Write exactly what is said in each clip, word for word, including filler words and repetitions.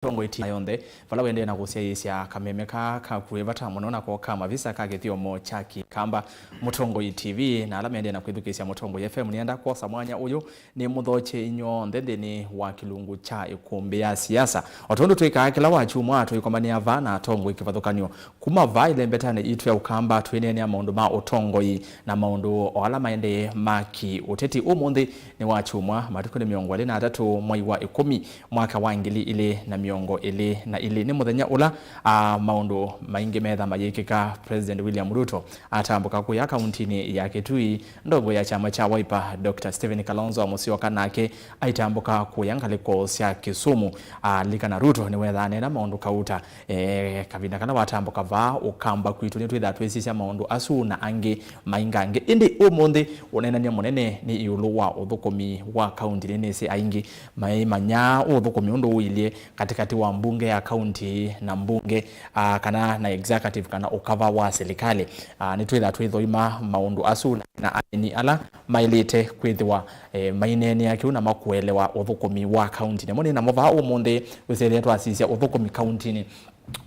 Mũtongoi T V yonthe, vala wendee na kũsyaĩĩsya kameme ka kaku wĩ vata mũno nako ka mavisa ka kĩthyomo kya Kĩkamba. Mũtongoi T V na ala mendee na kwĩthukĩĩsya Mũtongoi F M, nĩenda kwosa mwanya ũyũ nĩ mũthokye inyw'onthe nthĩnĩ wa kĩlungu kya ĩkũmbĩ ya siasa. O tondũ twĩkaa kĩla wakyumwa, tũikomanĩa vaa na atongoi kĩvathũkany'o kuma vaa ĩlembetanĩ itũ ya Ũkamba, twĩneenea maũndũ ma ũtongoi na maũndũ o ala maendee ma kĩ-ũteti. Ũmũnthĩ nĩ wakyumwa, matukũ nĩ mĩongo ĩlĩ na atatũ mwai wa ĩkũmi mwaka wa ngili ilĩ na mĩongo ĩlĩ na ilĩ. Nĩ mũthenya ũla, a, maũndũ maingĩ metha mayĩkĩka. President William Ruto atambũka kũya kauntinĩ ya Kitui. Ndongo ya kyama kya Wiper, Doctor Stephen Kalonzo Musyoka, nake aitambũka kũya ngalĩko sya Kisumu. Alilikana Ruto nĩwethaa neena maũndũ kauta, e, kavinda kala watambũka vaa Ũkamba kwitũ. Nĩtwĩthaa twĩsisya maũndũ asu na angĩ maingangĩ. Ĩndĩ ũmũnthĩ ũneenany'a mũnene nĩ ĩũlũ wa ũthũkũmi wa kaunti. Nĩnĩsĩ aingĩ maimanya ũthũkũmi ũndũ ũilyĩ katĩkatĩ wa mbunge ya kaunti na mbunge, a, kana na executive kana ũkava wa silikalĩ. A, nĩtwĩthaa twĩthoima maũndũ asu na aeni ala maĩlĩte kwĩthĩwa, e, maineenea kĩu na makũelewa ũthũkũmi wa kaunti. Namo nĩ namo vaa ũmũnthĩ, wĩsĩthĩa twasisya ũthũkũmi kauntinĩ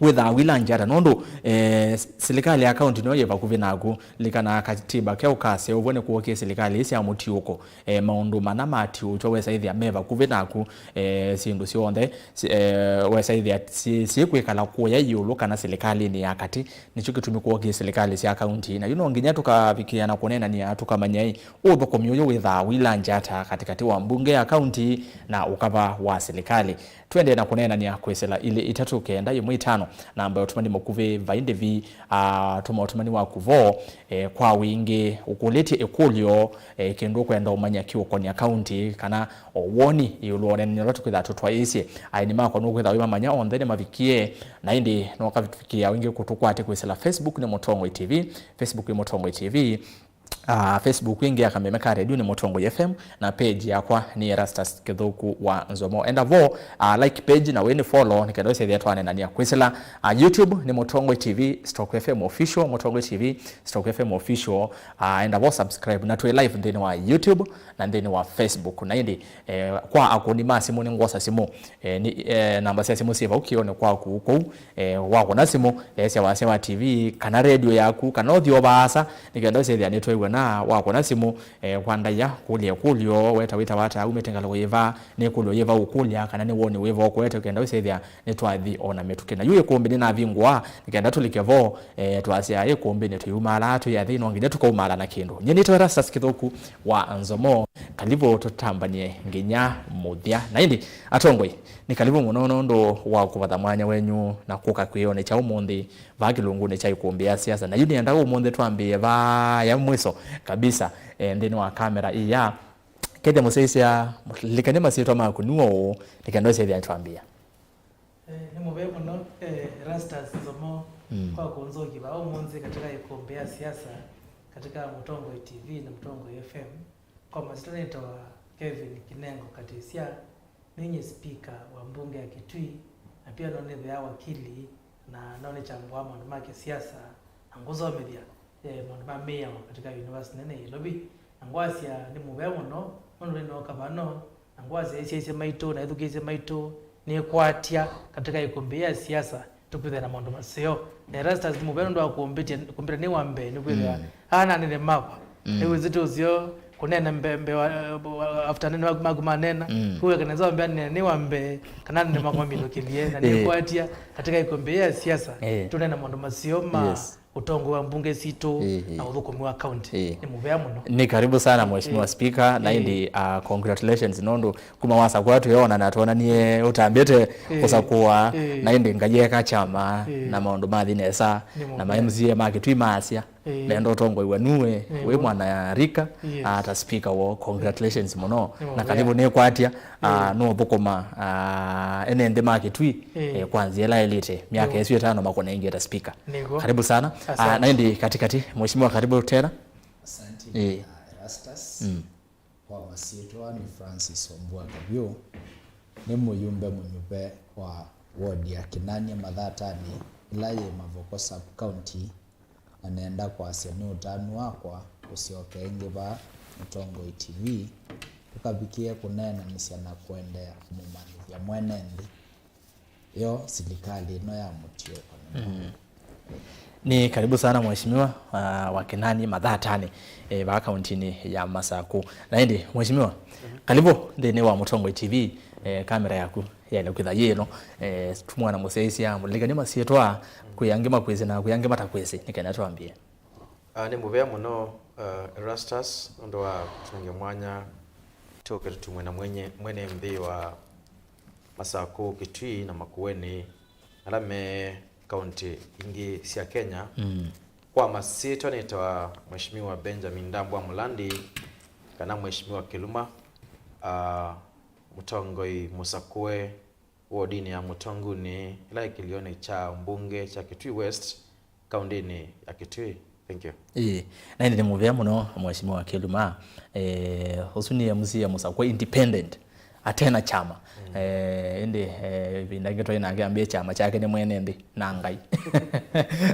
wĩthaa wĩla njata, nũndũ, e, silikalĩ ya kaunti nĩyo yĩ vakuvĩ naku. Likanaa katiba keũ kaseũvw'a nĩkwookie silikalĩ ii sya mũtiũko. E, maũndũ mana matiũũkw'a wesa ĩthĩa me vakuvĩ naku. E, syĩndũ syonthe, si-, e, wesa ĩthĩa si-, syĩkwĩkala kũya ĩũlũ kana silikalĩnĩ ya katĩ. Nĩkyo kĩtumi kwookie silikalĩ sya kaunti. Na yu no nginya tũkavikĩĩa na kũneenany'a tũkamanya ĩ, ũthũkũmi ũyũ wĩthaa wĩla njata katĩkatĩ wa mbunge ya kaunti na ũkava wa silikalĩ. Twendee na kũneenany'a kwĩsĩla ilĩ itatũ kenda ĩmwe itano, namba ya ũtũmani mũkuvĩ vai ndĩvi, a, tũma ũtũmani waku vo, e, kwa wingĩ ũkũlĩtye ĩkũlyo, e, kĩndũ ũkwenda ũmanya kĩũkonya kaunti, kana o woni ĩũlũ wa ũneenany'a ũla tũkwĩthaa tũtwaĩĩsye. Aeni makwa nũkwĩthaa wĩmamanya onthe nĩmavikie, na ĩndĩ no ũkavikĩĩa wingĩ kũtũkwatya kwĩsĩla Facebook nĩ Mũtongoi T V, Facebook nĩ Mũtongoi T V, ah, Facebook ĩngĩ ya kameme ka redio nĩ Mũtongoi F M, na page yakwa nĩ Erastus Kĩthũku wa Nzomo. Enda vo, ah, like page na wĩnĩ follow nĩ kenda ũsethĩa twaneenany'a kwĩsĩla, ah, YouTube nĩ Mũtongoi T V stroke F M official, Mũtongoi T V stroke F M official. Ah, enda vo subscribe, na twĩ live nthĩnĩ wa YouTube na nthĩnĩ wa Facebook. Na ĩndĩ, eh, kwa akũni ma simũ nĩ ngwosa simũ, eh, nĩ, eh, namba sya simũ syĩ vau kĩonĩ kwaku kũu. Eh, wakũna simũ, theesya wasya wa T V kana redio yaku, kana ũthi o vaasa, nĩ kenda ũsethĩa nĩtwew'a. Na wakũna simũ, eh, kwa ndaĩa, kũlya ĩkũlyo, weta wĩtawa ata, umĩte ngalĩko yĩva, nĩ ĩkũlyo yĩva ũkũlya, kana nĩ woni wĩva ũkũete, kenda ũsethĩa nĩtwathi o na mĩtũkĩ. Na yu ĩkũmbĩ nĩnavingũa, nĩ kenda tũlike vo, eh, twasya ĩkũmbĩnĩ tũiumaala twĩ athei, no nginya tũkaumaala na kĩndũ. Nyie nĩtawa Erastus Kĩthũku wa Nzomo, kalivu tũtambanie nginya mũthya. Na ĩndĩ, atongoi, nĩ kalivu mũno nũndũ wa kũvatha mwanya wenyu na kũka kwĩyonekya ũmũnthĩ vaa kĩlungunĩ kya ĩkũmbĩ ya siasa. Na yu nĩenda ũmũnthĩ twambĩĩe vaya mwiso kabisa, eh, nthĩnĩ wa kamera ĩĩ ya kethĩa mũsyaĩĩsya, likane masyĩtwa maku nĩ ũũ, nĩ kenda ũsethĩa twambĩĩa. Eh, nĩ mũvea mũno, eh, Erastus Nzomo, mm, kwa kũnzũkĩva ũmũnthĩ katika ĩkũmbĩ ya siasa, katika Mũtongoi T V na Mũtongoi F M. Kwa masyĩtwa nĩtawa Kevin Kinengo Katisya, ninyie spika wa mbunge ya Kitui, na pia no nĩthĩaa wakili, na no nĩkyambũaa maũndũ ma kĩsiasa, na ngũsomethya, eh, maũndũ ma mĩao katika university nene ya Nairobi. Na ngwasya nĩ mũvea mũno nũndũ nĩnooka vano, na ngwasya ĩsyaĩĩsya maitũ na ĩthukĩĩsya maitũ nĩkwatya katika ĩkũmbĩ ya siasa, tũkwĩthĩa na maũndũ maseo. Na Erastus nĩ mũvea nũndũ wa kũmbĩtya, kũmbĩtya nĩ wa mbee, nĩkwĩthĩa, mm, aa na nene makwa. Mm. Nĩwĩsĩte ũseo kũneena mbee, mbee wa, wa, after nene maku, maku manena. Mm. Kũw'e kana nza wa mbee nene nĩ wa mbee, kana nene makwa mambĩlũkĩlye, na, eh, nĩkwatya katika ĩkũmbĩ ya siasa, eh, tũneena maũndũ maseo ma, yes, ũtongoi wa mbunge sitũ, ĩĩ, na ũthũkũmi wa kaunti. Ĩĩ. Nĩ mũvea mũno. Nĩ karibu sana, Mheshimiwa, ĩĩ, Speaker, na, ĩĩ, ĩndĩ, ah, congratulations nũndũ kuma wasakũa twĩona na twonanie ũtambĩte, ĩĩ, kũsakũa, ĩĩ, na ĩndĩ Ngai eka kyama, ĩĩ, na maũndũ mathi nesa, nĩ mũvea, na ma M C A ma Kitui maasya, ĩĩ, menda ũtongoiwe nuwe, ĩĩ, wĩ mwana ya rika, yes, ah, ta speaker woo. Congratulations mũno. Nĩ mũvea. Na karibu nĩkwatya, ah, ĩĩ, nũthũkũma, ah, ene nthĩ ma Kitui, ĩĩ, eh, kwa nzĩa ĩla ĩlĩte, myaka, ĩĩ, ĩsu ĩtano makũnengie ta speaker. Nĩguo. Karibu sana. Asante. Ah, na ĩndĩ katikati, Mheshimiwa, karibu tena. Asante, ĩĩ, ah, Erastus. Mm. Kwa masyĩtwa nĩ Francis Wambua Kavyũ. Nĩ mũyumbe mũnyuve wa ward ya Kinania Mathatanĩ, ĩla yĩ Mavoko sub county. Na nenda kwasya nĩ ũtanu wakwa kũsyoka ĩngĩ vaa Mũtongoi T V, tũkavikĩe kũneenanĩsya na kũendeea kũmũmanyĩthya mwene nthĩ. yo silikalĩ ĩno ya mũtiũko nĩ Mm. Nĩ karibu sana mheshimiwa, uh, wa Kinani Mathatani, eh, vaa kauntinĩ ya Masaku. Na ĩndĩ mheshimiwa, karibu nthĩnĩ wa Mũtongoi T V, eh, kamera yaku yaĩle kwĩtha yĩ ĩno, eh, tũmwana mũsyaĩĩsya mũlilikany'e masyĩtwa, kwĩ angĩ makwĩsĩ na kwĩ angĩ matakwĩsĩ, nĩ kenda twambie. Ah, nĩ mũvea mũno, ah, Erastus, nũndũ wa kũtũnenga mwanya tũke tũtumwe na mwenye, mwene nthĩ wa Masaku, Kitui na Makueni, ala me kaunti ingĩ sya Kenya. Mm. Kwa masyĩtwa nĩtawa Mheshimiwa Benjamin Ndambwa Mulandi, kana Mheshimiwa Kĩluma, ah, mũtongoi mũsakũe wodinĩ ya Mũtongunĩ, ĩla ĩkĩlĩonĩ kya mbunge kya Kitui West, kaũntĩnĩ ya Kitui. Thank you. Ĩĩ, na ĩndĩ nĩ mũvea mũno, Mheshimiwa Kĩluma. Eh, ũsu nĩ M C A mũsakũe independent, atena kyama. Mm. Eh, ĩndĩ, eh, ĩvinda ĩngĩ twaĩ nake ambĩe kyama kyake nĩ mwene nthĩ na Ngai.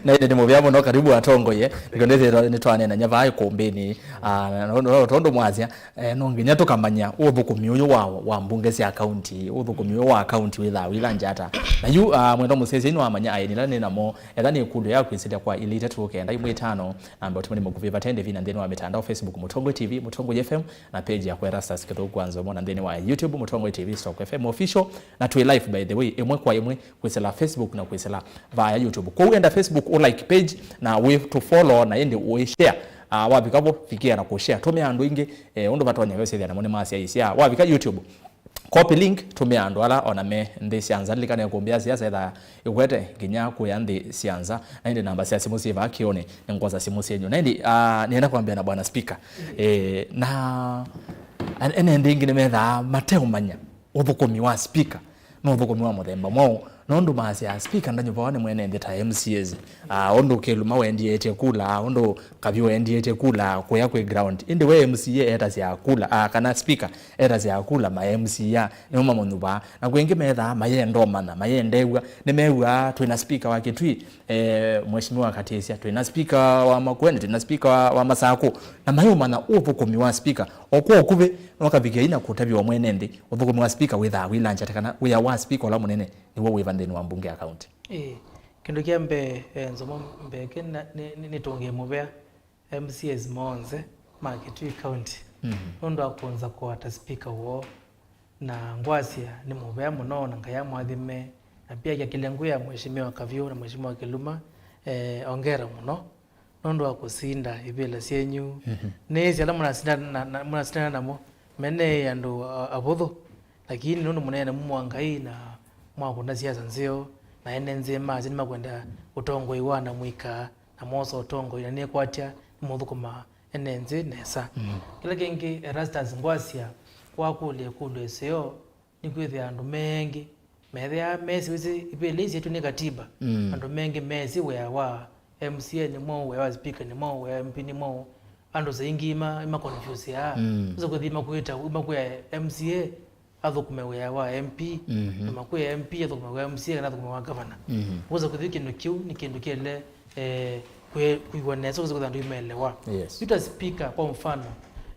Na ĩndĩ nĩ mũvea mũno, karibu atongoie. Nĩkĩo nĩthĩĩtwe nĩtwaneenany'a vaa ĩkũmbĩnĩ. Ah, no, no, tondũ mwasya, eh, no nginya tũkamanya ũthũkũmi ũyũ wa, wa mbunge sya kaunti, ũthũkũmi ũyũ wa kaunti wĩthaa wĩla njata. Na yu, ah, mwendwa mũsyaĩĩsya, nĩwamanya aeni ala nĩ namo, etha nĩ ĩkũlyo ya kwĩsĩlya kwa ilĩ itatũ kenda ĩmwe ĩtano, namba ũtũmani mũkuvĩ vate ndĩvi na nthĩnĩ wa mĩtandao, Facebook Mũtongoi T V, Mũtongoi F M, na page yakwa Erastus Kĩthũku wa Nzomo, na nthĩnĩ wa YouTube Mũtongoi T V stroke F M official, na twĩ live, by the way, ĩmwe kwa ĩmwe kwĩsĩla Facebook na kwĩsĩla vaya YouTube. Kwoou enda Facebook, ũ like page, na wĩ to follow, na ĩndĩ ũĩ share. Ah, wavika vo, fikia na kũ share. Tũmĩa andũ aingĩ, eh, ũndũ vatonyeka ũsyĩthĩa namo nĩmasyaĩĩsya. Wavika YouTube, copy link, tũmĩa andũ ala ona me nthĩ sya nza. Lilikana ĩkũmbĩ ya siasa etha ĩkwete nginya kũya nthĩ sya nza. Na ĩndĩ namba sya simũ syĩ vaa kĩonĩ, nĩngwosa simũ syenyu. Na ĩndĩ, ah, nĩenda kwambĩa na Bwana Speaker. Eh, na an-, ene nthĩ ingĩ nĩmethaa mateũmanya ũthũkũmi wa speaker. No ũthũkũmi wa mũthemba mwaũ? Nũndũ maasya speaker ndanyuvawa nĩ mwene nthĩ ta M C As. Ah, ũndũ Kĩluma wendiĩtye kula, ũndũ Kavyũ wendiĩtye kula kũya kwĩ ground. Ĩndĩ we M C A etasya kula, ah, kana speaker etasya kula ma M C A, nĩmo mamũnyuvaa. Na kwĩngĩ methaa mayenda ũmanya, mayenda ew'a, nĩmew'aa twĩna speaker wa Kitui, eh, Mheshimiwa Katisya, twĩna speaker wa Makueni, twĩna speaker wa, wa Masaku, na mayũmanya ũthũkũmi wa speaker. O kwa ũkuvĩ, no kavikia ina kũtavya o mwene nthĩ, ũthũkũmi wa speaker wĩthaa wĩla njata kana wĩa wa speaker ũla mũnene nĩw'o wĩva nthĩnĩ wa mbunge ya kaunti? Ĩĩ, kĩndũ kya mbee, eh, Nzomo Mbeke na, nĩ, nĩ, nĩtũngĩe mũvea M C As monthe ma Kitui County, mhm, nũndũ wa kũnza kũata speaker woo, na ngwasya nĩ mũvea mũno na Ngai amwathime, na pia kĩlengũ ya Mheshimiwa Kavyũ na Mheshimiwa Kĩluma, eh, ongera mũno nũndũ wa kũsinda ivĩla syenyu. Mhm. Nĩĩsĩ ala mũnasindana na, na, mũnasindana namo, me nĩ andũ a-, avũthũ, lakini nũndũ mũneene mumwa Ngai na mwakũna siasa nzeo, na ene nzĩ masya nĩmakwenda ũtongoi wa na mũika, na mosa ũtongoi, na nĩkwatya nĩmũthũkũma ene nzĩ nesa. Mhm. Kĩla kĩngĩ, Erastus, ngwasya wakũlya ĩkũlyo ĩseo, nĩkwĩthĩa andũ mengĩ methĩaa mesĩ, wĩsĩ ivĩla ii syaitũ nĩ katiba. Mm. Andũ mengĩ mesĩ wĩa wa M C A nĩ mwaũ, wĩa wa speaker nĩ mwaũ, wĩa wa M P nĩ mwaũ. Andũ saingĩ ima, ima confuseaa. Mm. Ũsa kũthi makwĩta, makwĩa M C A athũkũme wĩa wa M P, mhm, na makwĩa M P athũkũme wĩa wa M C A kana athũkũme wa governor. Mhm. Ũsa kũthi kĩndũ kĩu nĩ kĩndũ kĩele, eh, kwĩ-, kwĩw'a nesa, ũsa kũthi andũ imeelewa. Yes. Yu ta speaker, kwa mfano,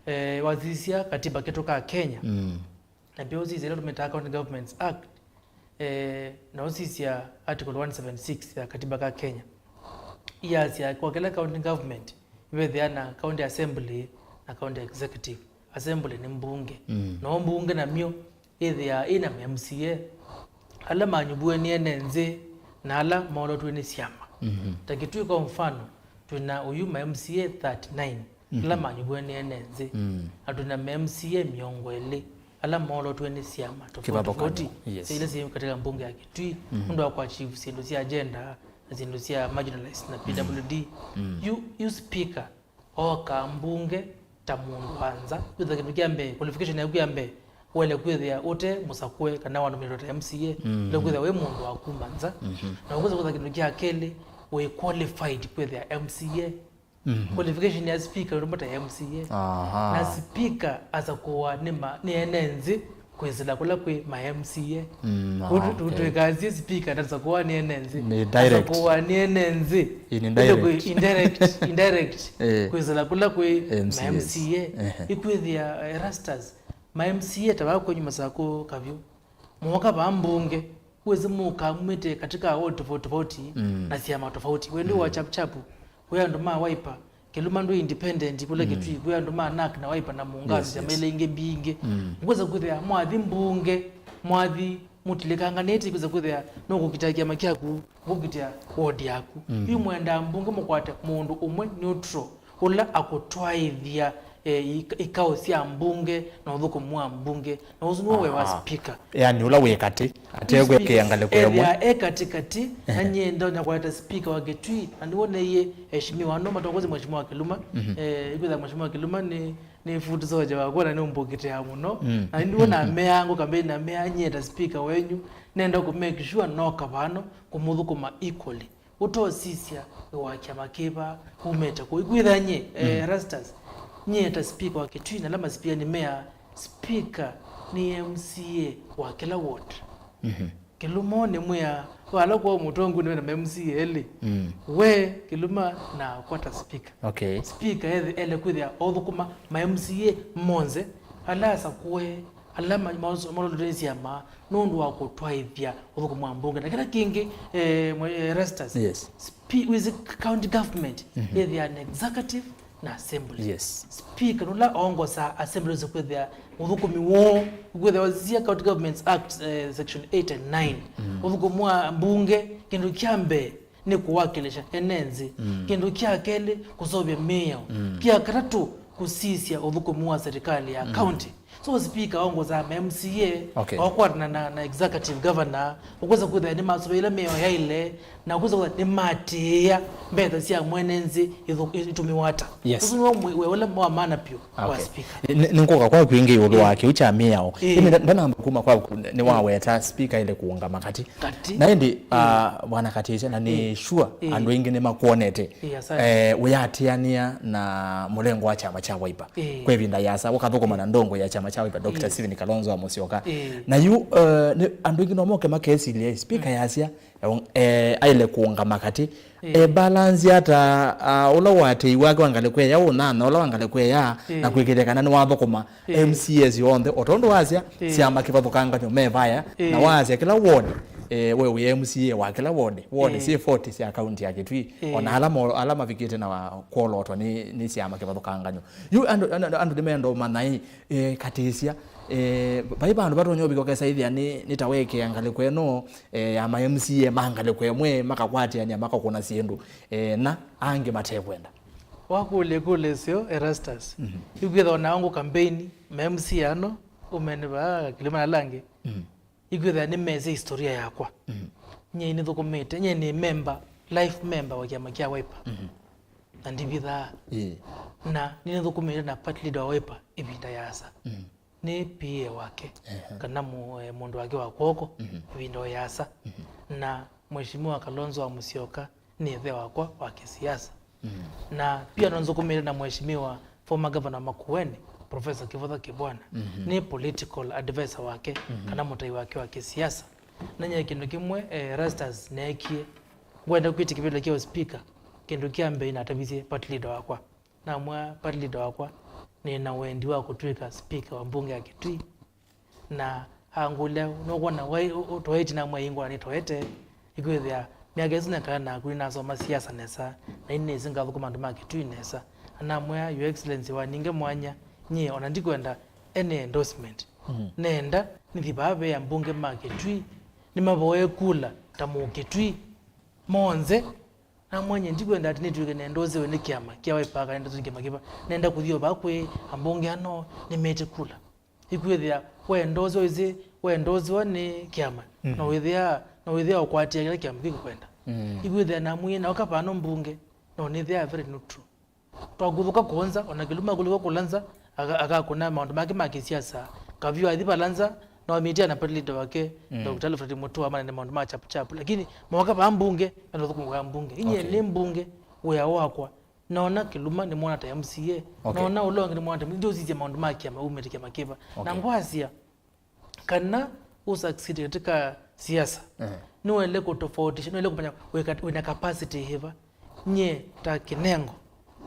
eh, wasisya katiba kĩtũ ka Kenya. Mm. Na pia ũsisya ĩla tũmĩtaa County Governments Act, eh, na ũsisya Article one seventy-six ya katiba ka Kenya. Iyasya kwa kĩla county government ivethĩa na county assembly na county executive. Assembly nĩ mbunge. Mm. No mbunge namyo ĩthĩaa ĩna ma M C A ala manyuvw'e nĩ ene nzĩ na ala molotw'e nĩ syama. Mhm. Ta Kitui kwa mfano, twĩna ũyu ma M C A thirty-nine. Mhm. Ala manyuvw'e nĩ ene nzĩ. Mm. Na twĩna ma M C A mĩongo ĩlĩ ala molotw'e nĩ syama tofauti tofauti, yes, sya ila syĩ katika mbunge ya Kitui, mhm, nũndũ wa kũachieve syĩndũ sya gender na syĩndũ sya marginalized na P W D. Mm. Yu, yu speaker ooka mbunge ta mũndũ wa nza, kwĩthĩa kĩndũ kya mbee, qualification yaku ya mbee, waĩle kwĩthĩa ũte mũsakũe kana wanominatwa ta M C A, mm, waĩle kwĩthĩa wĩ mũndũ wa kuma nza. Mhm. Na ũkwĩsa kwĩthĩa kĩndũ kya kelĩ, wĩ qualified kwĩthĩa M C A. Mhm. Qualification ya speaker nĩ ta M C A. Aha. Na speaker asakũwa nĩ ma, nĩ ene nzĩ kwĩsĩla kũla kwĩ ma M C A. Mm, ah, okay. Twĩkasye speaker ndasakũwa nĩ ene nzĩ. Nĩ direct. Asakũwa nĩ ene nzĩ. Ĩ, nĩ direct. Ĩndĩ kwĩ indirect, indirect. Eh. Kwĩsĩla kũla kwĩ M C As, ma M C A. Ehe. Ĩkwĩthĩa Erastus, ma M C A ta vaa kwenyu Masakũ Kavyũ. Mooka vaa mbunge. Wĩsĩ mũkamumĩte katika ward tofauti tofauti, mm, na syama tofauti. Wendi wa, mm, Chap Chap, kwĩ andũ ma Wiper, Kĩluma ndwĩ independent, kũla, mm, Kitui, kwĩ andũ ma NARC na Wiper na muungano, yes, syama, yes, ila ingĩ mbingĩ. Mm. Ũkwĩsa kwĩthĩa mwathi mbunge, mwathi mũtilĩkanganĩte, kwĩsa kwĩthĩa nũkũkitĩa kĩama kyaku, kũkitĩa ward yaku. Mm. Yu mwenda mbunge mũkwate mũndũ ũmwe neutral, ũla akũtwaĩthya, eh, ik-, ikao sya mbunge na ũthũkũmi wa mbunge, na ũsu nĩwe wĩa wa, aha, speaker. Yani, ũla wĩ katĩ, atekwĩkĩa ngalĩko ĩmwe. Ethĩa e katĩkatĩ, na, ehe, nyie ndonya kwata speaker wa Kitui, na nĩw'o neie Mheshimiwa, no matongoze Mheshimiwa Kĩluma, mhm, eh, ikwĩtha Mheshimiwa Kĩluma nĩ, nĩ foot soldier wakwa, na nĩ ũmbũkĩtĩaa mũno. Mm. Na nĩw'o nameaa, ngũ campaign nameaa, nyie ta speaker wenyu, nenda kũ make sure noka vano kũmũthũkũma equally. Ũtosisya wĩ wa kyama kĩva, umĩte kũ? Ikwĩtha nyie, eh, mm, Erastus, nyie ta speaker wa Kitui, na ala masipika nĩmea, speaker nĩ M C A wa kĩla ward. Mhm. Kĩluma nĩmwĩa, vala kwa mũtongu nĩwe na ma M C A elĩ. Mm. We, Kĩluma, na kwata speaker. Okay. Speaker ethe-, ele kwĩthĩa othũkũma ma M C A monthe, ala asakũe, ala ma-, ma-, malũlũtĩsya ma, nũndũ wa kũtwaĩthya ũthũkũmi wa mbunge. Na kĩla kĩngĩ, eh, mwe-, eh, Erastus, yes, spe-, wĩsĩ county government, mhm, ĩthĩa na executive na assembly. Yes. Speaker nũla ongosaa assembly wĩsĩ kwĩthĩa ũthũkũmi woo, kwĩthĩa wasia County Governments Act, eh, section eight and nine. Mm. Ũthũkũmi wa mbunge, kĩndũ kya mbee, nĩ kũwakilisha ene nthĩ. Mm. Kĩndũ kya kelĩ, kũseũvya mĩao. Mm. Kya katatũ, kũsisya ũthũkũmi wa serikali ya, mm, county. So speaker aongoza ma M C A, okay, akwatana na, na executive governor, ũkwĩsa kwĩthĩa nĩmasũvĩĩla mĩao yaĩle, na ũkwĩsa kwĩthĩa nĩmatĩĩa mbesa sya mwene nthĩ ithũ-, itũmĩwa ata. Yes. Ũsu nĩw'o mwe-, wĩa ũla wa maana vyũ. Ah, wa, okay, speaker. Nĩ, nĩ, nĩngũka kwaku ĩngĩ ĩũlũ, ĩĩ, wa kĩu kya mĩao. Ĩĩ. Ĩndĩ nda-, ndanamba kuma kwaku, nĩ, ĩĩ, waweta speaker aĩle kũũngama katĩ. Katĩ. Na ĩndĩ, ĩĩ, ah, Bwana Katisha, na nĩ, ĩĩ, sure, ĩĩ, andũ aingĩ nĩmakwonete, ĩĩ, asante, eh, ũyatĩanĩa na mũlengo wa kyama kya Wiper. Ĩĩ. Kwa ĩvinda yasa, ũkathũkũma na ndongo ya kyama kya Wiper, Doctor, ĩĩ, Stephen Kalonzo wa Musyoka. Ĩĩ. Na yu, eh, nĩ, andũ aingĩ no moke makesilie, speaker, mm, yasya, eh, aĩle kũũngama katĩ. Ĩĩ. E balance ata, ah, ũla ũatĩĩi wake wa ngalĩko ĩya ũnana, ũla wa ngalĩko ĩya, ĩĩ, na kwĩkĩthya kana nĩwathũkũma, ĩĩ, M C As onthe, o tondũ wasya, ĩĩ, syama kĩvathũkangany'o me vaya, ĩĩ, na wasya kĩla ward, eh, we wĩ M C A wa kĩla ward, ward, ĩĩ, syĩ forty sya kaunti ya Kitui, ĩĩ, ona ala mo-, ala mavikĩte na wa-, kwolotwa nĩ, nĩ syama kĩvathũkangany'o. Yu andũ, andũ, andũ nĩmenda ũmanya ĩ, eh, katĩsya, eh, vai vandũ vatonya ũvika ũkesa ĩthĩa nĩ, nĩ ta wekea ngalĩko ĩno, eh, ya ma M C A ma ngalĩko ĩmwe makakwatĩanĩa makakũna syĩndũ, eh, na angĩ matekwenda. Wakũlya ĩkũlyo ĩseo, Erastus. Mhm. Ikwĩthwa nao ngũ campaign, ma M C A ano, ũmene vaa Kĩlima na ala angĩ. Mhm. Ikwĩthĩa nĩmesĩ historia yakwa. Mhm. Nyie nĩthũkũmĩte, nyie nĩ member, life member wa kĩama kya Wiper. Mhm. Na ndivithaa. Ĩĩ. Na nĩnĩthũkũmĩte na party leader wa Wiper ĩvinda yaasa. Mhm. Nĩ P A wake, ehe, kana mũ-, eh, mũndũ wake wa kw'oko, mhm, ĩvinda o yaasa. Mhm. Na Mheshimiwa Kalonzo wa Musyoka nĩ ĩthe wakwa wa kĩsiasa. Mm. Na pia no nthũkũmĩte na Mheshimiwa former governor Makueni, Professor Kivutha Kibwana, mhm, nĩ political advisor wake, mhm, kana mũtai wake wa kĩsiasa. Na nyie kĩndũ kĩmwe, eh, Erastus neekie, ngwenda kwĩtĩkĩlĩlya kĩvĩla kya speaker, kĩndũ kya mbee natavisye party leader wakwa. Namwĩa party leader wakwa, nĩ na wendi wa kũtw'ĩka speaker wa mbunge ya Kitui. Na angũlya, "Nũkwona waĩ ũ-, ũ-, ũtoete?" Namwĩa, "Ĩĩ, nĩtoete. Ĩkwĩthĩa myaka ĩsu nekala naku nĩnasoma siasa nesa, na nĩnĩsĩ ngathũkũma andũ ma Kitui nesa." Na namwĩa, "Your Excellency, wanenge mwanya, nyie ona ndikwenda any endorsement. Mhm. Nenda nĩthi vaa ve ambunge ma Kitui, nĩmavoe kula ta Mũkitui monthe." Namwĩa, "Nyie ndikwenda atĩ nĩtw'ĩke nendosiwe nĩ kĩama kya Wiper kana nendosiwe nĩ kĩama kĩva. Nenda kũthi o vaa kwĩ ambunge ano, nĩmete kula." Ĩkwĩthĩa wendosiwa, ĩsĩ, wendosiwa nĩ kĩama, mhm, no wĩthĩa, no wĩthĩa ũkwatĩa kĩla kĩama kĩkũkwenda. Mm. Ĩkwĩthĩa namwĩie, na oka vano mbunge, no nĩthĩaa very neutral. Twakũthũka kũũ nza, ona Kĩluma akũlĩkwa kũla nza, aka-, akakũna maũndũ make ma kĩsiasa. Kavyũ athi vala nza, na wamĩtĩa na party leader wake, mm, Doctor Alfred Mutua, amane na maũndũ ma chapu chapu. Lakini moka vaa mbunge, mena thũkũma kwa mbunge. Inyie, okay, nĩ mbunge, wĩa wakwa. Noona Kĩluma nĩmwona ta M C A. Okay. Noona ũla ũngĩ nĩmwona ta, ndiũsisya maũndũ ma kĩama, umĩte kĩama kĩva. Na, okay, ngwasya, kana ũsucceed katika siasa, eh, nĩwaĩle kũtofautisha, nĩwaĩle kũmanya wĩka-, wĩna capacity ĩva. Nyie ta Kĩnengo,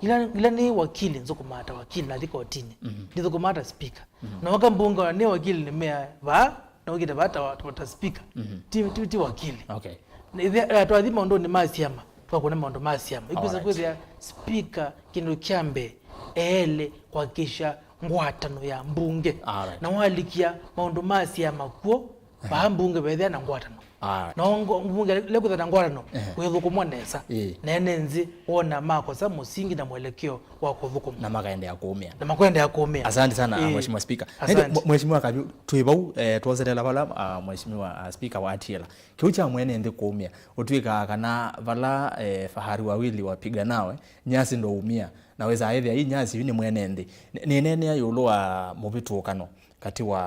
ila, ila nĩ wakili, nthũkũmaa ta wakili, nathi kotinĩ. Mhm. Ndithũkũmaa ta speaker. Mhm. Na waka mbunge ona nĩ wakili nĩmea vaa, na ũkĩte vata wa, wa, ta speaker. Mhm. Ti, ti, ti wakili. Okay. Na ithe, eh, twathi maũndũnĩ ma syama, twakũna maũndũ ma syama. Ikwĩsa Alright. kwĩthĩa speaker kĩndũ kya mbee eele kuhakikisha ngwatano ya mbunge. Alright. Na walikia maũndũ ma syama kw'o, vaa mbunge vethĩa na ngwatano. Alright. Na ngo-, mbunge lekwĩtha na ngwatano, Ehe. kwĩthũkũmwa nesa. Ĩĩ. Na ene nthĩ wona makosa mũsingi na mwelekeo wa kũthũkũma. Na makaendelea kũũmĩa. Na makwendelea kũũmĩa. Asante sana, Ĩĩ. Mheshimiwa Speaker. Asante. Na ĩndĩ, Mheshimiwa Kavyu, twĩ vau, eh, twoselela vala, ah, Mheshimiwa, ah, Speaker watiela. Kĩu kya mwene nthĩ kũũmĩa, ũtw'ĩkaa kana vala, eh, fahari wawili wapiganawe, nyasi ndo umia. Na wĩsaa ĩthĩa ii nyasi yu nĩ mwene nthĩ. Nĩ-, nĩneenea ĩũlũ wa mũvĩtũkano katĩ wa,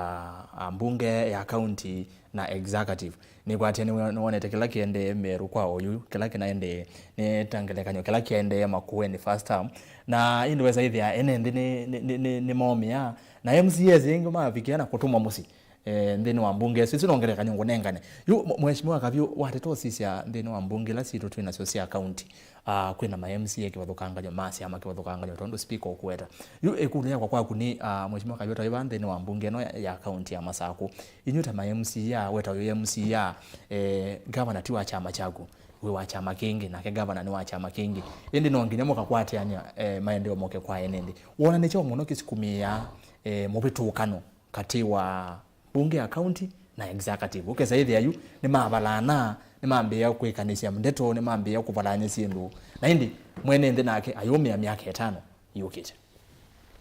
ah, mbunge ya county na executive. Nĩkwatĩe nĩwe-, nĩwonete kĩla kĩendee Meru kwa oyu, kĩla kĩnaendee, nĩ ta ngelekany'o kĩla kĩendee Makueni first term. Na ĩndĩ wesa ĩthĩa ene nthĩ nĩ, nĩ, nĩ, nĩ, nĩmomĩa, na M C As ĩngĩ mavikĩa na kũtũmwa mũsyĩ, eh, nthĩnĩ wa mbunge ĩsu. Ĩsu no ngelekany'o ngũnengane. Yu, mwe-, Mheshimiwa Kavyu, wateta ũsisya nthĩnĩ wa mbunge ila sitũ twĩ nasyo sya county, ah, kwĩna ma M C A kĩvathũkanganyo ma syama kĩvathũkanganyo, tondũ speaker ũkũweta. Yu ĩkũlyo yakwa kwaku nĩ, ah, Mheshimiwa Kavyu, ta wĩ vaa nthĩnĩ wa mbunge ĩno ya, ya county ya Masakũ, inyw'ĩ ta ma M C A, weta ũyũ M C A, eh, gavana ti wa kyama kyaku, wĩ wa kyama kĩngĩ, nake gavana nĩ wa kyama kĩngĩ. Ĩndĩ no nginya mũkakwatĩanĩa, eh, maendeeo moke kwa ene nthĩ. Wona nĩ kyaũ mũno kĩsukumĩaa, eh, mũvĩtũkano katĩ wa mbunge ya county na executive? Ũkesa ĩthĩa yu nĩmavalana, nĩmambĩĩa kwĩkanĩsya ndeto, nĩmambĩĩa kũvalany'a syĩndũ. Na ĩndĩ mwene nthĩ nake ayũmĩa myaka ĩtano yũkĩte.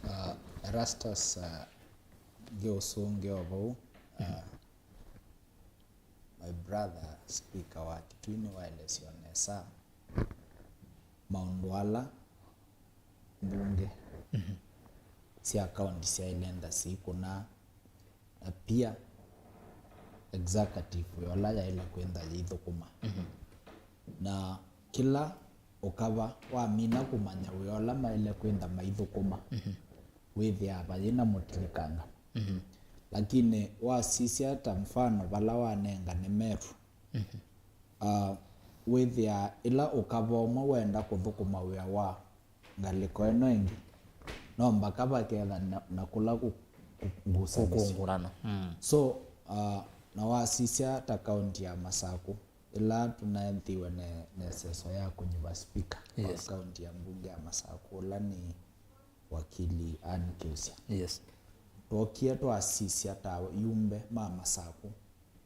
Uh, Erastus, uh, ngĩũsũngĩa o vau, uh, my brother speaker wa Kitui nĩwaelesya o nesa maũndũ ala mbunge Mhm. sya kaunti syaĩle enda siikũna, na pia executive wĩa ũla yaĩle kwĩntha yĩithũkũma. Mhm. Na kĩla ũkava wamina kũmanya wĩa ũla maĩle kwĩntha maithũkũma, Mhm. wĩthĩaa vayĩ na mũtilĩkanga. Mhm. Lakini wasisya ta mfano vala wanengane Meru, Mhm. ah, wĩthĩaa ĩla ũkava ũmwe wenda kũthũkũma wĩa wa ngalĩko ĩno ĩngĩ, no mbaka vaketha na, na kũla kũ-, kũ-, ngusanĩsyo. Kũkũngũlana. Mm. So, uh, na wasisya ta kaunti ya Masakũ, ĩla tũnaethiwe ne, ne seso ya kũnyuva speaker wa Yes. kaunti ya mbunge ya Masakũ, ũla nĩ wakili Ann Kiusya. Yes. Twokie twasisya ta ayumbe ma Masakũ,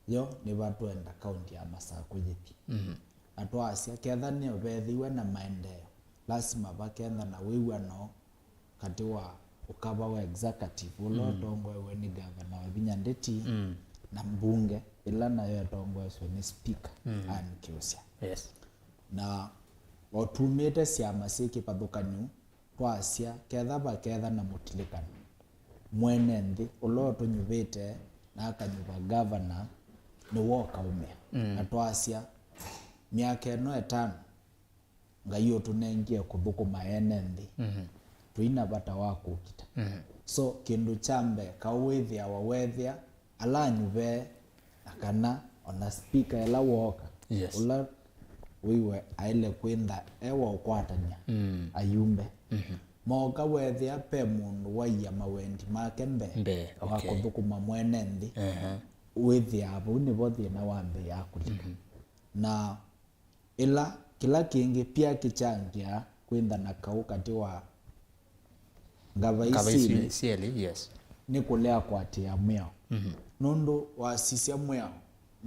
yo nĩvatwenda kaunti ya Masakũ yĩthi. Mhm. Na twasya, ketha nĩyo vethĩiwe na maendeeo, lasima vaketha na wĩw'ano katĩ wa ũkava wa executive ũla Mm. ũtongoewe nĩ gavana Wavinya Ndeti Mm. na mbunge ĩla nayo ĩtongoeswe nĩ speaker Mm. Ann Kiusya. Yes. Na o tumĩte syama syĩ kĩvathũkany'o, twasya, ketha vaketha na mũtilĩkano, mwene nthĩ ũla ũtũnyuvĩte na akanyuva gavana nĩwe ũkaũmĩa. Mm. Na twasya, myaka ĩno ĩtano Ngai ũtũnengie kũthũkũma ene nthĩ, Mhm. tũina vata wa kũkita. Mhm. So, kĩndũ kya mbee, kaũ wĩthĩawa weethĩa ala anyuve, na kana ona speaker ĩla wooka, Yes. ũla wĩw'e aĩle kwĩntha e wa ũkwatany'a Mm. ayumbe. Mhm. Mooka weethĩa ve mũndũ waia mawendi make mbee Mbee, wa okay. kũthũkũma mwene nthĩ, Ehe. wĩthĩaa vau nĩvo thĩna wambĩĩaa kũlika. Mhm. Na ĩla, kĩla kĩngĩ pia kĩkyangĩa kwĩntha na kaũ katĩ wa ngava Ngava isu isu syelĩ, yes. nĩ kũlea kũatĩĩa mĩao. Mhm. Nũndũ wasisya mwĩao,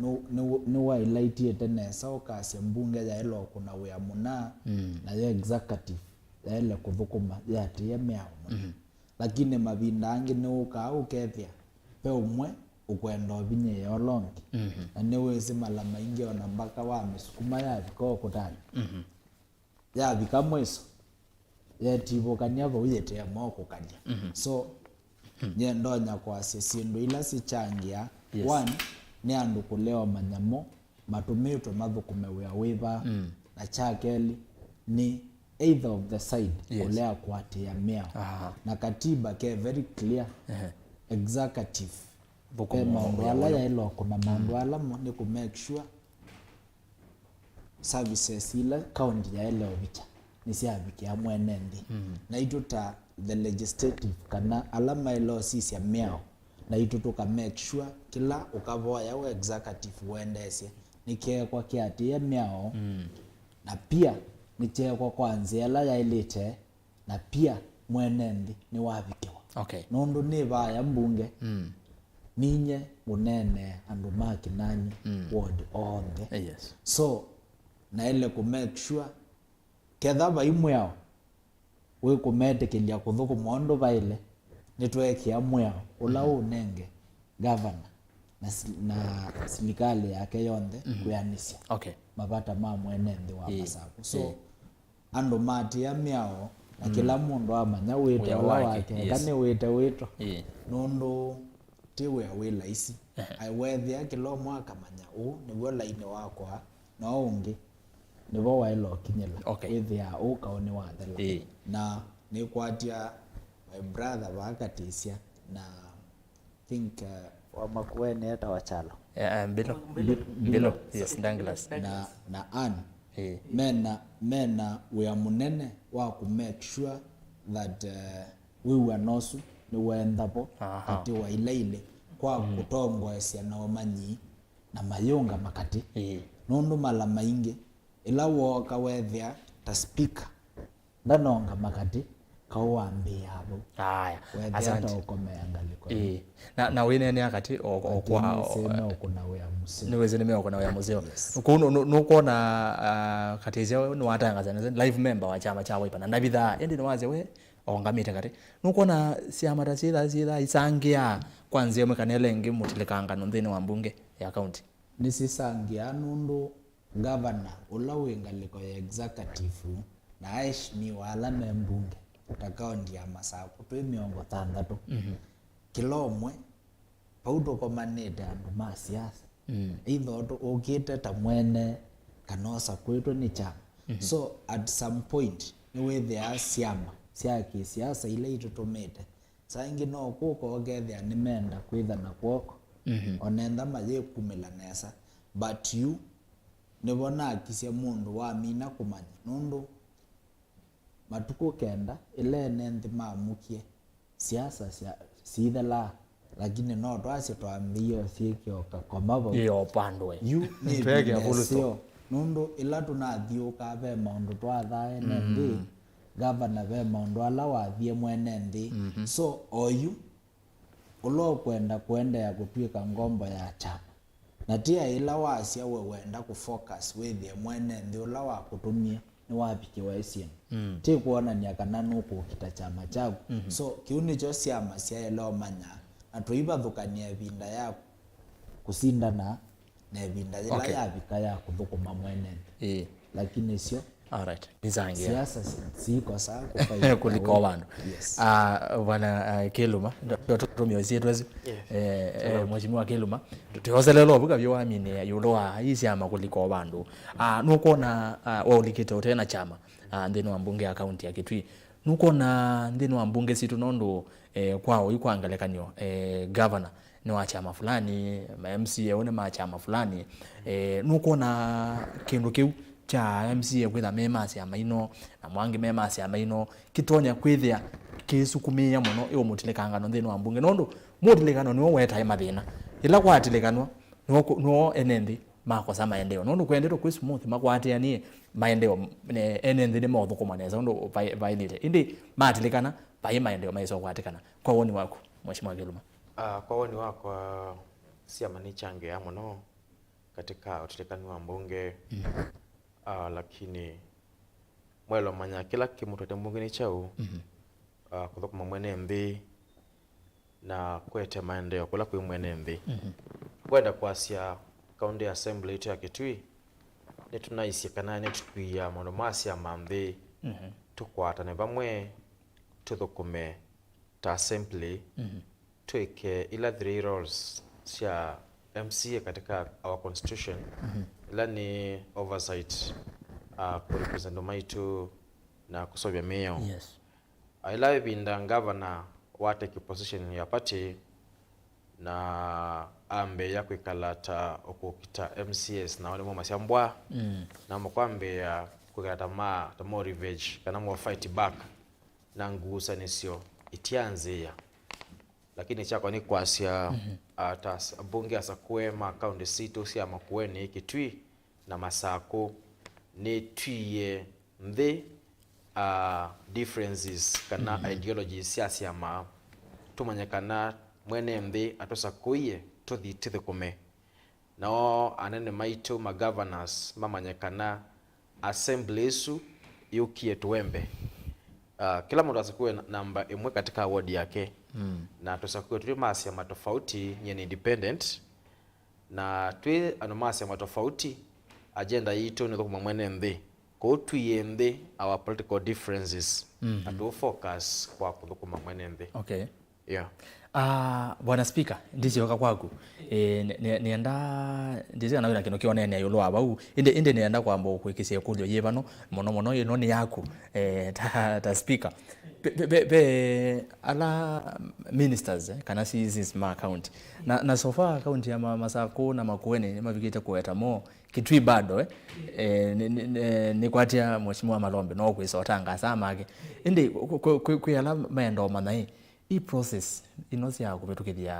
nũ-, nĩ-, nĩwaĩlaitiĩte nesa ũkasya mbunge yaĩle ũkũna wĩa mũna, Mm. nayo executive yaĩle kũthũkũma yĩatĩĩe mĩao mũna. Mhm. Lakini mavinda angĩ nĩwũkaa ũkethĩa ve ũmwe ũkwenda ũvinyĩĩa ũla ũngĩ. Mhm. Na nĩwĩsĩ mala maingĩ ona mbaka wamĩsukuma yavika ũkũtanĩ. Mhm. Yavika mwĩso, yetivũkany'a vau yĩteema ũkũkalya. Mhm. So, nyie ndonya kwasya syĩndũ ila sikyangĩa, Yes. one, nĩ andũ kũlea ũmanya mo matũmĩtwe mathũkũme wĩa wĩva, Mm. na kya kelĩ nĩ either of the side Yes. kũlea kũatĩĩa mĩao. Aha. Na katiba ke very clear, Ehe. executive, Thũkũma ve maũndũ wĩa ala ũyũ. yaĩlwa kũna maũndũ Mm. ala mo nĩ kũ make sure services ila county yaĩle ũvikya nĩsyavikĩa mwene nthĩ. Mm. Naitũ ta the legislative kana ala maĩle ũsisya mĩao, naitũ tũka make sure kĩla ũkavoya we executive wendeesye nĩkyeekwa kĩatĩĩa mĩao, mm, na pia nĩkyeekwa kwa nzĩa ĩla yaĩlĩte, na pia mwene nthĩ nĩwavikĩwa. Okay. Nũndũ nĩ vaya mbunge, mm, ninye ngũneenea andũ ma Kinani, mm, ward onthe. Eh, yes. So, naĩle kũ make sure ketha vai mwĩao wĩkũmetĩkĩlya kũthũkũma ũndũ vaĩle, nĩtweekĩa mwĩao ũla, mhm, ũũnenge gavana na si-, na silikalĩ yake yonthe, mhm, kwĩanĩsya, okay, mavata ma mwene nthĩ wa, ĩĩ, Masaku. So, ĩĩ, andũ maatĩĩa mĩao, na, mm, kĩla mũndũ amanya wĩto, wĩa ũla wake, wake, eka, yes, nĩ wĩte wĩto. Ĩĩ. Nũndũ ti wĩa wĩ laisi. Ehe. Ai, weethĩa kĩla ũmwe akamanya ũũ nĩw'o lainĩ wakwa, na ũũ ũngĩ nĩvo waĩle ũkinyĩla. Okay. Wĩthĩaa ũũ kaũ nĩwathela. Ĩĩ. Na nĩkwatya my brother vaakatĩsya na think, uh, wa Makueni etawa Kyalo. Eh, eh, Mbilo. Mbilo. Mbilo. Mbilo. Yes, Douglas. Na, na Ann. Eh. Mena, mena wĩa mũnene wa kũ make sure that, uh, wĩw'ano ũsu nĩwenda vo, aha, katĩ wa ila ilĩ kwa, mm, kũtongoesya na ũmanyi na mayũngama katĩ. Eh. Nũndũ mala maingĩ, ĩla wooka weethĩa ta speaker ndanongama katĩ, kaũ wambĩĩaa vau. Aya, weethĩa, asante, ta ũkomea ngalĩko ĩno. Ĩĩ. Na, na wĩneenea katĩ o, o, lakini kwa, nĩsĩ o, meũkũna wĩa mũseo. Nĩwĩsĩ nĩmeũkũna wĩa mũseo. Yes. Kũu nũ-, nũ-, nũkwona, ah, Katĩsya nĩwatangaza nĩsĩ live member wa kyama kya Wiper na ndavithaa, ĩndĩ nĩwasya we ongamĩte katĩ. Nũkwona syama ta syĩthaa, syĩthaa isangĩaa kwa nzĩa ĩmwe kana ĩla ĩngĩ mũtilĩkangano nthĩnĩ wa mbunge ya kaunti? Nĩsisangĩaa nũndũ ngavana ũla wĩ ngalĩko ya executive na aheshimiwa ala me mbunge ta kaunti ya Masaku twĩ mĩongo thanthatũ. Mhm. Kĩla ũmwe, vau tũkomanĩte andũ ma siasa. Mm. Either ũtũ-, ũkĩte ta mwene kana ũsakwĩtwe nĩ kyama. Mhm. So at some point nĩwĩthĩaa syama sya kĩsiasa ila itũtũmĩte. Saa ingĩ no kũka ũkethĩa nĩmenda kwĩthana kw'oko, mhm, onentha mayĩkumĩla nesa. But yu nĩvo nakisye mũndũ wamina kũmanya, nũndũ matukũ kenda ĩla ene nthĩ mamũkie, siasa sya-, siithelaa, lakini no twasye twambĩie syĩkĩo kakoma vau. Ĩĩ, ũpandwe. Yu nĩ ĩvinda ĩseo, nũndũ ĩla tũnathiũũkaa ve maũndũ twathaa ene nthĩ, mm, gavana ve maũndũ ala wathie mwene nthĩ. Mhm. So, oyu, ũla ũkwenda kũendeea kũtw'ĩka ngombo ya kyama. Na ti aĩ ĩla wasya we wenda kũfocus wĩthĩe mwene nthĩ ũla wakũtũmie nĩwavikĩwa ĩsyĩnĩ. Mm. Ti kwonany'a kana nũkũkita kyama kyaku. Mhm. So, kĩu nĩkyo syama syaĩle ũmanya, na tũivathũkany'a ĩvinda ya kũsindana na ĩvinda yĩla, okay, yavika ya kũthũkũma mwene nthĩ. Ĩĩ. Lakini syo Alright. Nĩsangĩa. Siasa si-, siikosaa kũfaita kũlika o vandũ. Yes. Ah, bwana, ah, Kĩluma, ndo-, ndo tũtũmĩe syĩtwa isu. Yes. Eh, eh, Mheshimiwa Kĩluma, tũyoselela ũvuka vyũ waminĩa ĩũlũ wa ii syama kũlika o vandũ. Ah, nũkwona, ah, waũlikĩte ũte na kyama, ah, nthĩnĩ wa mbunge ya kaunti ya Kitui. Nũkwona nthĩnĩ wa mbunge sitũ nũndũ, eh, kwa ũi kwa ngelekany'o, eh, governor nĩ wa kyama fulani, ma M C A ũũ nĩ ma kyama fulani. Eh, nũkwona kĩndũ kĩu kya M C A kwĩtha me ma syama ino, na mangĩ me ma syama ino, kĩtonya kwĩthĩa kĩisukumĩĩa mũno ĩ mũtilĩkangano nthĩnĩ wa mbunge? Nũndũ mũtilĩkano nĩw'o wetae mathĩna. Ĩla kwatilikanwa, nĩw'o kũ-, nĩw'o ene nthĩ makosa maendeeo. Nũndũ kwendetwe kwĩ smooth, makwatĩanĩe maendeeo, ne-, ene nthĩ nĩmaũthũkũma nesa ũndũ vai-, vaĩlĩte. Ĩndĩ matilĩkana, vai maendeeo maĩsa ũkwatĩkana. Kwa woni waku, Mheshimiwa Kĩluma? Ah, kwa woni wakwa, syama nĩikyangĩaa mũno katika ũtilĩkani wa mbunge. Mm. Ah, lakini mwaĩle ũmanya kĩla kĩmũtwete mbunge nĩ kyaũ. Mhm. Ah, kũthũkũma mwene nthĩ na kũete maendeeo kũla kwĩ mwene nthĩ. Mhm. Ngwenda kwasya County Assembly yitũ ya Kitui, nĩtũnaisye kana nĩtũkwia maũndũ ma syama nthĩ, mhm, tũkwatane vamwe, tũthũkũme ta assembly, mhm, twĩke ila three roles sya M C A katika our constitution, mhm, ila nĩ oversight, uh, kũrepresent andũ maitũ na kũseũvya mĩao. Yes. Uh, ila ĩvinda ngavana wa take position ya party na ambĩĩa kwĩkala ta ũkũkita M C As, nao nĩmomasya mbwa, mm, na makwambĩĩa kwĩkala ta ma, ta mo revenge, kana mo fight back na ngusanĩsyo itianzĩĩa. Lakini kyakwa nĩ kwasya, ah, ta as-, ambunge asakũe ma kaunti sitũ sya Makueni, Kitui na Masakũ, nĩtwie nthĩ, ah, differences kana ideologies sya syama, tũmanye kana mwene nthĩ atũsakũie tũthi tũthũkũme. Nao anene maitũ ma governors mamanye kana assembly ĩsu yũkie tũembe. Ah, kĩla mũndũ asakũe na-, namba ĩmwe katika ward yake. Na tũsakũe twĩ ma syama tofauti, nyie nĩ independent. Na twĩ andũ ma syama tofauti, agenda yitũ nĩ thũkũma mwene nthĩ. Kwoou twie nthĩ our political differences, na tũ focus kwa kũthũkũma mwene nthĩ. Okay. Yeah. Ah, Bwana Speaker, ndisyoka kwaku. Eh, nĩ-, nĩ-, nĩenda, ndĩsĩ kana wĩna kĩndũ kĩonene ĩũlũ wa vau. Ĩndĩ, ĩndĩ nĩenda kwamba kwĩkĩsya ĩkũlyo yĩ vano, mũno mũno ĩno nĩ yaku, eh, ta, ta speaker. Ve, ve, ve, ve ala ministers, eh, kana C E Cs ma county. Na, na so far county ya Ma-, Masakũ na Makueni nĩmavikĩte kũweta mo, Kitui bado, eh. Eh, nĩ, nĩ, nĩ, nĩkwatia Mheshimiwa Malombe, no kwĩsa ũtangasa make. Ĩndĩ kwĩ, kwĩ, kwĩ, kwĩ ala maenda ũmanya, ĩ, i process ino sya kũvĩtũkĩthya,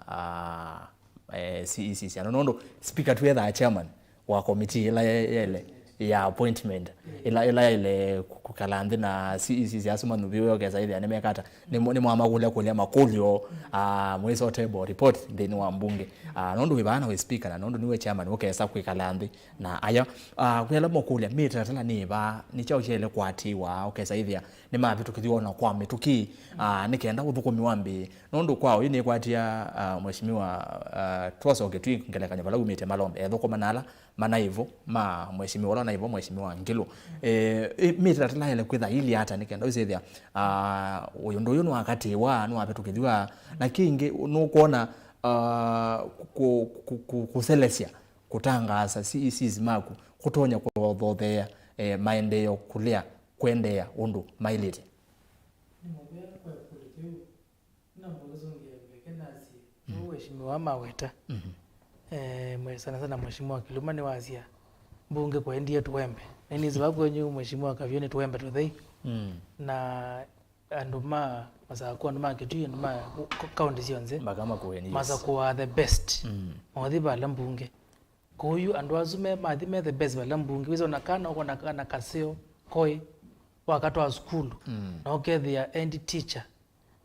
ah, eh, C E Cs ano, nũndũ speaker twĩthaa chairman wa committee ĩla ye-, yele ya appointment, ĩla, ĩla yaile kũ-, kũkala nthĩ na C E Cs asu manyuviwe, ũkesa ĩthĩa nĩmekata, nĩmo-, nĩmwamakũlya kũlya makũlyo, ah, mwĩsote bo report nthĩnĩ wa mbunge. Ah, nũndũ wĩ vaa na wĩ speaker, na nũndũ nĩwe chairman, ũkesa kwĩkala nthĩ na aya, ah, kwĩ ala mokũlya, mĩtalatala nĩ ĩva, nĩ kyaũ kyaĩle kũatĩĩwa, ũkesa ĩthĩa nĩmavĩtũkĩthw'a ona kwa mĩtũkĩ, ah, nĩ kenda ũthũkũmi wambĩĩe. Nũndũ kwa ũyu nĩkwatia, ah, Mheshimiwa, ah, Twosa Kitui ngelekany'o vala umĩte Malombe, ethũkũma na ala manaivo ma Mheshimiwa, ũla naivo Mheshimiwa Ngilu. Eh, ĩ, mĩtalatala yaĩle kwĩtha ili ata nĩ kenda ũsĩthĩa, ah, ũyũ ũndũ ũyũ nĩwakatĩĩwa, nĩwavĩtũkĩthw'a, na kĩngĩ nũkwona, ah, kũ-, kũ-, kũ-, kũselesya, kũtangaasa C E Cs maku kũtonya kũthotheea, eh, maendeeo kũlea kũendeea ũndũ maĩlĩte. Nĩ mũvea kwa ĩkũlyo kĩu. Namba ũzũngĩa mbeke nasye, mm, nũũ Mheshimiwa maweta. Mhm. Eh, mwe-, sana sana Mheshimiwa Kiluma nĩwasya, mbunge kũendie tũembe. Na nĩnĩsĩ va kwenyu Mheshimiwa Kavyũ nĩ tũembe tũthei. Mm. Na andũ ma Masakũ, andũ ma Kitui, andũ ma kaunti syonthe, Mbaka Makueni, yes. Masakũ are the best. Mm. Maũthi vala mbunge. Kwoou andũ asu me, mathi me the best vala mbunge. Wĩsa ona kana, ũkona kana kaseo, koĩ, wakatwaa sukulu, mm, na ũkethĩa head teacher,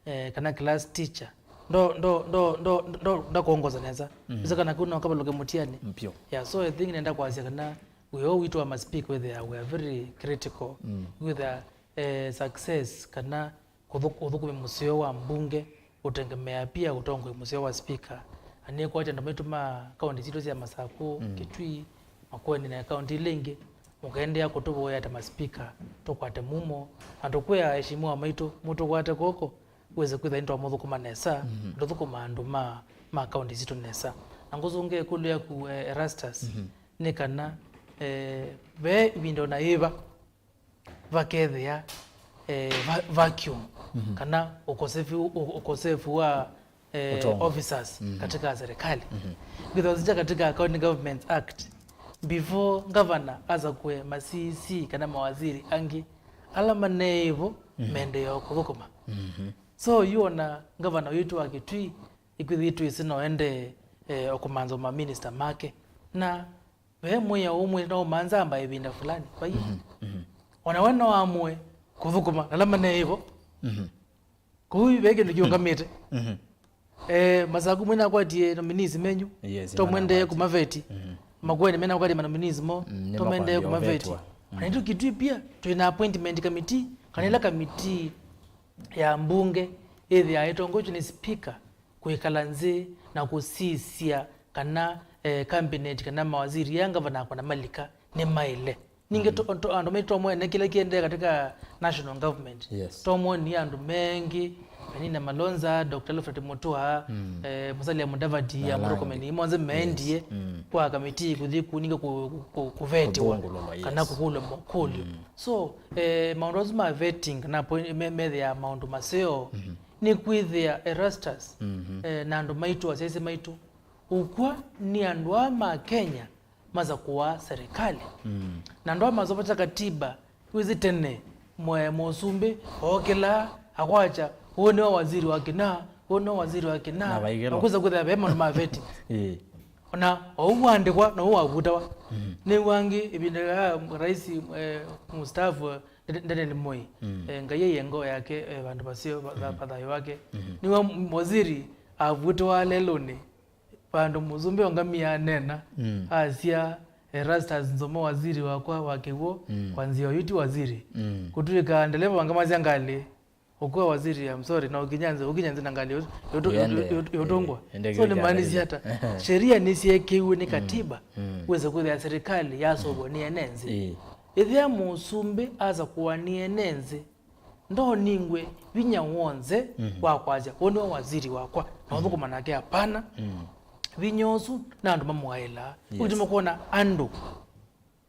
eh, kana class teacher. Ndo, ndo, ndo, ndo, ndo, ndakongoza nesa. Mm. Wĩsa kana kau no kavalũke mũtiani. Mpyo. Yeah, so I think nenda kwasya kana wĩa ũũ witũ wa ma speaker wĩthĩa we are very critical. Mm. Wĩthĩa, eh, success kana kũthũ-, ũthũkũmi mũseo wa mbunge ũtengemeaa pia ũtongoi mũseo wa speaker. Na nĩkwatya andũ maitũ ma kaunti sitũ sya Masakũ, mm, Kitui, Makueni na kaunti ila ingĩ, mũkaendeea kũtũvoya ta ma speaker, tũkwate mumo, na tũkwĩa aheshimiwa maitũ, mũtũkwate kw'oko, wĩse kwĩtha nĩtwamũthũkũma nesa, mhm, tũthũkũma andũ ma, ma kaunti sitũ nesa. Na ngũsũngĩa ĩkũlyo yaku, eh, Erastus, mhm, nĩ kana, eh, ve ĩvinda ona yĩva, vakethĩa, eh, va-, vacuum, mhm, kana ũkosefu, ũ-, ũkosefu wa, eh, ũtongoĩ, officers, mhm, katika serikali. Mhm. Because sija katika County Governments Act, before governor asakũe ma C E C kana mawaziri angĩ, ala maneĩvo, mhm, mendee o kũthũkũma. Mhm. So, yu ona governor witũ wa Kitui, ĩkwĩthĩtwĩsĩ no ende, eh, o kũmanza ma minister make. Na ve mwĩao ũmwe no ũmanza amba ĩvinda fulani. Vai. Mhm, mhm. Ona we no amũe kũthũkũma na ala maneĩvo. Mhm. Kũu ve kĩndũ kĩũngamĩte. Mhm. Eh, Masakũ mwĩnakwatie nominees menyu. Yes, to mwendee kũmaveti. Mhm. Makueni menakwatie manominees mo. Mm, to mwendee kũmaveti. Mm. Na nĩtũ Kitui pia twĩ na appointment committee, kana ĩla, mm, committee ya mbunge ĩthĩaa ĩtongoetw'e nĩ speaker kwĩkala nzĩ na kũsisya kana, eh, cabinet kana mawaziri ya ngavana akona malika nĩ maĩle. Ningĩ, mm, to-, to-, andũ maitũ tomwene kĩla kĩendee katika national government. Yes. Tomwonie andũ mengĩ, Penina Malonza, Doctor Alfred Mutua, mm, eh, Musalia Mudavadi, na Amuru Komeni, monthe meendie, yes, mm, kwa kamiti kũthi kũningĩ kũ-, kũ-, kũvetiwa, kũthũngũlũlwa, yes, kana kũkũlwa makũlyo. Mm. So, eh, maũndũ asu ma vetting kana appoint-, me-, methĩaa maũndũ maseo, mhm, nĩ kwĩthĩa Erastus, mhm, eh, na andũ maitũ, asyaĩsya maitũ, ũkw'a nĩ andũ aa ma Kenya masakũaa serikali. Mm. Na andũ aa masovete katiba, wĩsĩ tene, mwe-, mũsumbĩ ookĩlaa, akwakya, ũũ nĩwe waziri wa kĩna, Ũũ no waziri wa kĩna, na vaikĩlwa. Nakwĩsa kwĩthĩa ve maũndũ ma vetting. Ĩĩ. Ona ou waandĩkwa, na ou wavutawa. Mm. Nĩw'aa angĩ, ĩvinda ya rais, eh, mustaafu, eh, Daniel Moi, mm, eh, Ngai aiye ngoo yake, eh, vandũ vaseo, va-, va-, mm-hmm, va thayũ wake. Mm-hmm. Nĩw'aa waziri avutawa lelũnĩ, vandũ mũsumbĩ wa ngamia aneena, mm, asya, Erastus Nzomo, waziri wakwa wa kĩw'ũ, mm, kwa nzĩa ũyu ti waziri. Mm. Kũtw'ĩka ndeleva wa ngamia sya ngalĩ, ũkua waziri, I'm sorry, na ũkinya nzĩ, ũkinya nzĩ na ngalĩ yũ-, yũtũ-, yũende, yũtũ-, yũtũ-, yũtũngwa. Eh, ende. So, nĩmaanisya ata? Sheria nĩsyeekĩiwe nĩ, mm, katiba, mm, wĩse kwĩthĩa serikali yasũvwa nĩ ene nzĩ. Ĩĩ. Ĩthĩa mũsumbĩ asakũwa nĩ ene nzĩ, ndoningwe vinya w'onthe, mhm, wa kwasya, "Ũũ nĩwe waziri wakwa, na, mhm, ũthũkũma nake." Apana. Mm. Vinya ũsu na andũ mamũaĩlaa. Yes. Ũti mũkwona andũ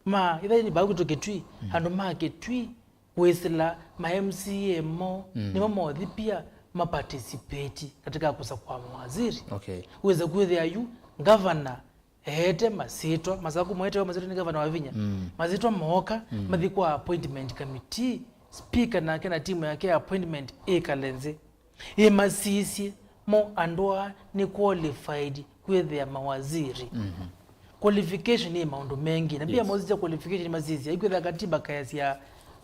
ma, ĩthaini vau kwitũ Kitui, mhm, andũ ma Kitui kwĩsĩla ma M C A mo, mm, nĩmo mothi pia ma participate katika kusakũa mawaziri. Okay. Wĩse kwĩthĩa yu ngavana eete masyĩtwa, Masaku mwetewe masyĩtwa nĩ ngavana Wavinya. Mm. Masyĩtwa mooka, mm, mathi kwa appointment committee, speaker nake na timu yake ya appointment ĩkale nthĩ. Ĩmasisye mo andũ aa nĩ qualified kwĩthĩa mawaziri. Mhm. Qualification nĩ maũndũ mengĩ. Na pia, yes, mosisya qualification masisya, ikwĩthĩa katiba kaesya,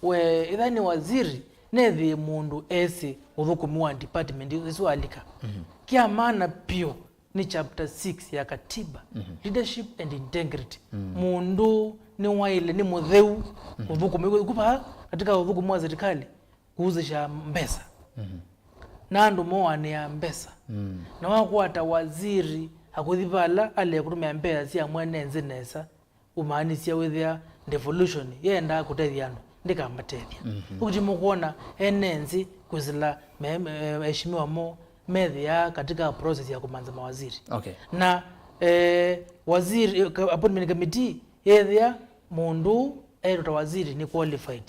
we, ĩtha nĩ waziri, nethĩe mũndũ esĩ ũthũkũmi wa department ĩsu alika. Mhm. Kya maana piũ nĩ chapter six ya katiba, mhm, leadership and integrity. Mm. Mũndũ nĩwaĩle, nĩ mũtheu, mhm, ũthũkũmi. Ĩku vaa katika ũthũkũmi wa serikali, kuhusisha mbesa. Mhm. Na andũ moanĩa mbesa. Mm. Na wakwata waziri akũthi vala ale kũtũmĩa mbesa sya mwene nzĩ nesa, ũmaanisya wĩthĩa devolution yendaa kũtethya andũ, ndĩkamatethya. Mhm. Ũkiti mũkwona ene nzĩ kwĩsĩla me-, me-, eshimiwa mo methĩaa katika process ya kũmantha mawaziri. Okay. Na, eh, waziri, eh, ka-, appointment committee yethĩa mũndũ ũũ etwa ta waziri nĩ qualified.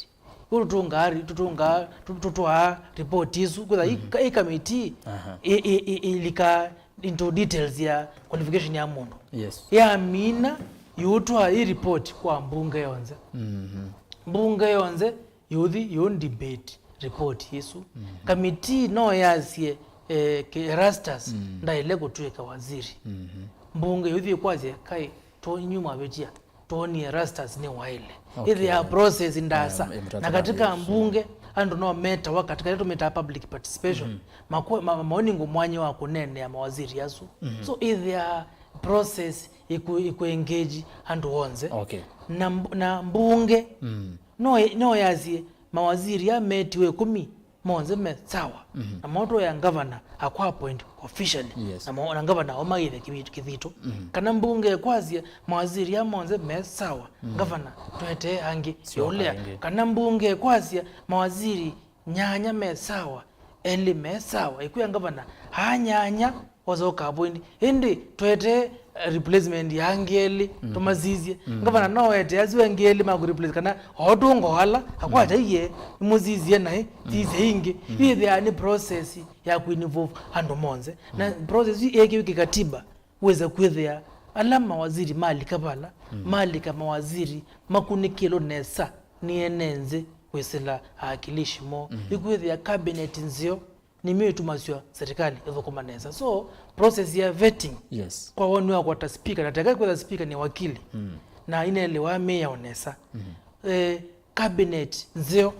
Ũu tũtũngaa, tũtũngaa, tũ-, tũtwaa report isu, kwĩtha, mhm, i, i committee, aha, i, i, i, ilika into details ya qualification ya mũndũ. Yes. Yamina, yũtwaa i report kwa mbunge yonthe. Mhm. Mbunge yonthe yũthi yũ debate report isu. Mhm. Committee no yasye, eh, ke-, Erastus, mm, ndaĩle kũtw'ĩka waziri. Mhm. Mbunge yũthi kwasya, kai, to inyu mwavĩtia. Twonie Erastus nĩ waĩle. Okay. Ĩthĩa process ndasa. Um, ĩmũtata na katika kabisa mbunge, andũ no metawa katika ĩla tũmĩtaa public participation. Mhm. Makwe-, ma-, maoni ngũ mwanya wa kũneenea mawaziri asu. Mhm. So, ĩthĩa process ĩkũ-, ĩkũ-engage andũ onthe. Okay. Na mb-, na mbunge, mm, no, no yasye mawaziri aa metiwe ĩkũmi monthe me sawa. Mhm. Na maũtũĩa ngavana akwa appoint officially. Yes. Na mo-, na ngavana aũmaĩthe kĩvi-, kĩthito. Mhm. Kana mbunge ĩkwasya mawaziri aa monthe me sawa, mhm, ngavana tũetee angĩ. Sio yũlea aingĩ. Kana mbunge ĩkwasya mawaziri nyanya me sawa, elĩ me sawa, ĩkwĩa ngavana aa nyanya osa ũka appoint. Ĩndĩ twetee, eh, replacement ya angĩ elĩ, mhm, tũmasisye. Mhm. Ngavana no ete asu angĩ elĩ ma kũreplace kana o tũngo ala akwata, mhm, iye, imũsisye naĩ, mhm, sisye ingĩ. Mhm. Ĩthĩaa nĩ process ya kũinvolve andũ monthe. Na, mhm, process ĩĩ ĩkĩw'e kĩkatiba, wĩsa kwĩthĩa ala mawaziri malika vala, mhm, malika mawaziri makunĩkĩlwe nesa nĩ ene nzĩ kwĩsĩla awakilishi moo. Mhm. Ĩkwĩthĩa cabinet nzeo nĩmyo ĩtumasya serikali ĩthũkũma nesa. So, process ya vetting, yes, kwa woni wakwa ta speaker, na teka kwĩtha speaker nĩ wakili, mm, na inaelewa mĩao nesa. Mhm. Eh, cabinet nzeo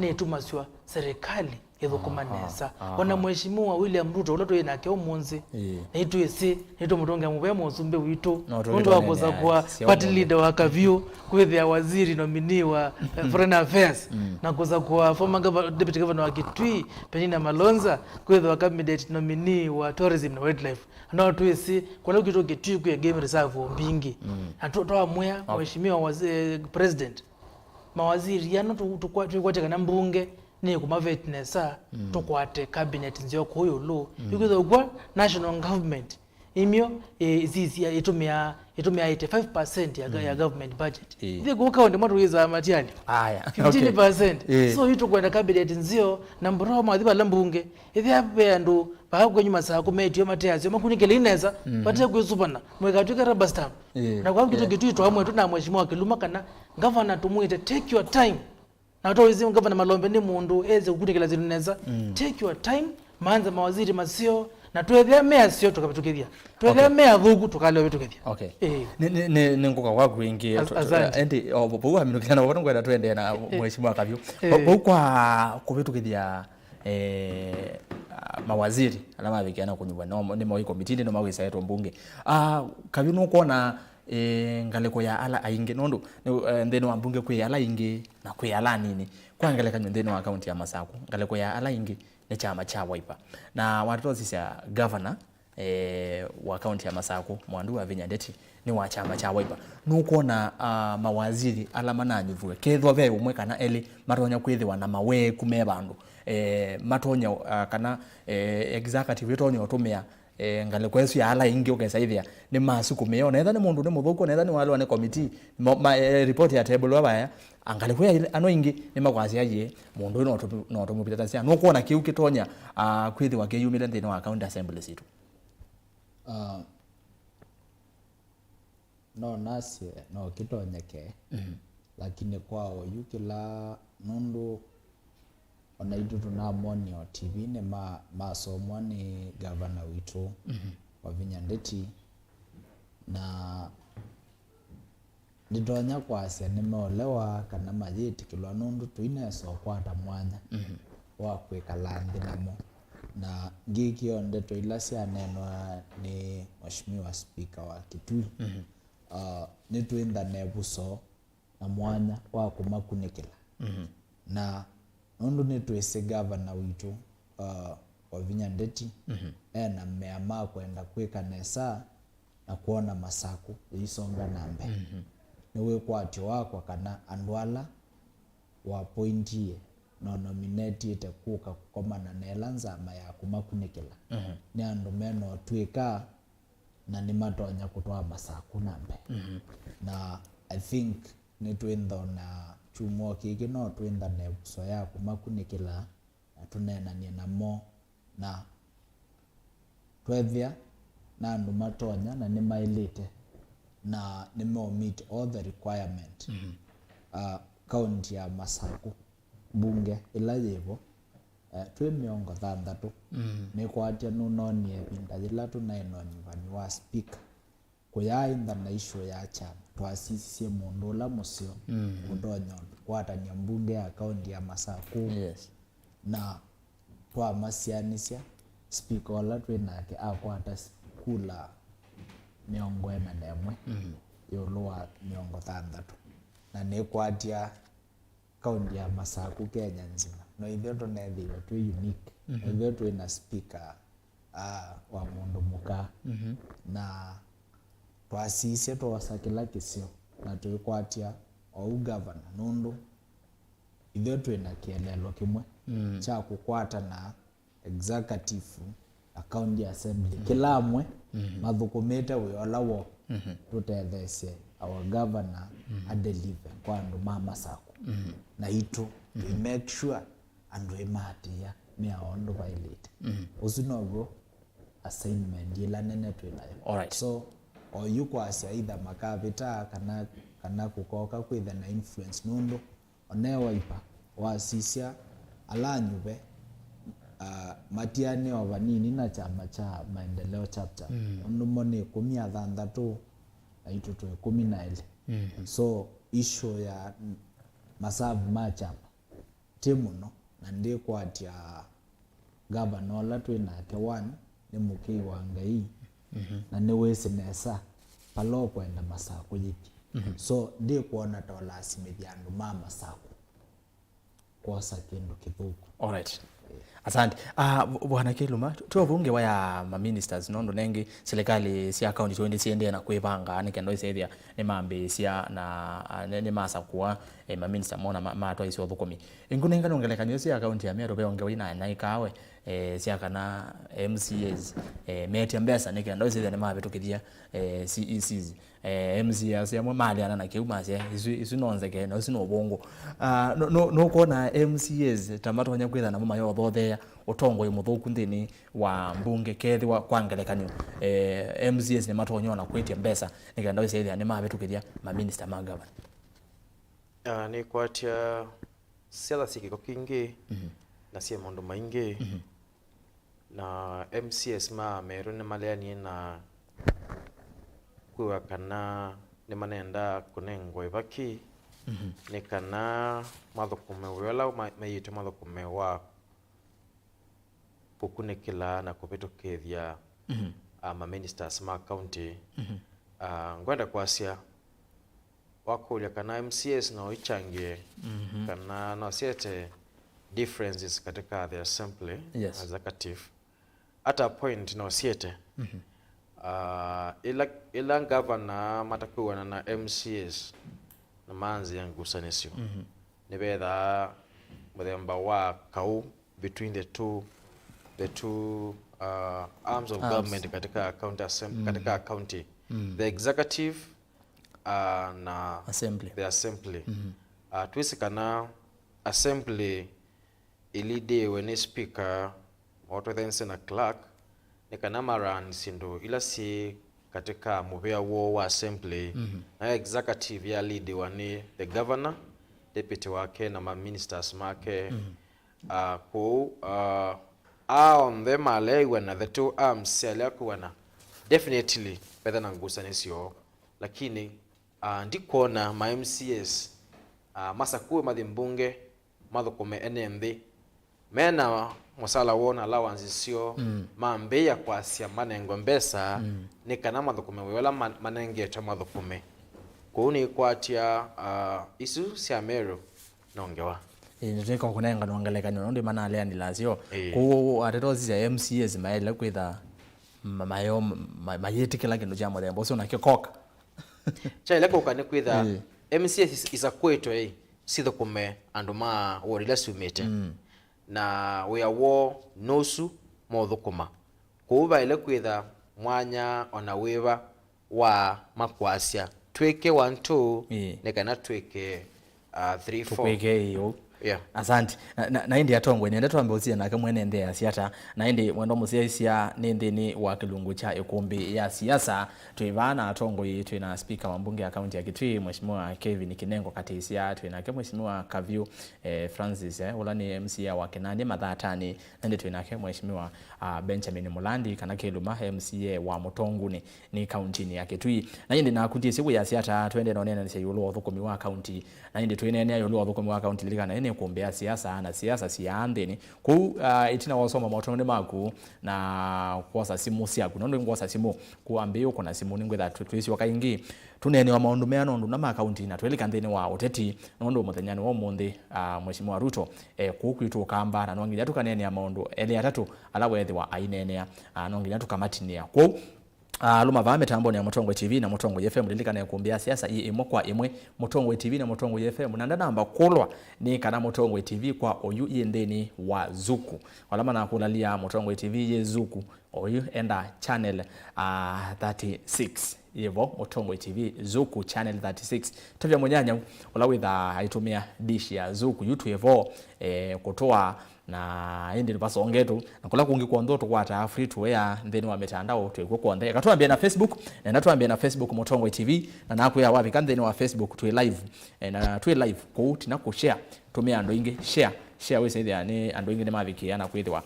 nĩtumasya serikali ĩthũkũma, aha, nesa. Aha. Ona Mheshimiwa William Ruto, ũla twĩ nake ũmũnthĩ, ĩĩ, nĩtwĩsĩ, nĩtũmũtũngĩa mũvea mũsumbĩ witũ, no, nũndũ wa kũsakũa party leader wa kavyũ, kwĩthĩa waziri nominee wa, eh, foreign affairs, mm, na kũsakũa former gov-, deputy governor wa Kitui, Penina Malonza, kwĩthĩwa cabinet nominee wa tourism na wildlife. No twĩsĩ, kũla kwitũ Kitui kwĩ game reserve mbingĩ. Mm. Na tũ-, twamwĩa, okay, Mheshimiwa wazi-, eh, President, mawaziri ano tũ-, tũkwa-, twĩkwatya kana mbunge nĩkũmavet nesa, mm, tũkwate cabinet nzeo kũu ĩũlũ. Mm. Ĩkwĩthĩwa kwa national government, imyo, eh, isisia, ĩtũmĩaa, ĩtũmĩaa eighty-five percent ya ga-, ya, mm, government budget. Eh. Ithyĩ kũu kaunti mwa tũwĩsaa matiani. Aya, okay. Fifteen percent. Eh. So, yu tũkwenda cabinet nzeo, na mbura mwathi vala mbunge. Ĩthĩa ve andũ vaa kwenyu masaa kũmetio mateasyo, makunĩkĩle inesa, mhm, vate kwĩsũvana, mũikatw'ĩke rubber stamp. Eh. Na kwa kitu, eh, kitu itwa mwetu na Mheshimiwa Kiluma kana, Governor, tũmwĩte, take your time. Na tũwĩsĩ Governor Malombe nĩ mũndũ eze kũkunĩkĩla syĩndũ nesa. Mm. Take your time, Manze mawaziri maseo, na twethĩa me aseo tũkavĩtũkĩthya. Twethĩa Okay. me athũku tũkalea ũvĩtũkĩthya. Okay. Eh. Nĩ- nĩ- nĩ- nĩ ngũka kwaku ĩngĩ. As- Tu- tu- asante. Endi, o, vau aminũkĩana vau nĩngwenda tũendee na Eh. Mheshimiwa Kavyũ. Eh. Vau kwa kũvĩtũkĩthya eh, ah, mawaziri ala mavikĩana kũnyuvwa no nĩ mawĩ komitinĩ no mawĩsaĩtwo mbunge. Ah, Kavyũ nũkwona eh, ngalĩko ya ala aingĩ nũndũ nĩ- eh, nthĩnĩ wa mbunge kwĩ ala aingĩ na kwĩ ala anini. Kwa ngelekany'o nthĩnĩ wa kaunti ya Masaku ngalĩko ya ala aingĩ nĩ kyama kya Wiper. Na watata ũsisya gavana eh, wa kaunti ya Masaku, Mwandu Wavinya Ndeti, nĩ wa kyama kya Wiper. Nũkwona ah, mawaziri ala mananyuvw'e, kethwa ve ũmwe kana elĩ, matonya kwĩthĩwa na maweeku me vandũ, eh, matonya ah, kana eh, executive ĩtonya ũtũmĩa eh, ngalĩko ĩsu ya ala aingĩ ũkesa ĩthĩa nĩ masukũmĩa, ona etha nĩ mũndũ nĩ mũthũku, ona etha nĩ walwa nĩ committee, mo- ma- eh, report ya table vaya, angalĩko ya ile- ano aingĩ nĩ makwasya yie mũndũ ũyũ no tũmũ- no tũmũvitatasya. Nũkwona kĩu kĩtonya ah, kwĩthĩwa kĩyumĩle nthĩnĩ wa county assembly sitũ? Ah, no nasye no kĩtonyeke, Mhm. Lakini kwa oyu kĩla nũndũ ona itũ tũnamonia o T V-inĩ ma- masomwa nĩ gavana witũ Mhm. Wavinya Ndeti, na nditonya kwasya nĩmeolewa kana mayĩtĩkĩlwa nũndũ tũinesa ũkwata mwanya Mhm. wa kwĩkala nthĩ namo. Na ngĩkĩo ndeto ila syaneenwa nĩ Mheshimiwa Speaker wa Kitui, Mhm. uh, nĩtwĩnthane vuso na mwanya wa kũmakunĩkĩla. Mhm. Na nũndũ nĩtwĩsĩ gavana witũ uh, Wavinya Ndeti Mhm. ena mea ma kwenda kwĩka nesa na kwona Masaku yĩisonga na mbee. Mhm. Nĩ wĩkwatyo wakwa kana andũ ala wapointie na ũnominetĩte kũka kũkomana na ĩla nzama ya kũmakunĩkĩla Mhm. nĩ andũ mena ũtw'ĩka na nĩmatonya kũtwaa Masaku na mbee. Mhm. Na I think nĩtwĩnthona kyumwa kĩkĩ no twĩnthane vuso ya kũmakunĩkĩla na tũneenanie namo na twethĩa na andũ matonya na nĩmaĩlĩte na nĩmeo meet all the requirement. Mhm. Uh, kaunti ya Masaku, mbunge ĩla yĩvo, uh, twĩ mĩongo thanthatũ. Mhm. Nĩkwatya nũnonie ĩvinda yĩla tũnaĩ na ũnyuvani wa speaker. Kũyaĩ nthana issue ya kyama, twasisisye mũndũ ũla mũseo Mm. ũtonya kwatany'a mbunge ya kaunti ya Masaku. Yes. Na twamasianĩsya, spika ũla twĩ nake akwata s- kula mĩongo ĩna na ĩmwe Mm. ĩũlũ wa mĩongo thanthatũ. Na nĩkwatya kaunti ya Masaku Kenya nzima. No ithyĩ tũneethĩiwe twĩ unique. Mhm. No ithyĩ twĩ na speaker ah, wa mũndũ mũka. Mhm. Na twasisye twosa kĩla kĩseo na tũikwatya ou gavana nũndũ ithyĩ twĩ na kĩeleelo kĩmwe Mm. kya kũkwatana executive na county assembly. Mhm. Kĩla amwe Mhm. mathũkũmĩte wĩa ũla woo Mhm. tũtetheesye our governor Mhm. adelive kwa andũ ma Masaku Mhm. na itũ. We Mhm. make sure andũ ĩmaatĩĩa mĩao ũndũ vaĩlĩte. Mhm. Ũsu now'o assignment ĩla nene twĩ nayo. Alright. So oyu kwasya either makavĩta kana, kana kũkoka kwĩtha na influence nũndũ one Wiper wasisya ala anyuve uh, matianĩe o vanini na kyama kya Maendeleo Chapter. Mm. Nũndũ mo nĩ ĩkũmi na thanthatũ na itũ twĩ ĩkũmi na elĩ. Mm. So issue ya masavu ma kyama ti mũno, na ndĩkwatya gavana ũla twĩ nake, one, nĩ mũkĩi wa Ngai, Mhm. na nĩwĩsĩ nesa vala ũkwenda Masaku yĩthi. Mhm. So ndĩkwona ta ũlasimĩthya andũ ma Masaku kwosa kĩndũ kĩthũku. Alright. Asante. Ah, bu- Bwana Kiluma, tu- tuovunge wa ya ma ministers nũndũ nengĩ silikalĩ sya county twenty siendee na kwĩvanga nĩ kenda isethĩa nĩmambĩĩsya na ah, nĩ- nĩmasakũa eh, maminista mona ma- matwaisye ũthũkũmi. Ĩngũnengane ngelekany'o ĩsu ya kaunti ya Meru ve ongewa ina na ikawe eh, sya kana M C As eh, metya mbesa nĩ kenda isethĩa nĩmavĩtũkĩthya eh, C E Cs. Eh, M C As amwe maleana na kĩu masya isu, isu no nzeke na isu no ũvũngũ. Ah, no- no- nũkwona M C As ta matonya kwĩtha namo mayothothea ũtongoi mũthũku nthĩnĩ wa mbunge kethĩwa kwa ngelekany'o eh, M C As nĩmatonya ona kwĩtya mbesa nĩ kenda wĩsethĩa nĩmavĩtũkĩthya maminista ma gavana? Ah, nĩkwatya syatha syĩ kĩko kingĩ Mhm. na syĩ maũndũ maingĩ. Mhm. Na M C As ma Meru nĩmaleanie na kwĩw'a kana nĩmanendaa kũnengwa ĩvaki, mhm, nĩ kana mathũkũme wĩa ũla ma-, maĩtwe mathũkũme wa kũkunĩkĩla na kũvĩtũkĩthya, mhm, ah, ma ministers ma county. Mhm. Ah, ngwenda kwasya, wakũlya kana M C As no ichangie, mhm, kana no siete differences katika the assembly, yes, executive. At a point no siete. Mhm. Ah, ila, ila governor matakwĩw'ana na M C As na maanzĩa ngusanĩsyo, mhm, nĩvethaa mũthemba wa kaũ between the two, the two, uh, arms of, arms, government katika county assem-, mm, katika county. Mm. The executive, uh, na assembly, the assembly. Mm-hmm. Uh, twĩsĩ kana assembly ĩlidĩwe nĩ speaker, otwethense na clerk, nĩ kana marani syĩndũ ila syĩ katika mũvĩa woo wa assembly. Mm-hmm. Na executive yalidiwa nĩ the governor, deputy wake na ma ministers make. Mm-hmm. Ah, kwoou, ah, aa onthe maleew'ana, the two arms syalea kwĩw'ana, definitely vetha na ngusanĩsyo, lakini, ah, ndikwona ma M C As, ah, masakue mathi mbunge, mathũkũme ene nthĩ, mena mũsala woo na allowance syoo, mm, mambĩĩa kwasya manengwe mbesa, mm, nĩ kana mathũkũme wĩa ũla ma-, manengetwe mathũkũme. Kwoou nĩkwatya, ah, isu sya Meru no ngewa. Ĩĩ, nĩtwĩka kũnenganwa ngelekany'o nũndũ manaleanĩla syo. Ĩĩ. Kwoou ateta ũsisya M C As maĩle kwĩtha ma-, mayo, ma-, mayĩtĩkĩla kĩndũ kya mũthemba ũsu na kĩkoka. Kyaĩle kũka nĩ kwĩtha, ĩĩ, M C As is-, isakwĩtwe, ĩ, sithũkũme andũ ma ward ila syumĩte. Mm. Na wĩa woo nũsu maũthũkũma. Kwoou vaĩle kwĩtha mwanya ona wĩva wa makwasya, twĩke one, two, ĩĩ, nĩ kana twĩke, uh, three, four. Tũkwĩke ĩĩ ũu. Yeah. Asante. Na, na, na ĩndĩ atongoi, nenda twambe ũsie nake mwene nthĩ ya siasa. Na ĩndĩ mwendwa mũsyaĩĩsya nĩ nthĩnĩ wa kĩlungu kya ĩkũmbĩ ya siasa. Twĩ vaa na atongoi, twĩ na speaker wa mbunge ya kaunti ya Kitui, Mheshimiwa Kevin Kinengo Katĩsya, twĩ nake Mheshimiwa Kaviu, eh, Francis, eh, ũla nĩ M C A wa Kinandi Mathatani, na ĩndĩ twĩ nake Mheshimiwa, ah, Benjamin Mulandi, kana Kĩluma, M C A wa Mũtonguni nĩ kauntinĩ ya Kitui. Na ĩndĩ naku ndyĩsĩ wĩasya ata, twende na ũneenanĩsya ĩũlũ wa ũthũkũmi wa kaunti. Na ĩndĩ twĩneenea ĩũlũ wa ũthũkũmi wa kaunti, lilikana ĩĩ nĩ ĩkũmbĩ ya siasa, na siasa siaa nthĩnĩ. Kwoou, ah, ĩtina wa ũsoma motong'onĩ maku na kwosa simũ syaku, nũndũ nĩngwosa simũ, kwoou ambĩĩa ũkũna simũ, nĩngwĩtha tũ-, twĩsyoka ĩngĩ tũneenea maũndũ mea nũndũ na ma kaunti, na twĩlika nthĩnĩ wa ũteti, nũndũ mũthenyanĩ wa ũmũnthĩ, ah, Mheshimiwa Ruto e kũu kwitũ Ũkamba, na no nginya tũkaneenea maũndũ elĩ atatũ ala weethĩwa aineenea, ah, no nginya tũkamatinĩa. Kwoou, ah, lũma vaa mĩtambonĩ ya Mũtongoi T V na Mũtongoi F M, lilikana ĩkũmbĩ ya siasa ĩ ĩmwe kwa ĩmwe, Mũtongoi T V na Mũtongoi F M, na ndanamba kũlwa nĩ kana Mũtongoi T V kwa oyu yĩ nthĩnĩ wa Zuku. Ala manakũlalia Mũtongoi T V yĩ Zuku, oyu enda channel, ah, thirty-six. Yĩvo, Mũtongoi T V, Zuku channel thirty-six. Tavya mũnyanyau ũla wĩthaa aitũmĩa dish ya Zuku, yu twĩvo, eh, kũtũa, na ĩndĩ nĩvasongetũ, na kũla kũngĩ kwonthe ũtũkwataa free to air nthĩnĩ wa mĩtandao, twĩkw'o kwonthe. Eka twambie na Facebook, nenda twambie na Facebook Mũtongoi T V, na nakwĩa wavika nthĩnĩ wa Facebook twĩ live, eh, na twĩ live kũu, tina kũshare, tũmĩa andũ aingĩ, share, share wĩsĩthĩa nĩ andũ aingĩ nĩmavikĩa na kwĩthĩwa,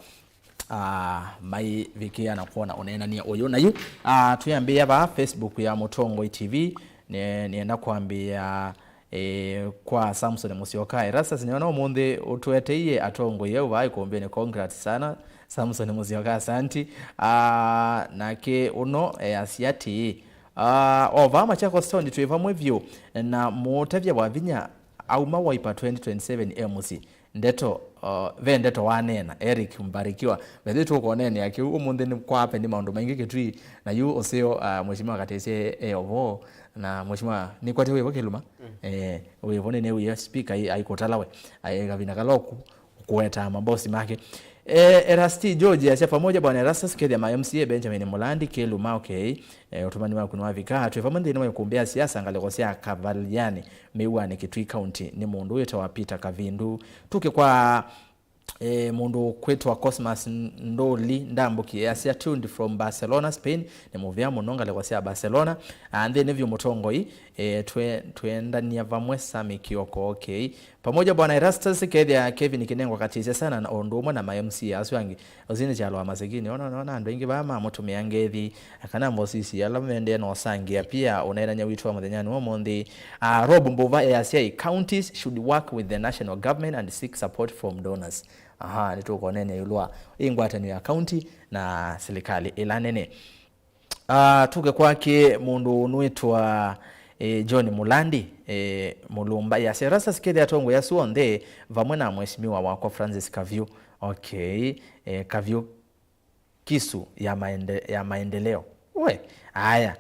ah, maivikĩa na kwona ũneenany'a ũyũ. Na yu, ah, twĩambĩĩa vaa Facebook ya Mũtongoi T V, nĩ-, nĩenda kwambĩĩa, eh, kwa Samson Musyoka. Erastus, nĩona ũmũnthĩ ũtũeteie atongoi au vaa ĩkũmbĩnĩ. Congrats sana, Samson Musyoka, asanti. Ah, nake ũno, eh, asya atĩĩ, ah, o vaa Machakos Town twĩ vamwe vyũ na mũtavya wa vinya auma Wiper twenty twenty-seven M C. Ndeto, uh, ve ndeto waneena, Eric Mbarikiwa. Methĩ tũkoneenea kĩu ũmũnthĩ nĩ kwa happen maũndũ maingĩ Kitui, na yu ũseo, uh, Mheshimiwa Katĩsye e ovo, na Mheshimiwa nĩkwatĩ wĩvo Kĩluma. Mm. Eh, wĩvo nĩnĩwie speaker ai-, aikũtala we, ai kavina kaloku, kũetaa mabosi make. Eh, Erasti George asya, pamoja bwana Erastus, kethya ma M C A Benjamin Mulandi, Kĩluma, okay. Eh, ũtũmani waku nĩwavika. Twĩ vamwe nthĩnĩ wa ĩkũmbĩ ya siasa ngalĩko sya Kavaliani, Mĩuanĩ, Kitui County, nĩ mũndũ wĩtawa Peter Kavindu. Tũke kwa, eh, mũndũ kwĩtwa Cosmas Ndoli Ndambũki, easya, tuned from Barcelona, Spain. Nĩ mũvea mũno ngalĩko sya Barcelona. Ah, nthĩnĩ vyũ Mũtongoi, E, twe-, twendania vamwe Sami Kioko, okay. Pamoja Bwana Erastus, kethĩa Kevin Kinengo akatisya sana na ũndũ ũmwe na ma M C A asu angĩ. Ũsu nĩ kyalo wa masikini. Ona, ona andũ aingĩ vaa mamũtũmĩa ngethi, kana mbosisi ala mendee na ũsangĩa pia ũneenany'a witũ wa mũthenyanĩ wa ũmũnthĩ. Ah, Rob Mbuva easya, counties should work with the national government and seek support from donors. Aha, nĩtũkoneenea ĩũlũ wa ĩ ngwatanĩo ya county na silikalĩ ĩla nene. Ah, tuke kwake mũndũ ũnwĩtwa, eh, John Mulandi, eh, Mulumba. Yasya, Erastus, kethĩa atongoi asu onthe vamwe na mheshimiwa wakwa Francis Kavyu. Okay, eh, Kavyu kisu ya maende-, ya maendeleo. We, aya.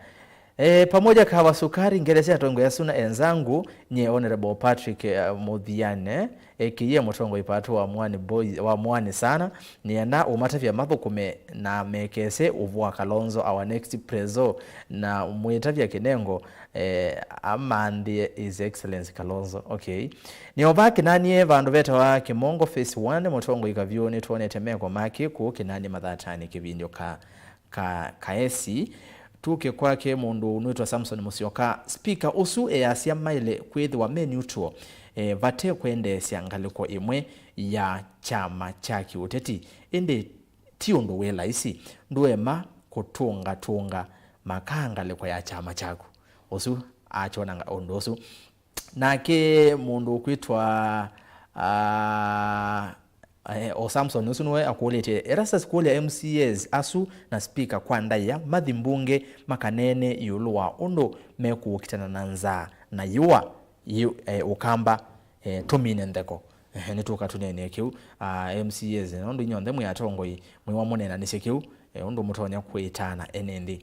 Eh, pamoja kawa sukari, ngelesya atongoi asu na enzangu, nye Honorable Patrick, eh, Muthiane, ekie mũtongoi patũ wa Mwani Boy, wa Mwani sana, nĩenda ũmatavya mathũkũme na mekese ũvũa Kalonzo, our next prezo, na mwĩtavya Kinengo, eh, amanthĩe His Excellency Kalonzo. Okay. Nĩova Kinanie vandũ vetawa Kimongo phase one, mũtongoi Kavyu nĩtwonete meko make kũu Kinanie mathatanĩ kĩvindyo ka ka, kaesi. Tuke kwake mũndũ ũnwĩtwa Samson Musyoka. Speaker ũsu easya maĩle kwĩthĩwa me neutral, e, vate kwendeesya ngalĩko ĩmwe ya kyama kya kĩũteti. Ĩndĩ ti ũndũ wĩ laisi. Ndũema kũtũngatũnga makaa ngalĩko ya kyama kyaku. Ũsu akyona nga-, ũndũ ũsu. Nake mũndũ ũkwĩtwa, ah, eh, o Samson ũsu nĩwe akũlĩtye, Erastus kũlya M C As asu na speaker kwa ndaĩa mathi mbunge makaneene ĩũlũ wa ũndũ mekũũkitana na nzaa na yũa, yũ-, eh, ũkamba, eh, tũmine ntheko. Ehe, nĩtũka tũneenee kĩu. Ah, M C As, nũndũ inyonthe mwĩ atongoi, mwĩwa mũneenanĩsye kĩu. E, ũndũ mũtonya kwĩtana ene nthĩ.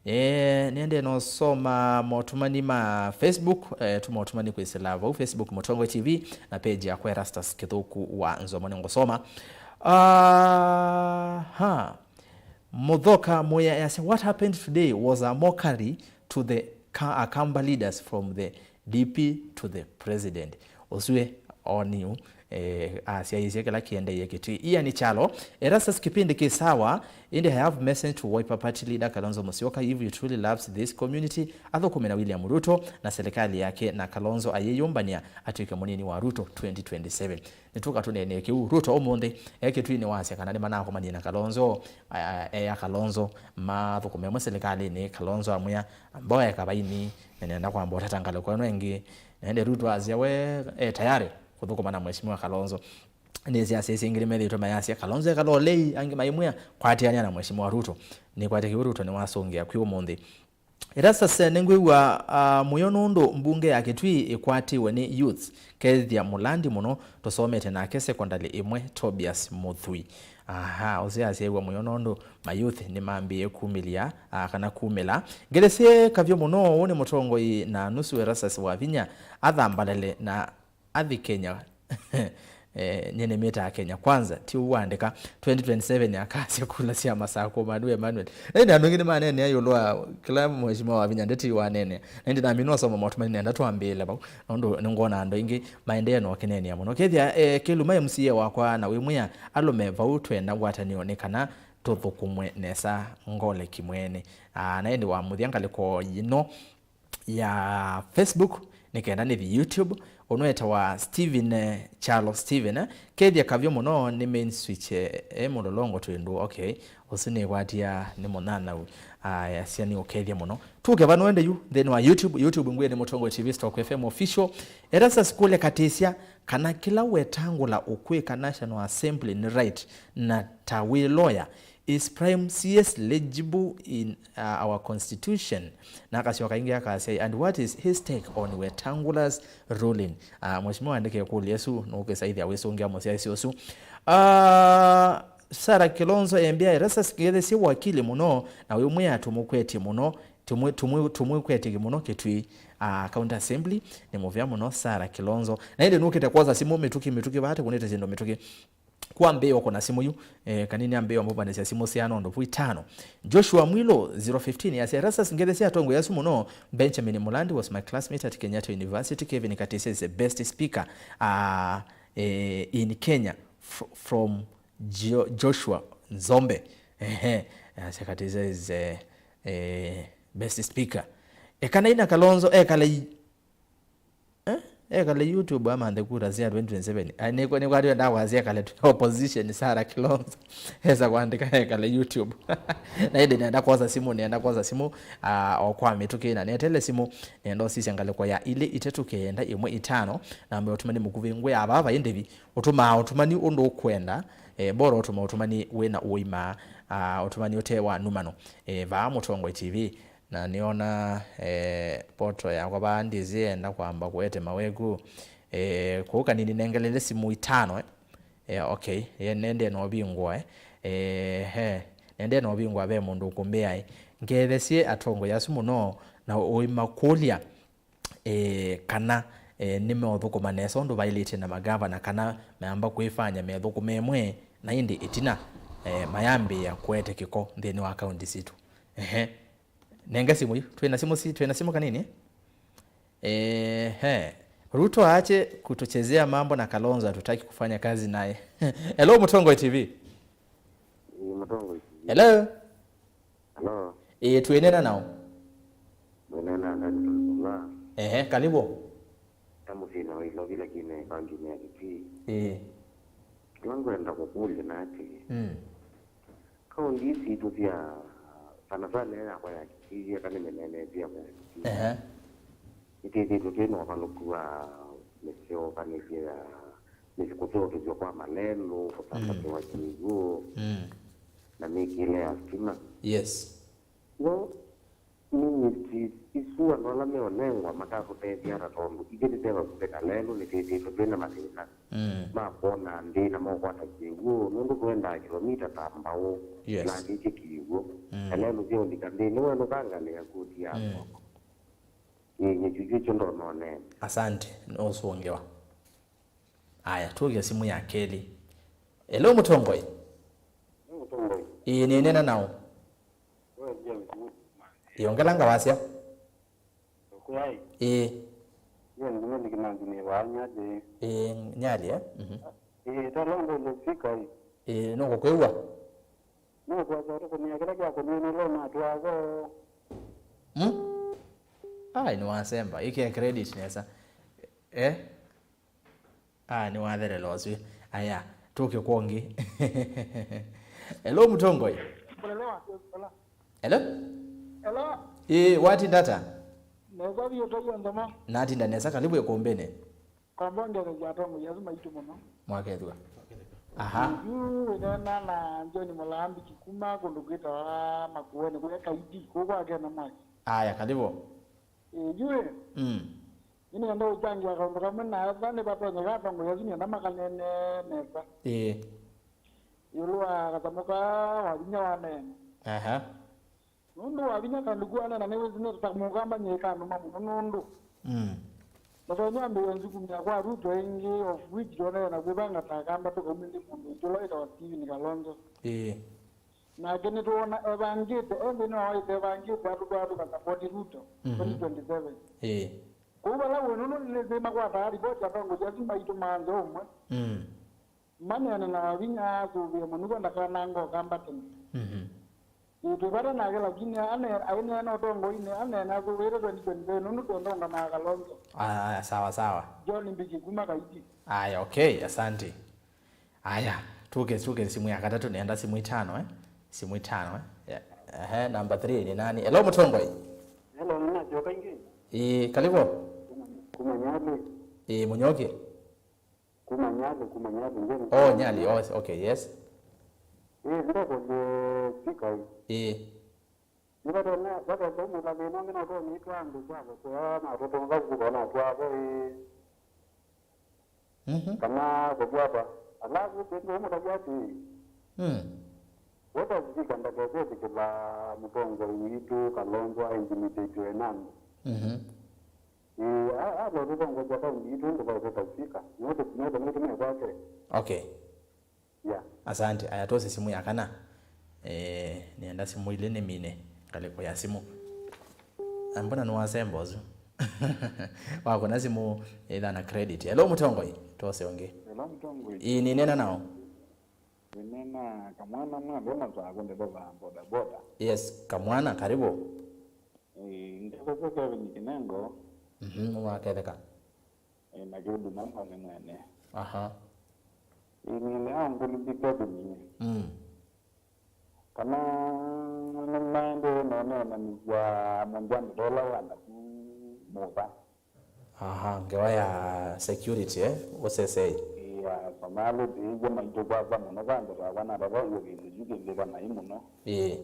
E, nĩendee nosoma motumani ma Facebook, e, tũmotumani kwĩsĩla vau Facebook Mũtongoi T V na page yakwa Erastus Kĩthũku wa Nzomo nĩngũsoma. Aha. Mũthoka Mũya yasya, what happened today was a mockery to the Ka-, Akamba leaders from the D P to the president. Ũsu e, o nĩu, eh, asyaĩĩsye kĩla kĩendeeie Kitui. Ian Kyalo, Erastus, kĩpindi kĩ sawa, ĩndĩ I have message to Wiper Party leader Kalonzo Musyoka, if he truly loves this community, athũkũme na William Ruto na silikalĩ yake, na Kalonzo ayĩyũmbany'a atw'ĩke mũnini wa Ruto twenty twenty-seven. Nĩtũka tũneenee kĩu. Ruto ũmũnthĩ e Kitui nĩwasya kana nĩmanakomanie na Kalonzo, a-, a-, eya Kalonzo mathũkũme amwe silikalĩnĩ. Kalonzo amwĩa, mboe kavaini, na nĩenda kwamba ũtata ngalĩko ĩno ĩngĩ. Na ĩndĩ Ruto asya we e tayarĩ kũthũkũma na Mheshimiwa Kalonzo. Nĩsĩ asyaĩĩsya aingĩ nĩmethĩĩtwe mayasya, Kalonzo ekala ũlei, angĩ maimwĩa, kwatĩanĩa na Mheshimiwa Ruto. Nĩkwatya kĩu Ruto nĩwasũngĩa kwĩ ũmũnthĩ. Erastus, nĩngwĩw'a, ah, mũyo nũndũ mbunge ya Kitui ĩkwatĩwe nĩ youth. Kethya Mũlandi mũno, tũsomete nake sekondalĩ ĩmwe, Tobias Mũthui. Aha, ũsu asyaĩw'a mũyo nũndũ ma youth nĩmambĩĩe kumĩlya, ah, kana kumĩla. Ngelesye kavyo mũno, ũũ nĩ mũtongoi na nusu Erastus Wavinya, athambalale na athi Kenya. Eh, nye nĩmĩtaa Kenya Kwanza, ti ũu waandĩka. Twenty twenty-seven akasya kula sya Masakũ, Madu Emmanuel. Na ĩndĩ andũ aingĩ nĩmaneenea ĩũlũ wa kĩla Mheshimiwa Wavinya ndeti waneenea. Na ĩndĩ nami nosoma maũtũmani nenda twambĩĩle vau. Nũndũ nĩngwona andũ aingĩ maendee na ũkĩneenea mũno. Kethĩa, eh, Kĩluma M C A wakwa na wĩmwĩa alũme vau twenda ngwatanĩo nĩ kana tũthũkũmwe nesa ngoleki mwene. Ah, na ĩndĩ wa mũthya ngalĩko yĩno ya Facebook, nĩ kenda nĩthi YouTube, ũnwetawa Steven, eh, Kyalo Steven, eh, kethya kavyo mũno nĩ main switch, eh, e mũlolongo twĩ ndũ, okay, ũsu nĩkwatia nĩ mũnyanyaũ, ah, yasya nĩ ũkethya mũno. Tuke vano ende yu, nthĩnĩ wa YouTube, YouTube ngwĩe nĩ Mũtongoi T V Stock F M Official, Erastus kũlya katĩsya kana kĩla wetangũla ũkwĩka National Assembly nĩ right, na ta wĩ lawyer, is prime C S legible in, uh, our constitution? Na akasyoka ĩngĩ akasya, and what is his take on Wetangula's ruling? Uh, Mheshimiwa andĩke kũlya ĩsu, nũkĩsaĩthya wĩsũngĩa mũsyaĩĩsya ũsu. Uh, Sarah Kilonzo embĩa, Erastus ngethesye wakili mũno, na wĩmwĩa tũmũkwetye mũno, tũmwĩ-, tũmwĩ-, tũmwĩkwetye mũno Kitui, uh, County Assembly, nĩ mũvea mũno Sarah Kilonzo. Na ĩndĩ nũkĩte kwosa simũ mĩtũkĩ, mĩtũkĩ vaa tũkũnĩte syĩndũ mĩtũkĩ. Kwa mbee ũkũna simũ yu, eh, kanini ambĩĩwa mũvanĩsya simũ sya nũndũ vu itano. Joshua Mwilo, zero fifteen, yasya, Erastus ngethesye atongoi asu mũno. Benjamin Mulandi was my classmate at Kenyatta University. Kevin Katise is the best speaker, uh, eh, in Kenya fr-, from Jo-, Joshua Nzombe. Ehe, yasya Katise is, eh, eh, best speaker. Ekana ina Kalonzo ekale i-, eh? Ekale YouTube amanthe kura sya twenty twenty-seven. Ah, nĩkwatĩenda kwasya ekale tu opposition Sarah Kilonzo. Esa kwandĩka ekale YouTube. Na ĩndĩ nenda kwosa simũ, nenda kwosa simũ, ah, o kwa mĩtũkĩ na netele simũ, nenda ũsisya ngalĩko ya ilĩ itatũ kenda ĩmwe itano, namba ya ũtũmani mũkuvĩ ngwĩ ya vaa vaĩ ndĩvi, ũtũmaa ũtũmani ũndũ ũkwenda, eh, bora ũtũma ũtũmani wĩna ũima, ah, ũtũmani ũte wa numano. Eh, vaa Mũtongoi T V, na nĩona, eh, poto yakwa vaa ndĩsĩ enda kwamba kũete maweku. Eh, kũu kanini nengelele simũ itano, eh. Eh, okay. Ye nende no vingwa, eh. Eh, he. Nende no vingwa ve mũndũ ũkũmbĩa, eh. Ngethesye atongoi asu mũno na ũimakũlya, eh, kana, eh, nĩmeũthũkũma nesa ũndũ vaĩlĩte na magavana, kana meamba kwĩfanya methũkũme ĩmwe na ĩndĩ ĩtina, eh, mayambĩĩa kũete kĩko nthĩnĩ wa kaunti sitũ. Ehe. Nenga simũ yu. Twĩna simũ si-, twĩna simũ kanini? Ehe. Ruto aache kutuchezea mambo na Kalonzo, hatutaki kufanya kazi naye. Hello, Mũtongoi T V. Ĩĩ, Mũtongoi T V. Hello. Hello. Ĩĩ, twĩnena nao. Mwĩnena na Nicholas Mula. Ehe, karibu. Ta mũsyĩnĩ wa Ilovi, lakini kangine ya Kitui. Ĩĩ. Kĩla ngwenda kũkũlya na atĩ, mm, kaunti ii sitũ sya, sana sana ĩla yakwa ya Kitui, kana nĩmĩneenetie yakwa ya Kitui. Ehe. Nĩtwĩthĩĩtwe twĩ na ũvalũku wa mĩseũvanĩlye ya mĩsyĩ kũseũvĩsw'a kwa malelũ, kũsambatĩwa, mm, kĩw'ũ, mm, na mĩkĩĩle ya sitima. Yes. No ministries isu andũ ala meũnengwa matatũtethya ata, tondũ ithyĩ nĩtwĩ vakuvĩ na lelũ, nĩtwĩthĩĩtwe twĩ na mathĩna, mm, ma kwona nthĩ na maũkwata kĩw'ũ, nũndũ tũendaa kĩlomita ta mbaũ, yes, ĩlangĩtye kĩw'ũ. Mm. Na lelũ syaũlika nthĩnĩ, wenũkangalĩa koti yakwa. Mm. Ĩĩ, nyie kyũkyo kyo ndononene. Asante, nũsũngĩwa. Aya, tũkĩa simũ ya kelĩ. Hello, Mũtongoi. Nĩ Mũtongoi. Ĩĩ, nĩnena nao. We James Wood. Ĩĩ, ongelanga wasya. Ũkwai. Ĩĩ. Ye nginya nĩ Kĩmanthi nĩ wa Nyali. Ĩĩ, Nyali, eh? Mhm. Ĩĩ, tala ngũlĩ speaker ĩ. Ĩĩ, nũkũkwĩw'a. Nũkwasa tũkũnĩa kĩla kya kũnĩnĩlwa na twavo. Hmm? Ai, nĩwasemba. Ĩkĩa credit nesa. Eh? Ah, nĩwatherela ũsu. Aya, tũke kwa ũngĩ. Hello, Mũtongoi. Mũlele wa Kĩsala. Hello? Hello? Ĩĩ, watinda ata? Nesa vyũ, taiyo nthoma. Natinda nesa, karibu ĩkũmbĩnĩ. Kwamba ngetheja atongoi asu maitũ mũno. Mwakethwa. Aha. Yu wĩneena na John Mũlambiki kuma kũndũ kwĩtawa Makueni, kũya Kaiti, kũu kwake na mwaki. Aya, karibu. Ĩĩ, yu ĩ. Mm. Nĩnenda ũkyangĩa kaũndũ kamwe na ethwa nĩvatonyeka atongoi asu nĩenda makanene nesa. Ĩĩ. Ĩũlũ wa kasamũ ka Wavinya waneena. Aha. Nũndũ Wavinya kandũ ku aneena nĩwĩsĩ nĩ ta mũkamba nyie kanũma mũno nũndũ. Mm. Mũthenya ambĩĩa nzukumya kwa Ruto ĩngĩ, of which twoneena kwĩvanga ta kamba tũkaumĩlye mũndũ ũngĩ ũla wĩtawa Stephen Kalonzo. Ĩĩ. Nake nĩtwoona evangĩte, e nthĩnĩ wa waithe evangĩte atũtwaa tũkasapoti Ruto, mhm, twenty twenty-seven. Ĩĩ. Kwoou vala wĩ nũndũ nĩnĩsĩ makwataa ripoti atongoi asu maitũ manze ũmwe. Mm. Maneene na Wavinya asũvĩe mũnĩw'a ndakananga ũkamba tene. Mhm. Ĩĩ, twĩ vata nake, lakini ane-, aineena ũtongoinĩ, aneene asũvĩĩte twenty twenty-seven nũndũ twenda ũngamaa Kalonzo. Aya, aya, sawa, sawa. John Mbiki kuma Kaiti. Aya, okay, asante. Aya, tuke, tuke simu ya katatũ, nenda simu itano, eh? Simu itano, eh? Yeah. Ehe, number three ni nani? Hello, Mũtongoi. Hello, nĩnasyoka ĩngĩ. Ĩĩ, karibu. Kuma, kuma Nyali. Ĩĩ, Mũnyoki. Kuma Nyali, kuma Nyali, ndio. Oh, Nyali, oh, okay, yes. Ĩĩ, ndakũlye speaker. Ĩĩ. Nĩvatene, vatete mũtha thĩna ũngĩ na tũnĩtwa andũ sya kũsea na tũtũnga kũkona twavo ĩ. Mhm. Kana kũvyata. Alafu kĩndũ mũtavya atĩ, mm, wota speaker ndakekwĩtĩkĩla mũtongoi witũ Kalonzo aintimidate nani. Mhm. Ĩĩ, a, a, no tũtongosya kaunti itũ ndũkaũteta speaker. Nũndũ, nũndũ nĩtũmekwate. Okay. Yeah. Asante. Aya, twose simu ya kana. Eh, nĩenda simu ilĩ nĩmine ngalĩko ya simu. Ah, mbona nĩwasemba ũsu? Wakũna simu ĩthana credit. Hello, Mũtongoi. Twose ũngĩ. Hello, Mũtongoi. Ĩĩ, nĩnena nao. Nĩnena Kamwana mwa Ndona Sako ndeto za boda boda. Yes, Kamwana, karibu. Ĩĩ, ngetha sya Kevin Kinengo. Mhm, nĩwaketheka. Ĩĩ, na kĩũndũ namba nĩ mwene. Aha. Ĩĩ, nĩ nĩ angũlilike kũmie. Mm. Kana nĩmaendee noneenanĩsya mũndũ andũ tola wanda ku mũva. Aha, ngewa ya security, eh? Ũsesei. Ĩĩ, asomalĩ tĩĩw'e maitũ kwakwa mũno kwanza takwa natavaũw'e kĩndũ kyu kĩngĩ kana ĩ mũno. Ĩĩ.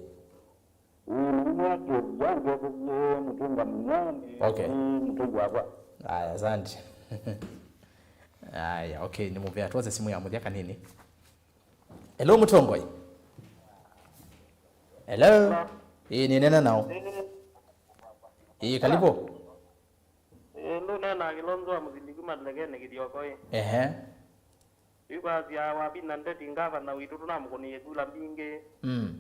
Ĩĩ, nĩmwatũlya ngetesie mũtũnga mũnywani. Okay. Nĩ mũtũngi wakwa. Aya, asante. Aya, okay, nĩ mũvea. Tuose simu ya mũthya kanini. Hello, mũtongoi. Hello. Hello. Ĩĩ, nĩnena nao. Ĩĩ, karibu. Ĩĩ, ndũnena Kilonzo wa Mũthindi kuma Ndekene Kĩthioko ĩ. Ehe. Yu kwasya Wavinya ndeti ngavana witũ tũnamũkũnĩie kula mbingĩ. Mm.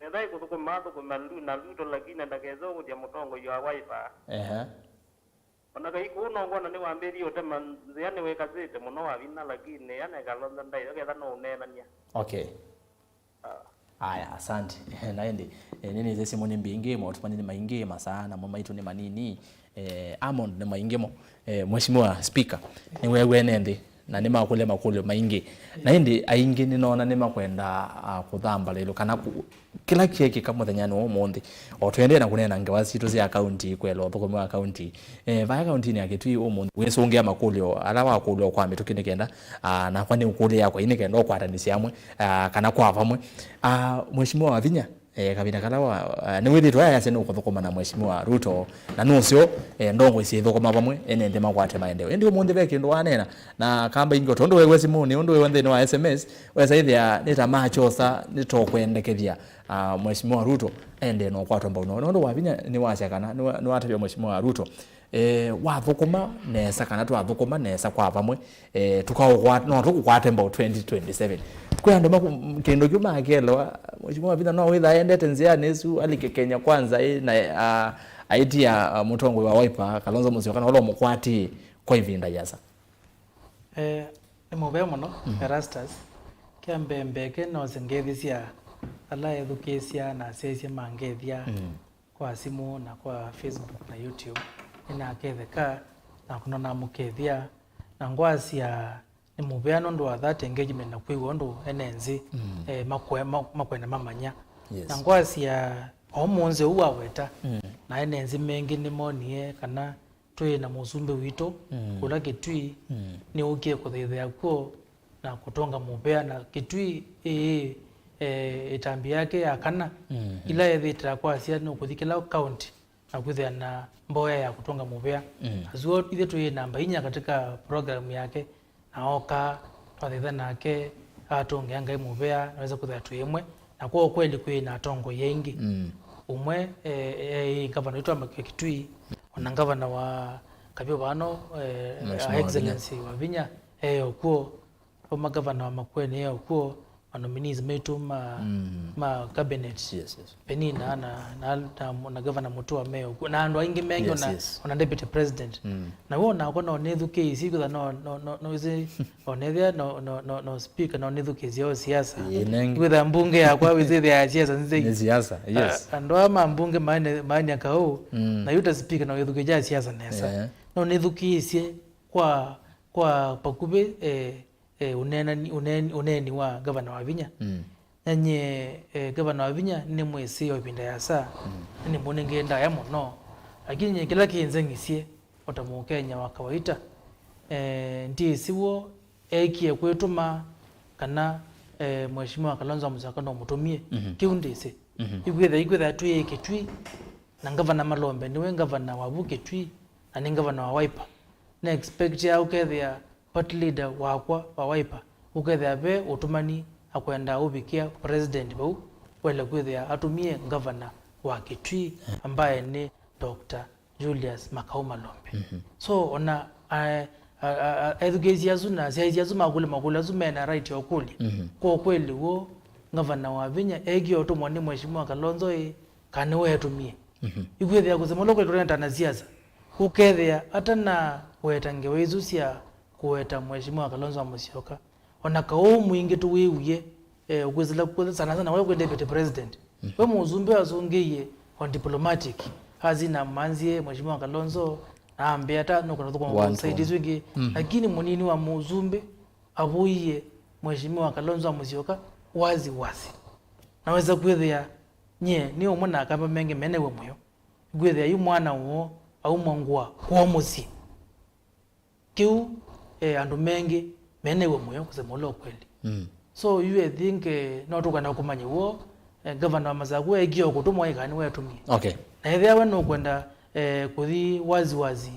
Nethwa ĩkũthũkũma athũkũma Lu-, na Ruto, lakini ndakese ũkũthya mũtongoi wa Wiper. Ehe. Ona kai kũu no ngwona nĩwambĩĩie ũtema nzĩa, nĩwĩkasĩte mũno Wavinya, lakini ane Kalonzo ndaĩ, ketha no ũneenany'a. Okay. Ah. Aya, asante. Na ĩndĩ, eh, nĩnĩsĩ simũ nĩ mbingĩ, maũtũmani nĩ maingĩ, masaa namo maitũ nĩ manini. Eh, Amond nĩ maingĩ mo. Eh, Mheshimiwa Speaker, nĩweew'e ene nthĩ, na nĩmakũlya makũlyo maingĩ. Na ĩndĩ aingĩ nĩnoona nĩmakwenda, ah, kũthamba lelũ, kana ku-, kĩla kĩekĩka mũthenyanĩ wa ũmũnthĩ. O tũendee na kũneena ngewa sitũ sya kaunti, kwela ũthũkũmi wa kaunti. Eh, vaya kauntinĩ ya Kitui ũmũnthĩ, wĩsũngĩa makũlyo ala wakũlw'a kwa mĩtũkĩ nĩ kenda, ah, nakwa nĩũkũlya yakwa ii nĩ kenda ũkwatanĩsya amwe, ah, kana kwa vamwe. Ah, Mheshimiwa Wavinya, eh, kavinda kala wa, ah, nĩwĩthĩtwe ayasya nũkũthũkũma na Mheshimiwa Ruto, na nũseo, eh, ndongoi syĩthũkũma vamwe, ene nthĩ makwate maendeeo. Ĩndĩ ũmũnthĩ ve kĩndũ waneena, na kamba ingĩ, o tondũ weew'a simũnĩ, ũndũ weew'a nthĩnĩ wa S M S, wesa ĩthĩa nĩ ta makyosa, nĩtokwendekethya, ah, Mheshimiwa Ruto endee na ũkwatwa mbau. No, nũndũ Wavinya nĩwasya kana, nĩwa-, nĩwatavya Mheshimiwa Ruto, eh, wathũkũma nesa, kana twathũkũma nesa kwa vamwe, eh, tũkaũkwa-, no tũkũkwate mbau twenty twenty-seven. Kwĩ andũ maku-, m-, kĩndũ kĩu makelewa, Mheshimiwa Wavinya no wĩthaa endete nzĩanĩ ĩsu, alike Kenya Kwanza, ĩ, na, ah, aitia, ah, mũtongoi wa Wiper, Kalonzo Musyoka, na ũla ũmũkwatie kwa ĩvinda yĩasa. Eh, nĩ mũvea mũno, mm, Erastus. Kya mbee mbee ke nose ngethĩsya ala ethukĩĩsya na asyaĩĩsya mangethya, mm, kwa simũ na kwa Facebook na YouTube. Nĩnaketheka, na kũnona mũkethya, na ngwasya nĩ mũvea nũndũ wa that engagement na kwĩw'a ũndũ ene nzĩ, mm, eh, makwe-, ma-, makwenda mamanya. Yes. Na ngwasya o mũnzĩ ũu waweta, mm, na ene nzĩ mengĩ nĩmonie kana twĩ na mũsumbĩ witũ, mm, kũla Kitui, mm, nĩũkie kũthaithĩa kw'o na kũtũnga mũvea, na Kitui ĩĩ, e, ĩtambya yake ya kana, mm, ila ethĩĩte akwasya nũkũthi kĩla kaunti na kwĩthĩa na mboya ya kũtũnga mũvea. Mm. Asu ithyĩ twĩ namba inya katika program yake, na oka, twathaitha nake, atũngĩa Ngai mũvea, naweza kwĩthĩa twĩ ĩmwe, na kwa ũkweli kwĩ na atongoi aingĩ. Mm. Ũmwe, eh, eh, ngavana witũ wa Kitui, ona ngavana wa Kavyo vano, eh, Mheshimiwa Her Excellency Wavinya, eh, okuo, former governor wa Makueni, eh, okuo, ma nominees maitũ ma, mm, ma cabinet. Yes, yes. Penina na, na, na, na Governor Mutua me ũkw'o, na andũ aingĩ mengĩ, yes, ona, yes, ona Deputy President. Mm. Na w'o nakwa no nĩthukĩĩsye, kwĩtha no, no, no, no, ĩsĩ, onethĩa no, no, no, no speaker no nĩthukĩĩsye o siasa. Ĩĩ, nengĩ. Kwĩtha mbunge yakwa wĩsĩthĩa ya siasa nzei. Nĩ siasa, yes. A-, andũ aa ma mbunge maene-, maenya kaũ, mm, na yu ta speaker no wĩthukĩĩsya siasa nesa. Yeah. No nĩthukĩĩsye kwa, kwa pakuvĩ, eh, eh, ũneenani-, ũneeni, ũneeni wa Gavana Wavinya. Mm. Na nyie, eh, Gavana Wavinya nĩnĩmwĩsĩe o ĩvinda yasa, mm, na nĩnĩmũnengee ndaĩa mũno. Lakini nyie kĩla kĩnzeng'isye, o ta Mũkenya wa kawaita, eh, ndyĩsĩ w'o eekie kwĩtũma kana, eh, Mheshimiwa Kalonzo Musyoka no mũtũmie. Mhm. Kĩu ndyĩsĩ. Mhm. Ikwĩthĩa, ikwĩthĩa twĩ Kitui, na Gavana Malombe nĩwe gavana wa vu Kitui, na nĩ gavana wa Wiper. Nĩ expect ya ũkethĩa party leader wakwa wa Wiper, ũkethĩa ve ũtũmani akwenda ũvikĩa president vau, wele kwĩthĩa atũmie gavana wa Kitui, ambaye nĩ Doctor Julius Makau Malombe. Mhm. So, ona, a, a, a, a, ethukĩĩsya asu na asyaĩĩsya asu makũlya makũlyo asu mena right ya ũkũlya. Mhm. Kwa ũkweli w'o, gavana Wavinya eekie ũtũmwa nĩ Mheshimiwa Kalonzo ĩ, kana nĩwe etũmie. Mhm. Ikwĩthĩa kũsema ũla kweli tũrenda na siasa, ũkethĩa atana weta ngewa isu sya kũweta Mheshimiwa Kalonzo wa Musyoka. Ona kaũ mwingĩ tũwĩwie, eh, ũkwĩsĩla kwĩsĩ sana sana we kwĩ deputy president. Mhm. We mũsumbĩ wasũngĩie on diplomatic. Athi na manzie Mheshimiwa Kalonzo, na ambĩa ta nũkwenda thũkũma One side two. Isu ingĩ. Mm. Lakini mũnini wa mũsumbĩ avũie Mheshimiwa Kalonzo wa Musyoka wazi wazi. Na wesa kwĩthĩa, nyie, nĩ ũmwe na Akamba mengĩ menew'a mũyo. Kwĩthĩa yu mwana woo aumwa ngũa kwoo mũsyĩ. Kĩu, eh, andũ mengĩ menew'a mũyo, kusema ũla ũkweli. Mm. So, you, I think, eh, no tũkana kũmanya w'o, eh, gavana wa Masaku ekie o kũtũmwa ĩkaa nĩwetumie. Okay. Na ethĩa we nũkwenda, eh, kũthi wazi wazi,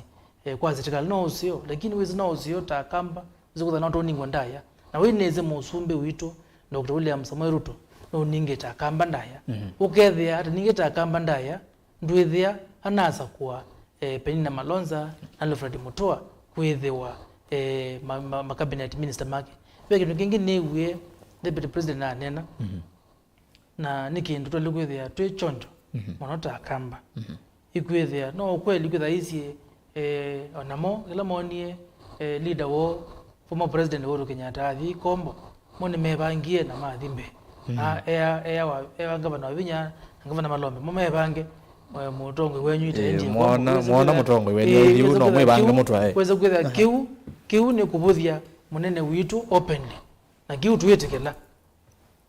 eh, kwa serikali, no ũseo, lakini wĩsĩ no ũseo ta Akamba, wĩsĩ kwĩthĩa no tũningwe ndaya. Na wĩnĩsĩ mũsumbĩ witũ, Doctor William Samoei Ruto, nũningĩte Akamba ndaya. Mhm. Ũkethĩa ata ningĩte Akamba ndaya, ndwĩthĩa anasakũa, eh, Penina Malonza na Alfred Mutua kwĩthĩwa, eh, ma, ma, ma cabinet minister make. Ve kĩndũ kĩngĩ nĩw'ie Deputy President anena, mhm, na nĩ kĩndũ twaĩle kwĩthĩa twĩ chonjo, mhm, mũno ta Akamba. Mhm. Ikwĩthĩa, no ũkweli kwĩthĩa isyĩ, eh, onamo, ĩla moonie, eh, leader woo, former President Uhuru Kenyatta athi Kombo, mo nĩmevangie na mathi mbee. Mm. Na ea, ea wa, ea ngavana Wavinya na ngavana Malombe, mo mevange, eh, mũtongoi wenyu ĩte Eh, ĩndĩ mwona, Kombo, mwona kwĩsĩ mũtongoi wenyu eh, ũthiũ, kwĩsĩ no kwĩthĩa mwĩvange kĩu, mũtwae. Kwĩsĩ kwĩthĩa kĩu, kĩu nĩ kũvũthya mũnene witũ openly. Na kĩu twĩtĩkĩla.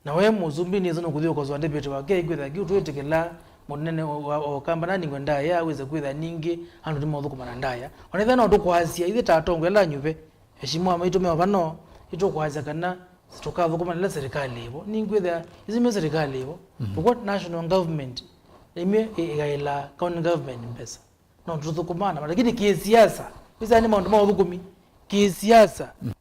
Na we mũsumbĩ nĩsĩ nũkũthi ũkosoa ndĩvĩtĩ wake, ĩkwĩthĩa kĩu twĩtĩkĩla mũnene wa, wa Ũkamba na ningwe ndaya, wĩse kwĩthĩa ningĩ andũ nĩmaũthũkũma na ndaya. Ona ĩthĩa no tũkwasya, ithyĩ ta atongoi ala anyuve, eshimwa maitũ me ovano, ĩtũkwasya kana tũkathũkũma na ĩla serikali ĩvo. Nĩngwĩthĩa, isu nĩ serikali ĩvo. Mhm. Ũkw'a national government, ĩmwe ĩ-, ĩgaĩla county government mbesa. No tũthũkũmaa na, lakini kĩsiasa, wĩsa nĩ maũndũ ma ũthũkũmi, kĩsiasa. Mm.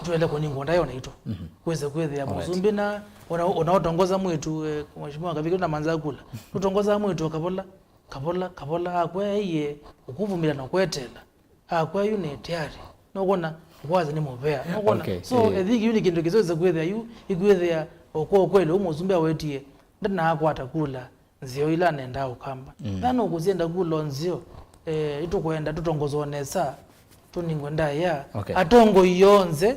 Tũele kũningwa ndayo naitũ. Mhm. Wĩse kwĩthĩa Alright. Mũsumbĩ na, ona, ona ũtongoza mwĩtu, eh, Mheshimiwa Kavika na manza kula. Tũtongoza mwĩtu kavola, kavola, kavola, akwa aiye, ũkuvumĩla na kwetela. Akwa yu nĩ tayari. Nũkwona, kwaza nĩ mũvea. Nũkwona. Okay. So, eh, I think yu nĩ kĩndũ kĩsose kwĩthĩa yu, ikwĩthĩa, okwa ũkweli, ũmũsumbĩ awetie, ndanakwata kula. Nzeo ila nendaa Ũkamba. Mm. Na nũkũsyenda kula nzeo, eh, itũkwenda tũtongozwa nesa, tũningwe ndaya. Okay. Atongoi onthe,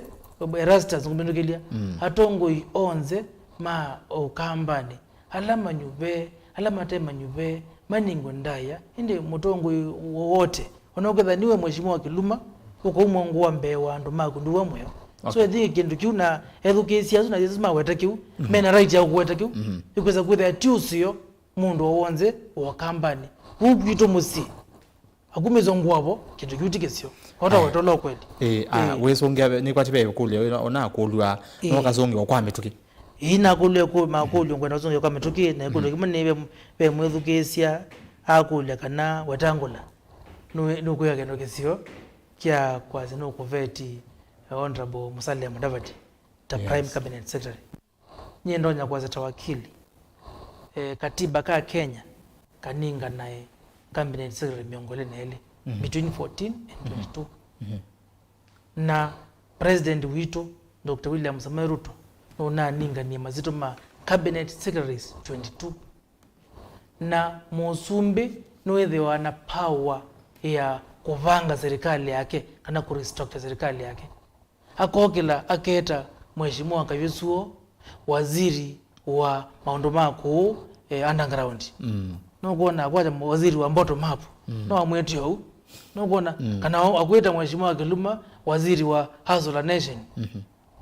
Erastus ngũmĩnũkĩlya, mm, atongoi onthe ma Ũkambanĩ, ala manyuve, ala mate manyuve, maningwe ndaya, ĩndĩ mũtongoi wote, ona ũketha nĩwe Mheshimiwa Kĩluma, ũkaumwa ngũa mbee wa andũ maku ndũwa mũyo. So, okay, I think kĩndũ kĩu na ethukĩĩsya asu na Yesu maweta kĩu, mhm, mena right ya kũweta kĩu, mhm, ĩkwĩsa kwĩthĩa ti ũseo, mũndũ o w'onthe wa Ũkambanĩ. Kũu kwitũ mũsyĩ, akumĩswa ngũa vo, kĩndũ kĩu ti kĩseo. Kota wetolo kweli. Ĩĩ, a, ĩĩ, wĩsũngĩa ve-, nĩkwati ve kũlya, ona, ona akũlw'a, ĩĩ, no kasũngĩwa kwa mĩtũkĩ. Ĩĩ, nakũlw'a kũ-, makũlyo ngwenda ũsũngĩa kwa mĩtũkĩ, na ĩkũlyo kĩmwe nĩ ve, ve mwĩthukĩĩsya, akũlya kana Wetangula nũ-, nũkwĩa kĩndũ kĩseo kya kwasya nũkũveti Honorable Musalia Mudavadi ta, yes, Prime Cabinet Secretary. Nyie ndonya kwasya ta wakili, eh, katiba ka Kenya kaninganae cabinet secretary mĩongo ĩlĩ na elĩ, mhm, between fourteen and, mhm, twenty-two. Mhm. Na president witũ, Doctor William Samoei Ruto, nũnaninganie masitũ ma cabinet secretaries twenty-two. Na mũsumbĩ nĩwĩthĩwa na power ya kũvanga serikali yake kana kũrestructure serikali yake. Akokĩla aketa Mheshimiwa Kayusuo waziri wa maũndũ ma kũũ, eh, underground. Mm. Nũkwona akwata waziri wa bottom up. Mm. No amwĩtĩe ũu. Nũkwona, mm, kana akwĩta Mheshimiwa Kĩluma waziri wa hustle a nation. Mhm.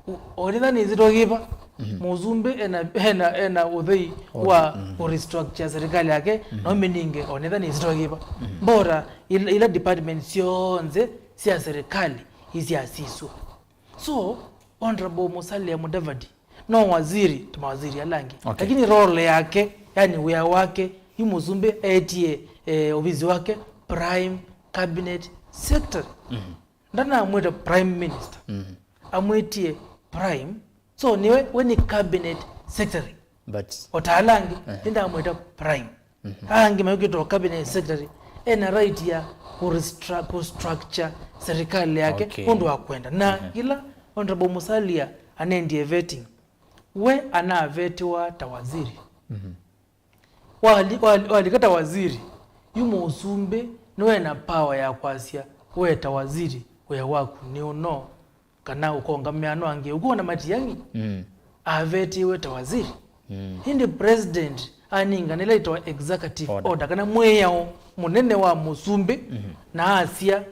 U-, onetha nĩ nzito kĩva. Mhm. Mũsumbĩ ena, ena, ena ũthei wa, mhm, kũrestructure serikali yake, mhm, na ũmĩninge onetha nĩ nzito kĩva. Mhm. Bora ila, ila department syonthe sya serikali isiasiswa. So, Honorable Musalia Mudavadi, no waziri, ta mawaziri ala angĩ. Okay. Lakini role yake, yani wĩa wake, yu mũsumbĩ etie, eh, ovisi wake, Prime Cabinet Secretary. Mhm. Ndanamwĩta Prime Minister. Mhm. Amwĩtie Prime. So, niwe, we ni Cabinet Secretary. But o ta ala angĩ, ehe, nĩndamwĩta Prime. Mhm. Angĩ mayũkĩtwa cabinet secretary, ena right ya kũrestra-, kũstructure serikali yake, okay, ũndũ wa kwenda. Na, mhm, kĩla Honorable Musalia anendie vetting, we anavetiwa ta waziri. Mhm. Wali-, wali-, walika ta waziri, yu mũsumbĩ nĩwe na power ya kwasya, we ta waziri, wĩa waku nĩ ũno. Kana ũkongamĩa no angĩ. Ũkwona Matiang'i, mm, avetiwe ta waziri. Mm. Ĩndĩ president anengane ĩla ĩtawa executive Order. Order, kana mwĩao mũnene wa mũsumbĩ, na asya,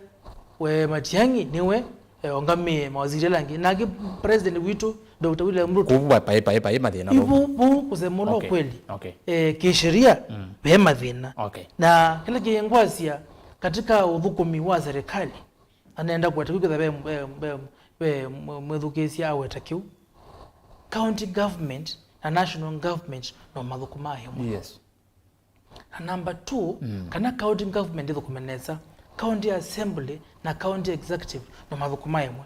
we Matiang'i nĩwe, eh, ongamĩe mawaziri ala angĩ. Nake President witũ, Doctor William Ruto, Kũu va-, paĩ, paĩ, paĩ mathĩna ivu, vau. Vau kusema ũla Okay. Ukweli, Okay. Eh, kisheria, ve mathĩna. Okay. Na kĩla kĩngwasya katika ũthũkũmi wa serikali, anenda kweta kwĩkĩtha ve, ve, ve, ve mwĩthukĩĩsya aweta kĩu. County government na national government no mathũkũmaa ĩmwe. Yes. Na number two, kana county government ĩthũkũme nesa, county assembly na county executive no mathũkũma ĩmwe.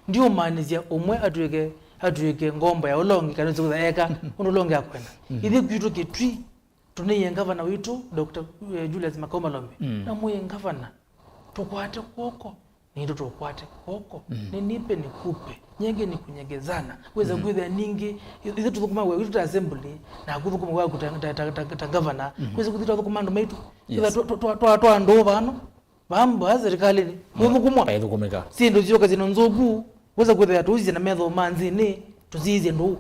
Ndiũmaanisya ũmwe atw'ĩke, atw'ĩke ngombo ya ũla ũngĩ, kana ũsĩ kwĩtha eka ũndũ ũla ũngĩ akwenda. Ithyĩ kwitũ Kitui, tũnĩie ngavana witũ, Doctor, eh, Julius Makau Malombe. Na mwĩe ngavana, tũkwate kw'oko, nĩtũ tũkwate kw'oko, nĩnipe nikupe, nyenge nikunyege sana. Wĩsa kwĩthĩa ningĩ, ithyĩ tũthũkũma wĩa witũ ta assembly, na kũthũkũma wĩa waku ta, ta, ta, ta, ta ngavana. Kwĩsa kwĩthĩa twathũkũma andũ maitũ. Yes. Kwĩsa twa, twa, twa, twa andũ vano, vambo ya serikali nĩ, mũthũkũmwa. Vaithũkũmĩka. Syĩndũ syoka syĩndũ nzũku, wĩsa kwĩthĩa tũsisye na metho ma nthĩnĩ, tũsisye ndũũ.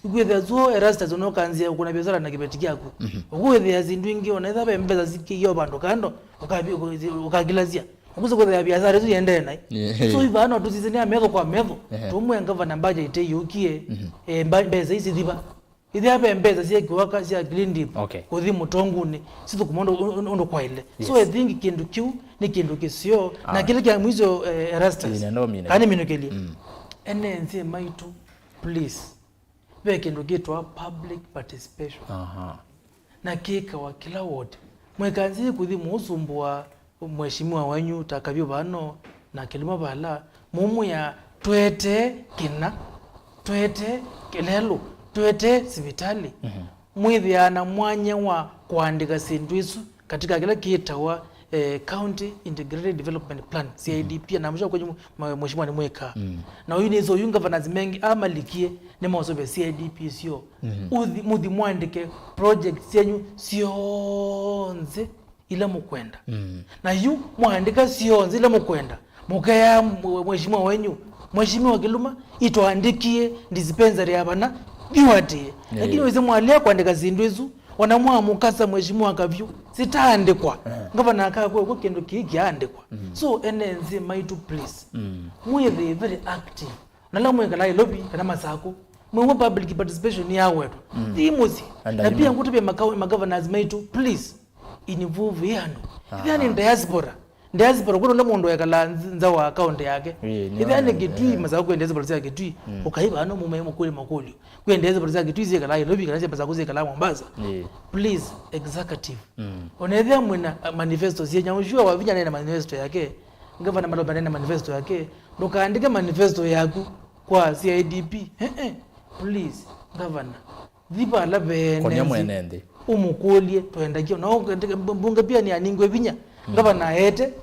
Ikwĩthĩa zuo Erastus, ona ũkanzĩa kũna biashara na kĩveti kyaku. Ũkwĩthĩa syĩndũ ingĩ, ona ĩtha ve mbesa sikĩio vandũ kando, ũkavi-, ũkavi-, ũkakilasya. Ũkwĩsa kwĩthĩa biashara ĩsu yendee naĩ. Yeah. So, ivaa no tũsisye nĩ ya metho kwa metho. Ehe. Tũmwe ngavana mbaja ĩte yũkie, eh, mba-, mbesa isi thiva. Ithĩa ve mbesa syekiwa ka sya Clean Deep, Okay. Kũthi mũtongunĩ, sithũkũma ũndũ, ũndũ, ũndũ kwaĩle. So, yes. I think kĩndũ kĩu nĩ kĩndũ kĩseo, na kĩla kya mwisho, eh, Erastus, ĩĩ, nenda ũmine. Kana nĩminũkĩlye. Ene nthĩ maitũ, please, ve kĩndũ kĩtwa public participation. Aha. Na kĩkawa kĩla ward. Mwĩkanzĩe kũthi mũũsumbũa mheshimiwa wenyu ta Kavyũ vano na Kĩluma vala, mũmwĩa, "Tũetee kĩna, tũetee kĩlelũ, tũetee sivitalĩ." Mwĩthĩaa na mwanya wa kũandĩka syĩndũ isu katika kĩla kĩtawa, eh, County Integrated Development Plan, C I D P, na mũsha kwenyu mwe-, mheshimiwa nĩ mwĩka. Na ũyu nĩsĩ ũyu governors mengi amalikie nĩ maũsũvĩa C I D P syo. Ũthi, mũthi mwandĩke project syenyu syonthe ila mũkwenda. Na yu mwaandĩka syonthe ila mũkwenda, mũkeaa mwe-, mheshimiwa wenyu, "Mheshimiwa Kĩluma, itwaandĩkie dispensary ya vana, yu atĩĩ." Lakini wĩsĩ mwalea kũandĩka syĩndũ isu, ona mwamũkasa mheshimiwa Kavyũ, sitaandĩkwa. Ngavana akakw'a ũkw'o kĩndũ kĩĩ kyaandĩkwa. So, ene nthĩ maitũ, please, mwĩthĩe very active. Na ala mwĩkalaa Nairobi kana Masakũ, mwĩw'a public participation yawetwa. Thi mũsyĩ. Na pia ngũtavya maka-, magovernors maitũ, please, involve andũ. Ĩthĩa nĩ diaspora. Diaspora, kwĩna ũla mũndũ ekalaa nz-, nza wa county yake. Ĩthĩa nĩ Kitui, Masakũ kwĩ diaspora sya Kitui. Ũkai vano mũme mũkũlye makũlyo. Kwĩ diaspora sya Kitui syĩkalaa Nairobi, kana sya Masakũ syĩkalaa Mombasa. Please, executive. Ona ethĩa mwĩna, uh, manifesto syenyu, I'm sure Wavinya nena manifesto yake, Ngavana Malombe nena manifesto yake, ndũkaandĩke manifesto yaku kwa C I D P. Eh, eh. Please, Ngavana, thi vala ve ene nthĩ. Konya mwene nthĩ. Ũmũkũlye, twendakie. Na ũkandĩke mb-, mbunge pia nĩaningwe vinya. Ngavana aete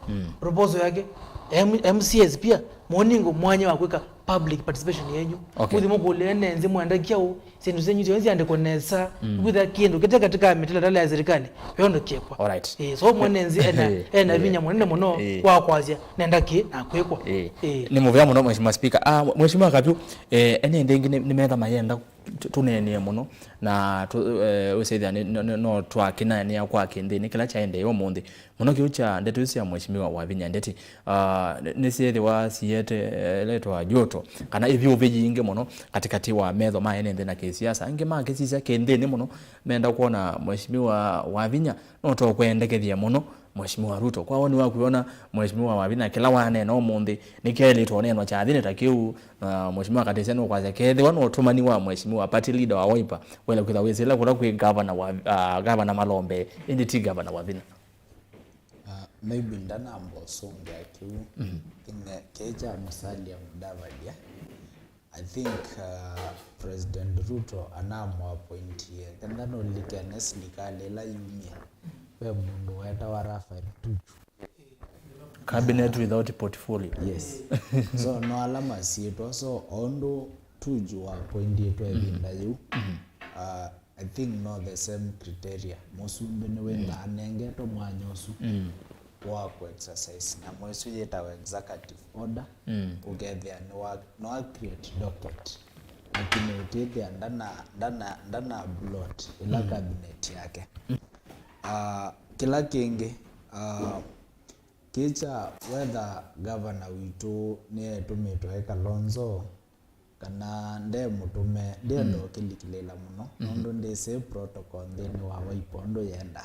proposal yake. M-, M C As pia, mũningwe mwanya wa kwĩka public participation yenyu. Okay. Mũthi mũkũlye ene nthĩ mwenda kyaũ, syĩndũ syenyu syonthe syandĩkwe nesa. Kwĩthĩa kĩndũ kĩte katika mĩtalatala ya serikali, ve ũndũ kĩkwa. Alright. Eh, so mwene nthĩ ena, ena vinya mũnene mũno wa kwasya, "Nenda kĩ na kwĩkwa." Eh. Eh. Nĩ mũvea mũno, Mheshimiwa Speaker. Ah, Mheshimiwa Kavyũ, eh, ene nthĩ ĩngĩ nĩ, nĩ metha mayenda tũ-, tũneenee mũno, na tũ-, eh, ũsĩthĩa nĩ, no, no, no twakĩneenea kwa kĩnthĩnĩ kĩla kyaendee ũmũnthĩ. Mũno kĩu kya ndeto isu sya Mheshimiwa Wavinya Ndeti, ah, nĩ, nĩsyĩthĩwa siete, eh, letwa joto, kana ĩvyũvĩ yingĩ mũno katĩkatĩ wa metho ma ene nthĩ na kĩsiasa. Angĩ makĩsisya kĩnthĩnĩ mũno, menda kwona Mheshimiwa Wavinya no tokwendekethya mũno Mheshimiwa Ruto. Kwa woni waku, wona Mheshimiwa Wavinya kĩla waneena ũmũnthĩ nĩkyaĩlĩtwe ũneenwa kyathĩnĩ ta kĩu, na Mheshimiwa Katĩsya nũkwasya kethĩwa no ũtũmani wa Mheshimiwa party leader wa Wiper, wele kwĩtha wĩsĩla kũla kwĩ gavana wa, ah, gavana Malombe, ĩndĩ ti gavana Wavinya? Ah, maybe ndanamba ũsũngĩa kĩu, ĩne kĩĩ kya Musalia Mudavadi. I think, uh, President Ruto anamũappointie, kenda nũlilikane silikalĩ ĩla yumie, ve mũndũ wetawa Raphael Tuju. Cabinet without portfolio. Yes. So, no ala masyĩtwa, so, o ũndũ Tuju waappointĩtwe ĩvinda yĩu, uh, I think no the same criteria. Mũsumbĩ nĩwĩthaa anengetwe mwanya ũsu wa kũ exercise nyamũ ĩsu yĩtawa executive order, ũkethĩa nĩwa, nĩwa create docket. Lakini ũtĩthĩa ndana, ndana, ndana bloat ĩla cabinet yake. Ah, kĩla kĩngĩ, ah, kĩkya whether governor witũ nĩetũmĩtwe e Kalonzo kana nde mũtũme, ndĩenda ũkĩlikĩlĩla mũno, nũndũ ndĩsĩ protocol nthĩnĩ wa Wiper ũndũ yenda.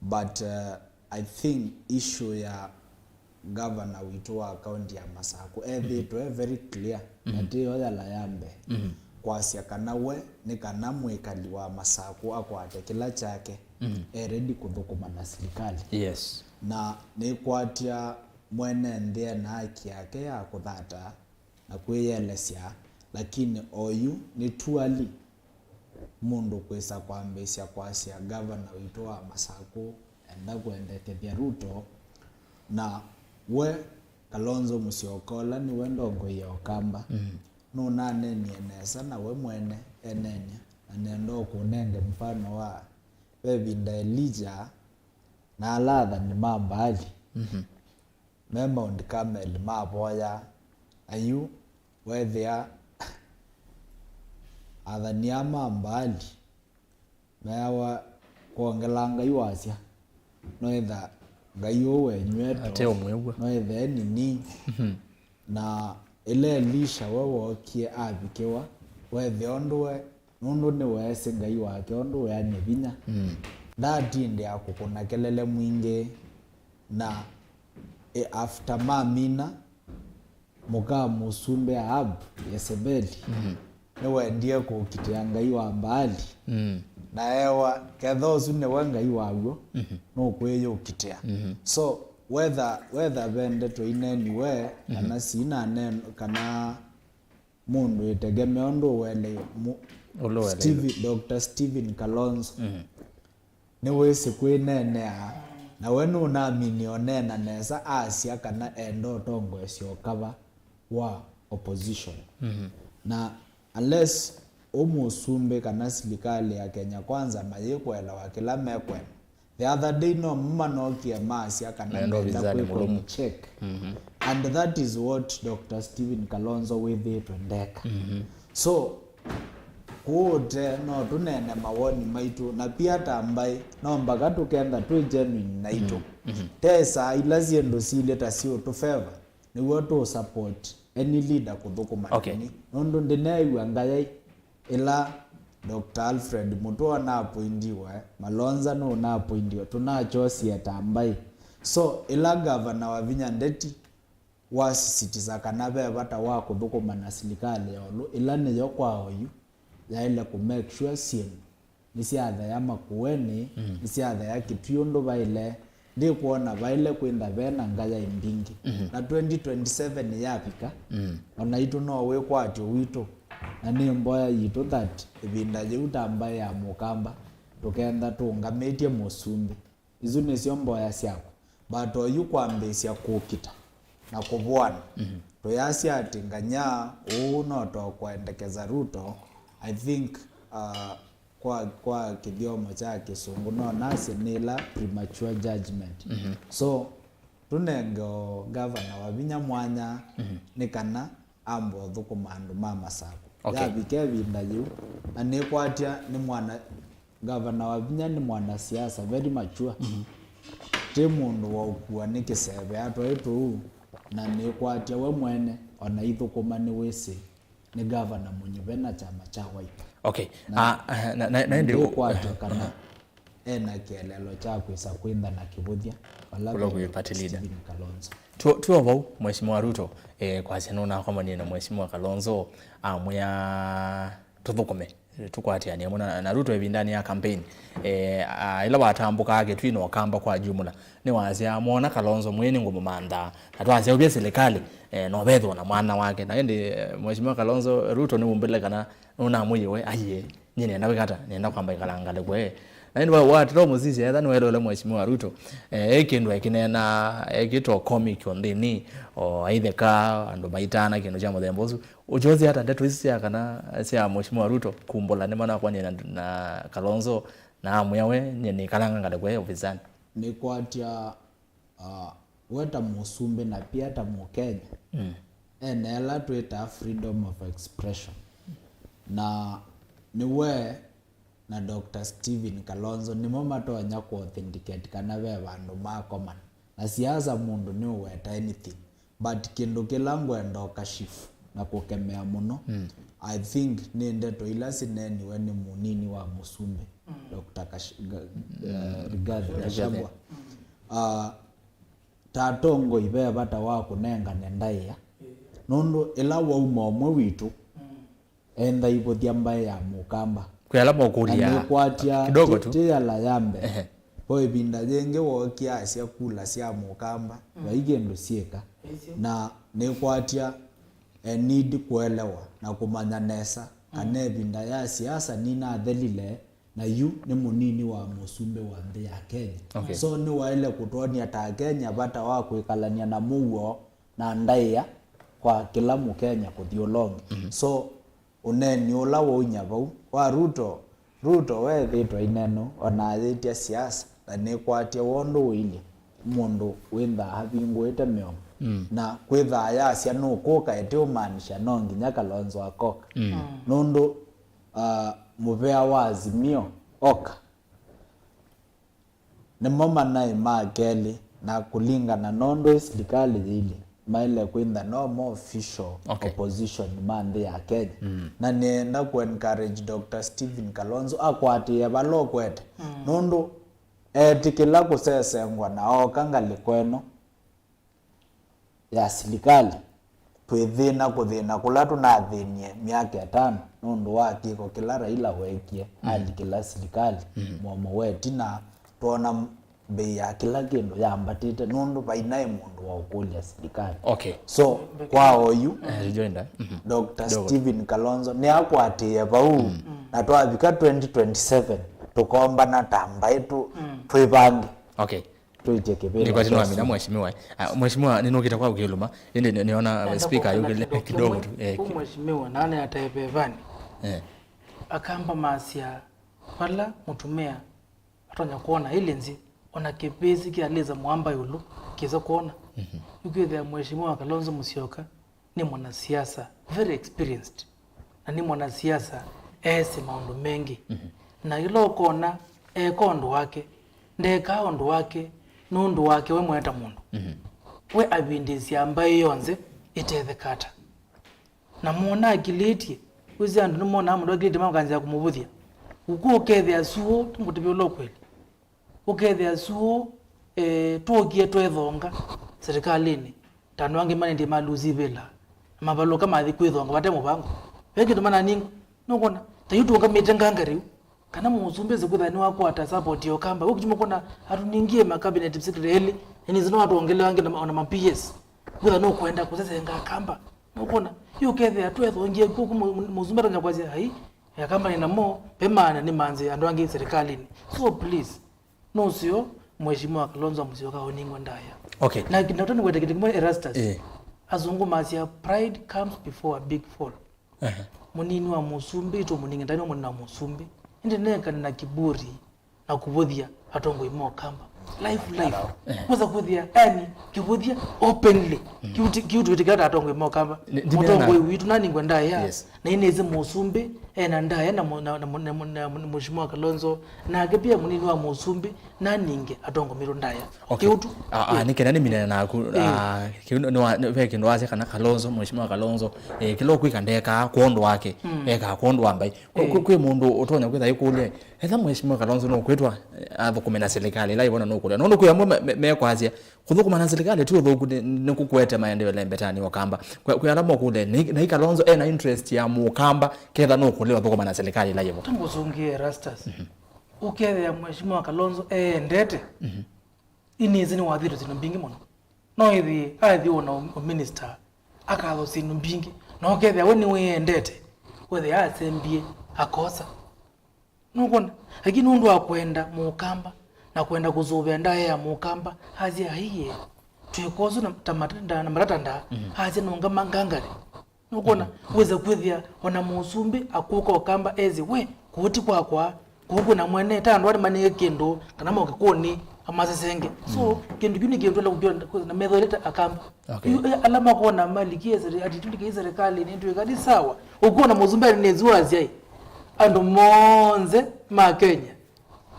But uh, I think issue ya governor witũ wa kaunti ya Masaku ethĩtwe very clear, na tĩyo yala ya mbee kwasya kana we nĩ kana mwĩkali wa Masaku akwate kĩla kyake, e ready kũthũkũma na silikalĩ. Yes. Na nĩkwatya mwene nthĩ ena haki yake ya kũthata na kwĩyelesya, lakini oyu nĩ too early mũndũ kwĩsa kwambĩĩsya kwasya gavana witũ wa Masaku enda kũendekethya Ruto. Na we Kalonzo Musyoka ũla nĩwe ndongoi ya Ũkamba, nũnanenie nesa na we mwene eneeny'a, na nenda ũkũnenge mfano wa ve ĩvinda Elijah na ala athani ma Mbaali me Mount Carmel mavoya, na yu weethĩa athani aa ma Mbaali meawa kwongela Ngai wasya, noetha Ngai ũũ wenyu ate ũmwĩw'a, noethe nini. Na ĩla Elisha we wookie avikĩwa, weethĩa ũndũ we, nũndũ nĩweesĩ Ngai wake ũndũ weanie vinya, ndatindĩa kũkũna kelele mwingĩ. Na e, after mamina, mũka mũsumbĩ Ahabu, Yesebeli, nĩwendie kũkitĩa ngai wa Mbaali. Na ewa, ketha ũsu nĩwe ngai waw'o, nũkwĩyũkitĩa. So whether, whether ve ndeto ineniwe kana sina nen-, kana mũndũ ĩtegemea ũndũ ũelewe. Mu-, Ũndũ ũelewe. Stephen, Doctor Stephen Kalonzo nĩwĩsĩ kwĩneenea, na we nũnaminie ũneena nesa asya kana enda ũtongoesya ũkava wa opposition. Na unless ũmũsumbĩ kana silikalĩ ya Kenya Kwanza mayĩkũelewa kĩla mekwenda, the other day no manokie maasya kana menda kwĩkwa check. And that is what Doctor Stephen Kalonzo wĩthĩĩtwe ndeka. So kũũte no tũneene mawoni maitũ, na pia ta mbaĩ no mbaka tũkenda twĩ genuine naitũ. Te saa ila syĩndũ silĩ ta siũtũfeva nĩw'o tũ support any leader kũthũkũma nini. Nũndũ ndĩneew'a ngayai ĩla Doctor Alfred Mutua napointiwe, Malonza nũnapointiwe, tũnakyosie ta mbaĩ. So ĩla gavana Wavinya Ndeti wasisitiza kana ve vata wa kũthũkũma na silikalĩ ya ũlũ ĩla nĩyo kwa oyu, yaĩle kũ make sure syĩndũ nĩsyathea Makueni, nĩsyathea Kitui ũndũ vaĩle. Ndikwona vaĩle kwĩntha ve na ngayai mbingĩ. Na twenty twenty-seven yavika, o naitũ no wĩkwatyo witũ, na nĩ mboya yitũ that ĩvinda yĩu ta mbaĩ ya Mũkamba tũkenda tũũngamĩtye mũsumbĩ. Isu nĩsyo mboya syakwa. But oyu kwambĩĩsya kũkita na kũvũana, tũyasya atĩ nganya ũũ no ta ũkwendekeza Ruto, I think, uh, kwa, kwa kĩthyomo kya Kĩsũngũ no nasye nĩ ĩla premature judgment. So tũnenge o gavana Wavinya mwanya nĩ kana ambe ũthũkũma andũ ma Masaku. Yavika ĩvinda yĩu, na nĩkwatya nĩ mwana, gavana Wavinya nĩ mwanasiasa very mature. Ti mũndũ wa ũkua nĩ kĩseve atwaĩ tũu, na nĩkwatya we mwene ona ithũkũma nĩwĩsĩ nĩ gavana mũnyuve na kyama kya Wiper. Okay. Na ah, eh, na, na, na ĩndĩ ndĩkwatwa kana ena kĩeleelo kya kwĩsa kwĩntha na kĩvũthya vala ve Doctor Stephen Kalonzo. Tu, tu vau, Mheshimiwa Ruto, eh, kwasya nũnakomanie na Mheshimiwa Kalonzo, amwĩa tũthũkũme, tũkwatĩanĩe mũno na, na Ruto ĩvindanĩ ya campaign. Eh, a, ĩla watambũkaa Kitui na Ũkamba kwa jumla, nĩwasya, "Mwona Kalonzo mwĩĩ nĩngũmũmanthaa, na twasyaũvya silikalĩ, eh, no vethĩwa na mwana wake." Na ĩndĩ, eh, Mheshimiwa Kalonzo, Ruto nĩwumbĩle kana nũnamwĩie we, aiee, nyie nĩenda kwĩka ata? Nĩenda kwamba ĩkala ngalĩko ĩ. Na ĩndĩ wa, watĩla ũmũsisya, etha nĩwelewa Mheshimiwa Ruto, eh, e kĩndũ ekĩneena, ekĩtwa comic o nthĩnĩ, o aitheka, andũ maitana kĩndũ kya mũthemba ũsu. Ũkyosya ata ndeto isu sya kana, sya Mheshimiwa Ruto kumbũla nĩ mana kwanyie na, na Kalonzo, na amwĩa we, nyie nĩkalanga ngalĩko ĩ ovisanĩ? Nĩkwatya, ah, we ta mũsumbĩ na pia ta Mũkenya, ena ĩla twĩtaa freedom of expression. Na nĩwe na Doctor Stephen Kalonzo nĩmo matonya kũ authenticate kana ve vandũ makomana. Na siasa mũndũ nĩũweta anything, but kĩndũ kĩla ngwenda ũkashifu na kũkemea mũno, mm, I think nĩ ndeto ila sineeniwe nĩ mũnini wa mũsumbĩ, mm, Doctor Kash-, Ga-, mm, eh, Rigathi Gachagua. Gachagua. Mm. Ah, ta atongoi ve vata wa kũnengane ndaĩa, nũndũ ĩla wauma ũmwe witũ, mm, enda ivũthya mbaĩ ya mũkamba. Kwĩ ala mokũlya na nĩkwatya kidogo ti-, tu. Ti yala ya mbee. Ehe. Vo ĩvinda yĩngĩ wookie asya kula sya mũkamba, mm, vai kĩndũ syĩka. Ĩsĩ. Na nĩkwatya e need kũelewa na kũmanya nesa kana, mm, ĩvinda ya siasa ninathelile, na yu nĩ mũnini wa mũsumbĩ wa nthĩ ya Kenya. Okay. So nĩwaĩle kũtwonia ta Akenya vata wa kwĩkalany'a na mũuo na ndaĩa kwa kĩla Mũkenya kũthyũlũngya. Mhm. So ũneeni ũla waunya vau wa Ruto, Ruto weethĩĩtwe ineno, ona ayĩtya siasa, na nĩkwatya wondũ ũilye mũndũ wĩnthaa avingũĩte mĩomo. Mm. Na kwĩthaa yasya nũkũka ĩtiũmaanisha no nginya Kalonzo akoka. Mm. Mm. Nũndũ, ah, mũvea wa Azimio oka. Nĩmo manaĩ ma kelĩ, na kũlingana na ũndũ ĩ silikalĩ yĩilye, maĩle kwĩntha no mo official, okay, opposition ma nthĩ ya Kenya. Mm. Na nĩenda kũ encourage Doctor Stephen Kalonzo akwatĩĩe vala ũkwete. Mm. Nũndũ eetĩkĩla kũsesengwa na ooka ngalĩko ĩno ya silikalĩ, twĩthĩna kũthĩna kũla tũnathĩnie myaka ĩtano nũndũ wa kĩko kĩla Raila weekie, mm, alikĩla silikalĩ, mm, mũomo wa ĩtina, twoona mbei ya kĩla kĩndũ yambatĩte nũndũ vainaĩ mũndũ wa ũkũlya silikalĩ. Okay. So, kwa oyu, eh, rejoinder. Mhm. Doctor Dogo. Stephen Kalonzo nĩakwatĩĩe vau, mm, na twavika twenty twenty-seven, tũkombana ta mbaĩ tũ-, mm, twĩvange. Okay. Tũitie kĩvĩla. Nĩkwatĩ nĩwamina, mheshimiwa. Ah, mheshimiwa, nĩnũkĩte kwa ũkĩlũma, ĩndĩ nĩ-, nĩona, eh, speaker ayũkĩle kidogo tu, eh, kũ mheshimiwa, nane atevevani. Eh. Akamba masya vala mũtumĩa atonya kwona ĩlĩ nzĩ, ona kĩvĩsĩ kĩalĩsa mwamba ĩũlũ, kĩsa kwona. Mhm. Yu kwĩthĩa mheshimiwa Kalonzo Musyoka nĩ mwanasiasa very experienced, na nĩ mwanasiasa eesĩ maũndũ mengĩ. Mhm. Na ĩla ũkona eka ũndũ wake, ndekaa ũndũ wake nũndũ wake we mwene ta mũndũ. Mhm. We avindĩĩsya mbaĩ yonthe ĩtetheka ata? Na mona akilĩtye, wĩsĩ andũ nĩmonaa mũndũ akilĩtye makanzĩa kũmũvũthya. Ũkũ ũkethĩa suũ, ngũtavya ũla ũkweli. Ũkethĩa suũ, eh, twokie twethonga serikalĩnĩ, ta andũ angĩ manendie malusi vĩla, na mavalũka mathi kwĩthonga vate mũvango. Ve kĩndũ mananingwa, nũkwona, ta yu tũũngamĩte nganga rĩu, kana mũsumbĩ ĩsĩ kwĩthĩa nĩwakwata support ya Ũkamba. Ũkĩtuma kwona atũningie ma cabinet secretary elĩ, na nĩsĩ no atwongele angĩ na ma-, ona ma P S. Kwĩthĩa nũkwenda kũsesenga Akamba. Nũkwona, yu ũkethĩa twethongie kuku mu-, mu-, mũsumbĩ atonya kwasya, ai, Akamba nĩ namo, ve maana nĩ manze andũ angĩ serikalĩnĩ. So please, nũseo Mheshimiwa Kalonzo Musyoka ũningwa ndaya. Okay. Na, na tena kwete kĩndũ kĩmwe Erastus. Eh. Azungu masya, "Pride comes before a big fall." Aha. Mũnini wa mũsumbĩ, ĩtũ mũnini ndani wa mũnini wa mũsumbĩ. Ĩndĩ nekane na kiburi na kũvũthya atongoi ma Ũkamba. Life, life. Eh. Kwĩsa kwĩthĩa, yani, kĩvũthya openly. Mm. Kiu ti-, kiu twĩtĩkĩla ta atongoi ma Ũkamba. Ni-, ndimena. Mũtongoi witũ naningwe ndaya. Yes. Na inĩsĩ mũsumbĩ, ena ndaya na mu-, na, na, na, na, na Mheshimiwa Kalonzo, nake pia mũnini wa mũsumbĩ, naninge atongo mitũ ndaya. Okay. Kĩu tu. Ah, ah, nĩ kenda nĩmine naku. Eh. Ah, kĩu nĩ wa-, nĩ, ve kĩndũ wasya kana Kalonzo, Mheshimiwa Kalonzo, eh, kĩla ũkwĩka ndekaa kwa ũndũ wake, mm, ekaa kwa ũndũ wa mbaĩ. Kwĩ, eh, kwĩ, kwĩ mũndũ ũtonya kwĩtha ĩkũlya, etha Mheshimiwa Kalonzo nũkwĩtwa, eh, athũkũme na serikali, ĩla ĩvona nũkũlya. Nũndũ kwĩ amwe me-, me-, mekwasya, kũthũkũma na serikali ti ũthũku, nĩ, nĩ kũkũete maendeeo lembetanĩ Ũkamba. Kwĩ, kwĩ ala mokũlya, nĩ, nĩ Kalonzo ena interest ya Mũkamba, ketha nũkũlya ũthũkũma na serikali ĩla yĩvo. Tũngũsũngĩe Erastus. Mhm. Ũkethĩa Mheshimiwa Kalonzo eendete, mhm, inĩsĩ nĩwathĩtwe syĩndũ mbingĩ mũno. No ĩthĩ athi ona ũ-, ũminista, akathwa syĩndũ mbingĩ. Na ũkethĩa we nĩwĩendete, wethĩa asembie, akosa. Nũkwona? Lakini nũndũ wa kwenda Mũkamba, na kwenda kũsũvĩa ndaĩa ya Mũkamba, asya, "Aiye, twĩka ũsu na, ta matanda, na matata ndaa." Mhm. Asya, "Nũngama ngangare." Nũkwona? Mhm. Wĩsa kwĩthĩa, ona mũsumbĩ akũka Ũkamba esĩ, "We, kũu ti kwakwa, kũu kwĩna mwene, ta andũ aa nĩmanenge kĩndũ, kana moke kũnĩ." Amasesenge. So, kĩndũ kĩu nĩ kĩndũ tũla kũkĩona na metho ĩlĩ ta Akamba. Okay. Yu, eh, ala makona malikie seri-, ati tũlikie serikali nĩ twĩka nĩ sawa. Ũkuona mũsumbĩ nĩ nĩzu wasyai. Andũ monthe ma Kenya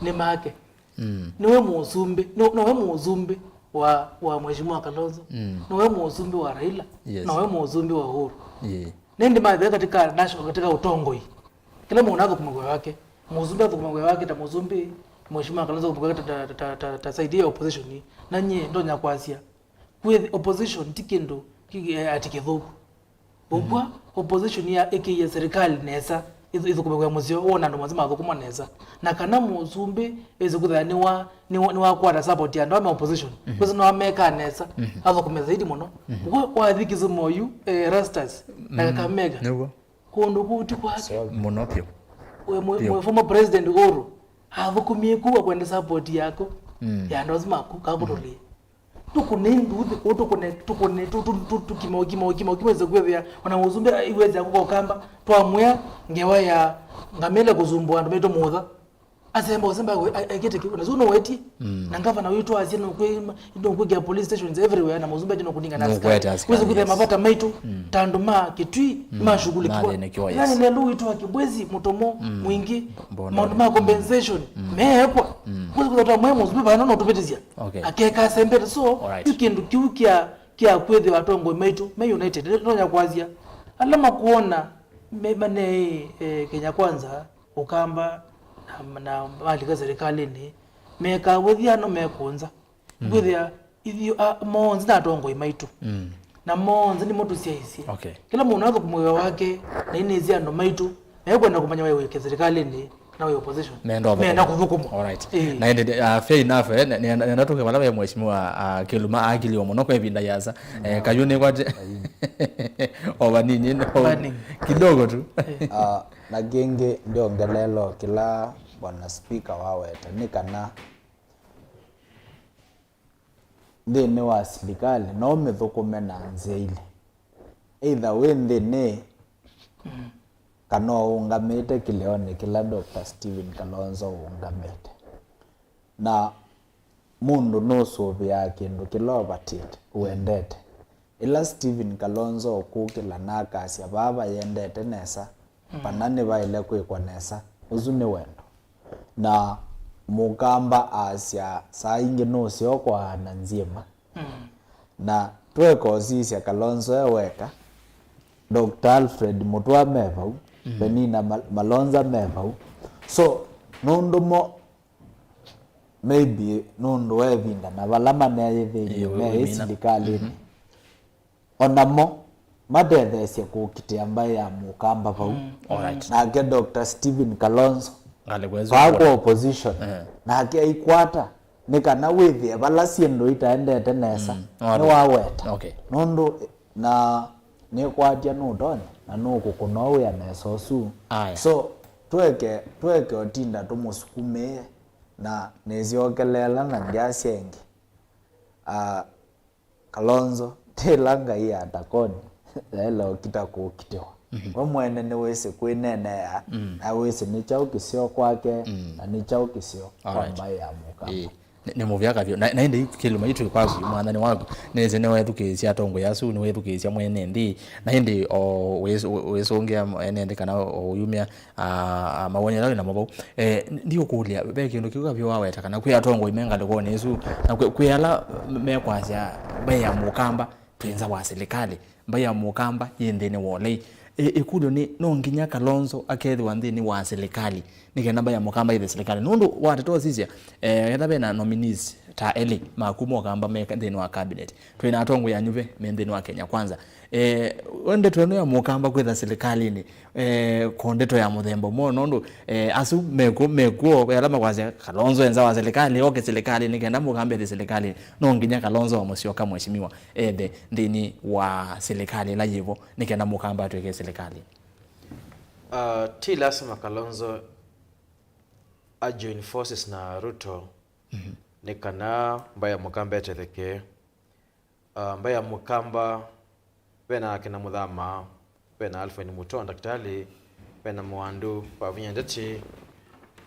nĩ make. Mm. Nĩwe mũsumbĩ, nĩ, nĩwe mũsumbĩ wa, wa Mheshimiwa Kalonzo. Mm. Nĩwe mũsumbĩ wa Raila. Yes. Nĩwe mũsumbĩ wa Uhuru. Yeah. Nĩndĩ mavea katika national, katika ũtongoi. Kĩla mũndũ athũkũma wĩa wake. Mũsumbĩ athũkũma wĩa wake ta mũsumbĩ, Mheshimiwa Kalonzo athũkũma wĩa wake ta, ta, ta, ta, ta side ya opposition. Na nyie ndonya kwasya. Kwĩ opposition ti kĩndũ ki-, eh, ati kĩthũku. Ũkw'a opposition ya ĩkĩie serikali nesa, ĩthũ-, ĩthũkũme wĩa mũseo, wona andũ mazima athũkũma nesa. Na kana mũsumbĩ ĩsĩ kwĩthĩa nĩwa, nĩwa, nĩwakwata support ya andũ ame opposition. Kwĩsĩ nĩwamekaa nesa, athũkũme zaidi mũno. Ũkw'a wathi Kisumu oyu, eh, Rastas, na Kakamega. Nĩguo. Kũndũ kũu ti kwake. Mũno vyũ. We mwe-, mwe former president Uhuru, athũkũmie kũu akwenda support yako, ya andũ asu maku, kakũtũlĩe. Tũkũne nduthi kũu, tũkũne, tũkũne, tũ-, tũ-, tũ-, tũkima, ũkima, ũkima, ũkima, ĩsĩ kwĩthĩa, ona mũsumbĩ, iwezi ya kũka Ũkamba, twamwĩa ngewa ya ngamĩle kũsumbũa andũ maitũ mũtha. Asemba, ũsemba, ekĩte kĩu, na sio no wetie. Na ngavana witũ asya no kwĩ, no kwĩkĩa police stations everywhere, na mũsumbĩ atĩ no kũninga na asikali. Nũkwete asikali, wĩsĩ kwĩthĩa yes. Mavata maitũ, ta andũ ma Kitui, mashughulikiwa. Nathĩnĩkiwa, yes. Nani lelo witũ wa Kibwezi, mũtomo mwingĩ, maũndũ ma compensation, meekwa. Kwĩsĩ kwĩthĩa ta mwe mũsumbĩ vana no tũvĩtĩsya. Okay. Akeka asembete. So, alright. Yu kĩndũ kĩu kĩa, kĩa kwĩthĩwa atongoi maitũ, me united, no ya kwasya. Ala makuona, me, mane, eh, Kenya Kwanza, Ũkamba na, na malika serikalini, mekaa wĩthiano mekũnza. Kwĩthĩa ithyĩ, a, monthe na atongoi maitũ. Na monthe nĩmo tũsyaisye. Okay. Kĩla mũndũ athũkũma wĩa wake, na inĩsya andũ maitũ, mekwenda kũmanya wĩ, wĩ serikalini, na wĩ opposition. Menda ũthũkũma. Menda kũthũkũma. Alright. Ĩĩ. Na ĩndĩ, uh, fair enough, eh, ne-, ne-, nenda tũke vala ve mheshimiwa, uh, Kĩluma akiliwa mũno kwa ĩvinda yasa. Eh, kayu nĩ kwate. O vanini, no. Vanini. Kidogo tu. Ah, na kĩngĩ ndyongelelo kĩla Bwana Speaker waweta nĩ kana nthĩnĩ wa silikalĩ no mĩthũkũme na nzĩa ilĩ. Either wĩ nthĩnĩ kana ũũngamĩte kĩlĩonĩ kĩla Doctor Stephen Kalonzo ũũngamĩte. Na mũndũ nũsũvĩaa kĩndũ kĩla ũvatĩte, ũendete. Ĩla Stephen Kalonzo ũkũkĩla na akasya vaa vayendete nesa, mm, vana nĩvaĩle kwĩkwa nesa, ũsu nĩ wendo. Na Mũkamba aasya saa ingĩ nũseo kwaana nzyĩma. Mm. Na tweka ũsisya Kalonzo e weka, Doctor Alfred Mutua me vau, mm, Penina Mal-, Malonza me vau. So, nũndũ mo, maybe nũndũ wa ĩvinda na vala maneeyĩthĩie me ĩ silikalĩnĩ. Mhm. O namo matetheesye kũkitĩa mbaĩ ya Mũkamba vau. Mm. Alright. Nake Doctor Stephen Kalonzo, ngalĩko ĩsu vaa kwa opposition, eh, nake aikwata nĩ kana wĩthĩe vala syĩndũ itaendete nesa, mm, alright, nĩwaweta. Okay. Nũndũ na nĩkwatya nũtonya na nũkũkũna wĩa nesa ũsu. Aya. So, tweke, tweke ũtinda tũmũsukumĩe na nĩsyokeleela na ndyasya ĩngĩ. Ah, Kalonzo, tĩla ngai ya Atakoni, yaĩle ũkita kũkitĩwa. Mhm. We mwene nĩwĩsĩ kwĩneenea, mm, na wĩsĩ nĩ kyaũ kĩseo kwake, mm, na nĩ kyaũ kĩseo kwa, alright, mbaĩ ya Mũkamba. Ĩĩ. Nĩ, nĩ mũvea kavyũ. Na, na ĩndĩ Kĩluma itũ kwaku, mwathani waku, nĩsĩ nĩwethukĩĩsya atongoi asu, nĩwethukĩĩsya mwene nthĩ, na ĩndĩ o wĩs-, wĩ-, wĩsũngĩa ene nthĩ kana o ũyumĩa, a, a, mawoni ala wĩ namo vau. Eh, n-, ndiũkũlya, ve kĩndũ kĩu kavyũ waweta kana kwĩ atongoi me ngalĩkonĩ ĩsu, na kwĩ, kwĩ ala mekwasya mbaĩ ya Mũkamba twĩ nza wa silikalĩ, mbaĩ ya Mũkamba yĩ nthĩnĩ wa ũlei. Ĩ-, ĩkũlyo nĩ, no nginya Kalonzo akethĩwa nthĩnĩ wa silikalĩ nĩ kenda mbaĩ ya Mũkamba yĩthĩe silikalĩ? Nũndũ watata ũsisya, eh, etha ve na nominees ta elĩ ma kuma Ũkamba me nthĩnĩ wa cabinet, twĩ na atongoi anyuve me nthĩnĩ wa Kenya Kwanza. Eh, we ndeto ĩno ya Mũkamba kwĩtha silikalĩnĩ, eh, ko ndeto ya mũthemba ũmwe, nũndũ, eh, asu meku-, mekuo, ala makwasya Kalonzo e nza wa silikalĩ, oke silikalĩ nĩ kenda Mũkamba ethĩe silikalĩ. No nginya Kalonzo wa Mũsyoka, mheshimiwa, ethe nthĩnĩ wa silikalĩ ĩla yĩvo nĩ kenda Mũkamba atw'ĩke silikalĩ. Ah, ti lasima Kalonzo a join forces na Ruto, mhm, nĩ kana mbaĩ ya Mũkamba ĩtetheke. Ah, mbaĩ ya Mũkamba, ve na akina Mũthama, ve na Alfred Mutua, ndakĩtalĩ, ve na Mwandu, Wavinya Ndeti,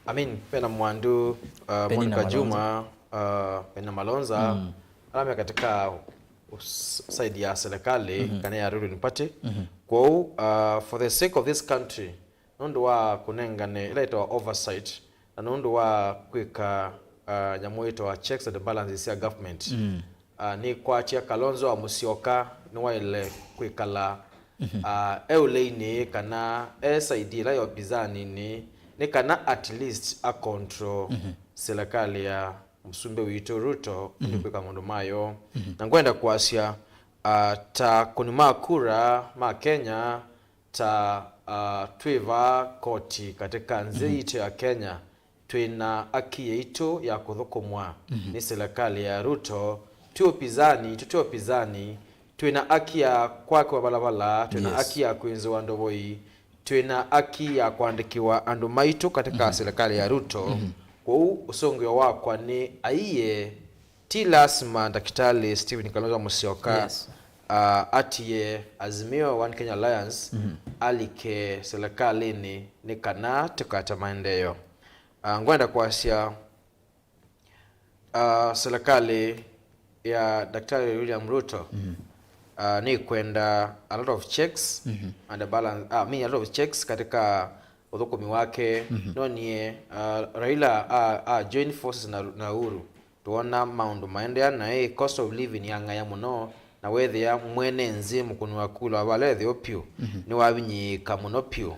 I mean, ve na Mwandu, ah, Penina Monica Malonza. Juma, uh, Kanyina Malonza, mm, ala me katika us-, side ya serikali, mm-hmm, kana ya ruling party. Mm-hmm. Kwoou, uh, for the sake of this country, nũndũ wa kũnengane ĩla ĩtawa oversight, na nũndũ wa kwĩka, uh, nyamũ ĩtawa checks and balances sya government, mm, uh, nĩkwatya Kalonzo wa Musyoka nĩwaĩle kwĩkala, mhm, uh, e ũleinĩ kana e side ĩla ya ũpinzani-inĩ, nĩ kana at least a control, mhm, serikali ya mũsumbĩ witũ Ruto, mhm, nĩ kwĩka maũndũ mayo. Mhm. Na ngwenda kwasya, uh, ta akũni ma kura ma Kenya, ta, uh, twĩ vaa koti katika nzĩ, mhm, yitũ ya Kenya, twĩ na aki yaitũ ya kũthũkũmwa, mhm, nĩ serikali ya Ruto. Twĩ upinzani, tũtwĩ upinzani, twĩ na aki ya kwakĩwa valavala, twĩ na, yes, aki ya kwĩnzĩwa ndovoi, twĩ na aki ya kũandĩkĩwa andũ maitũ katika, mhm, serikali ya Ruto. Mhm. Kwoou ũsũngĩo wakwa nĩ aiye, ti lasima Ndakĩtalĩ Stephen Kalonzo Musyoka, yes, uh, atie Azimio One Kenya Alliance, mhm, alike serikalinĩ nĩ kana tũkate maendeeo. Uh, ngwenda kwasya, uh, serikali ya Daktari William Ruto, mhm, uh, nĩkwenda a lot of checks, mhm, and a balance, uh, I mean, a lot of checks katika ũthũkũmi wake. Mhm. Nonie, uh, Raila a, a join forces na, na Uhuru, twoona maũndũ maendeea naĩ, cost of living yang'aya mũno, na weethĩa mwene nzĩ mũkũni wa kula wa vala ethĩwa pyũ, mhm, nĩwavinyĩĩka mũno pyũ.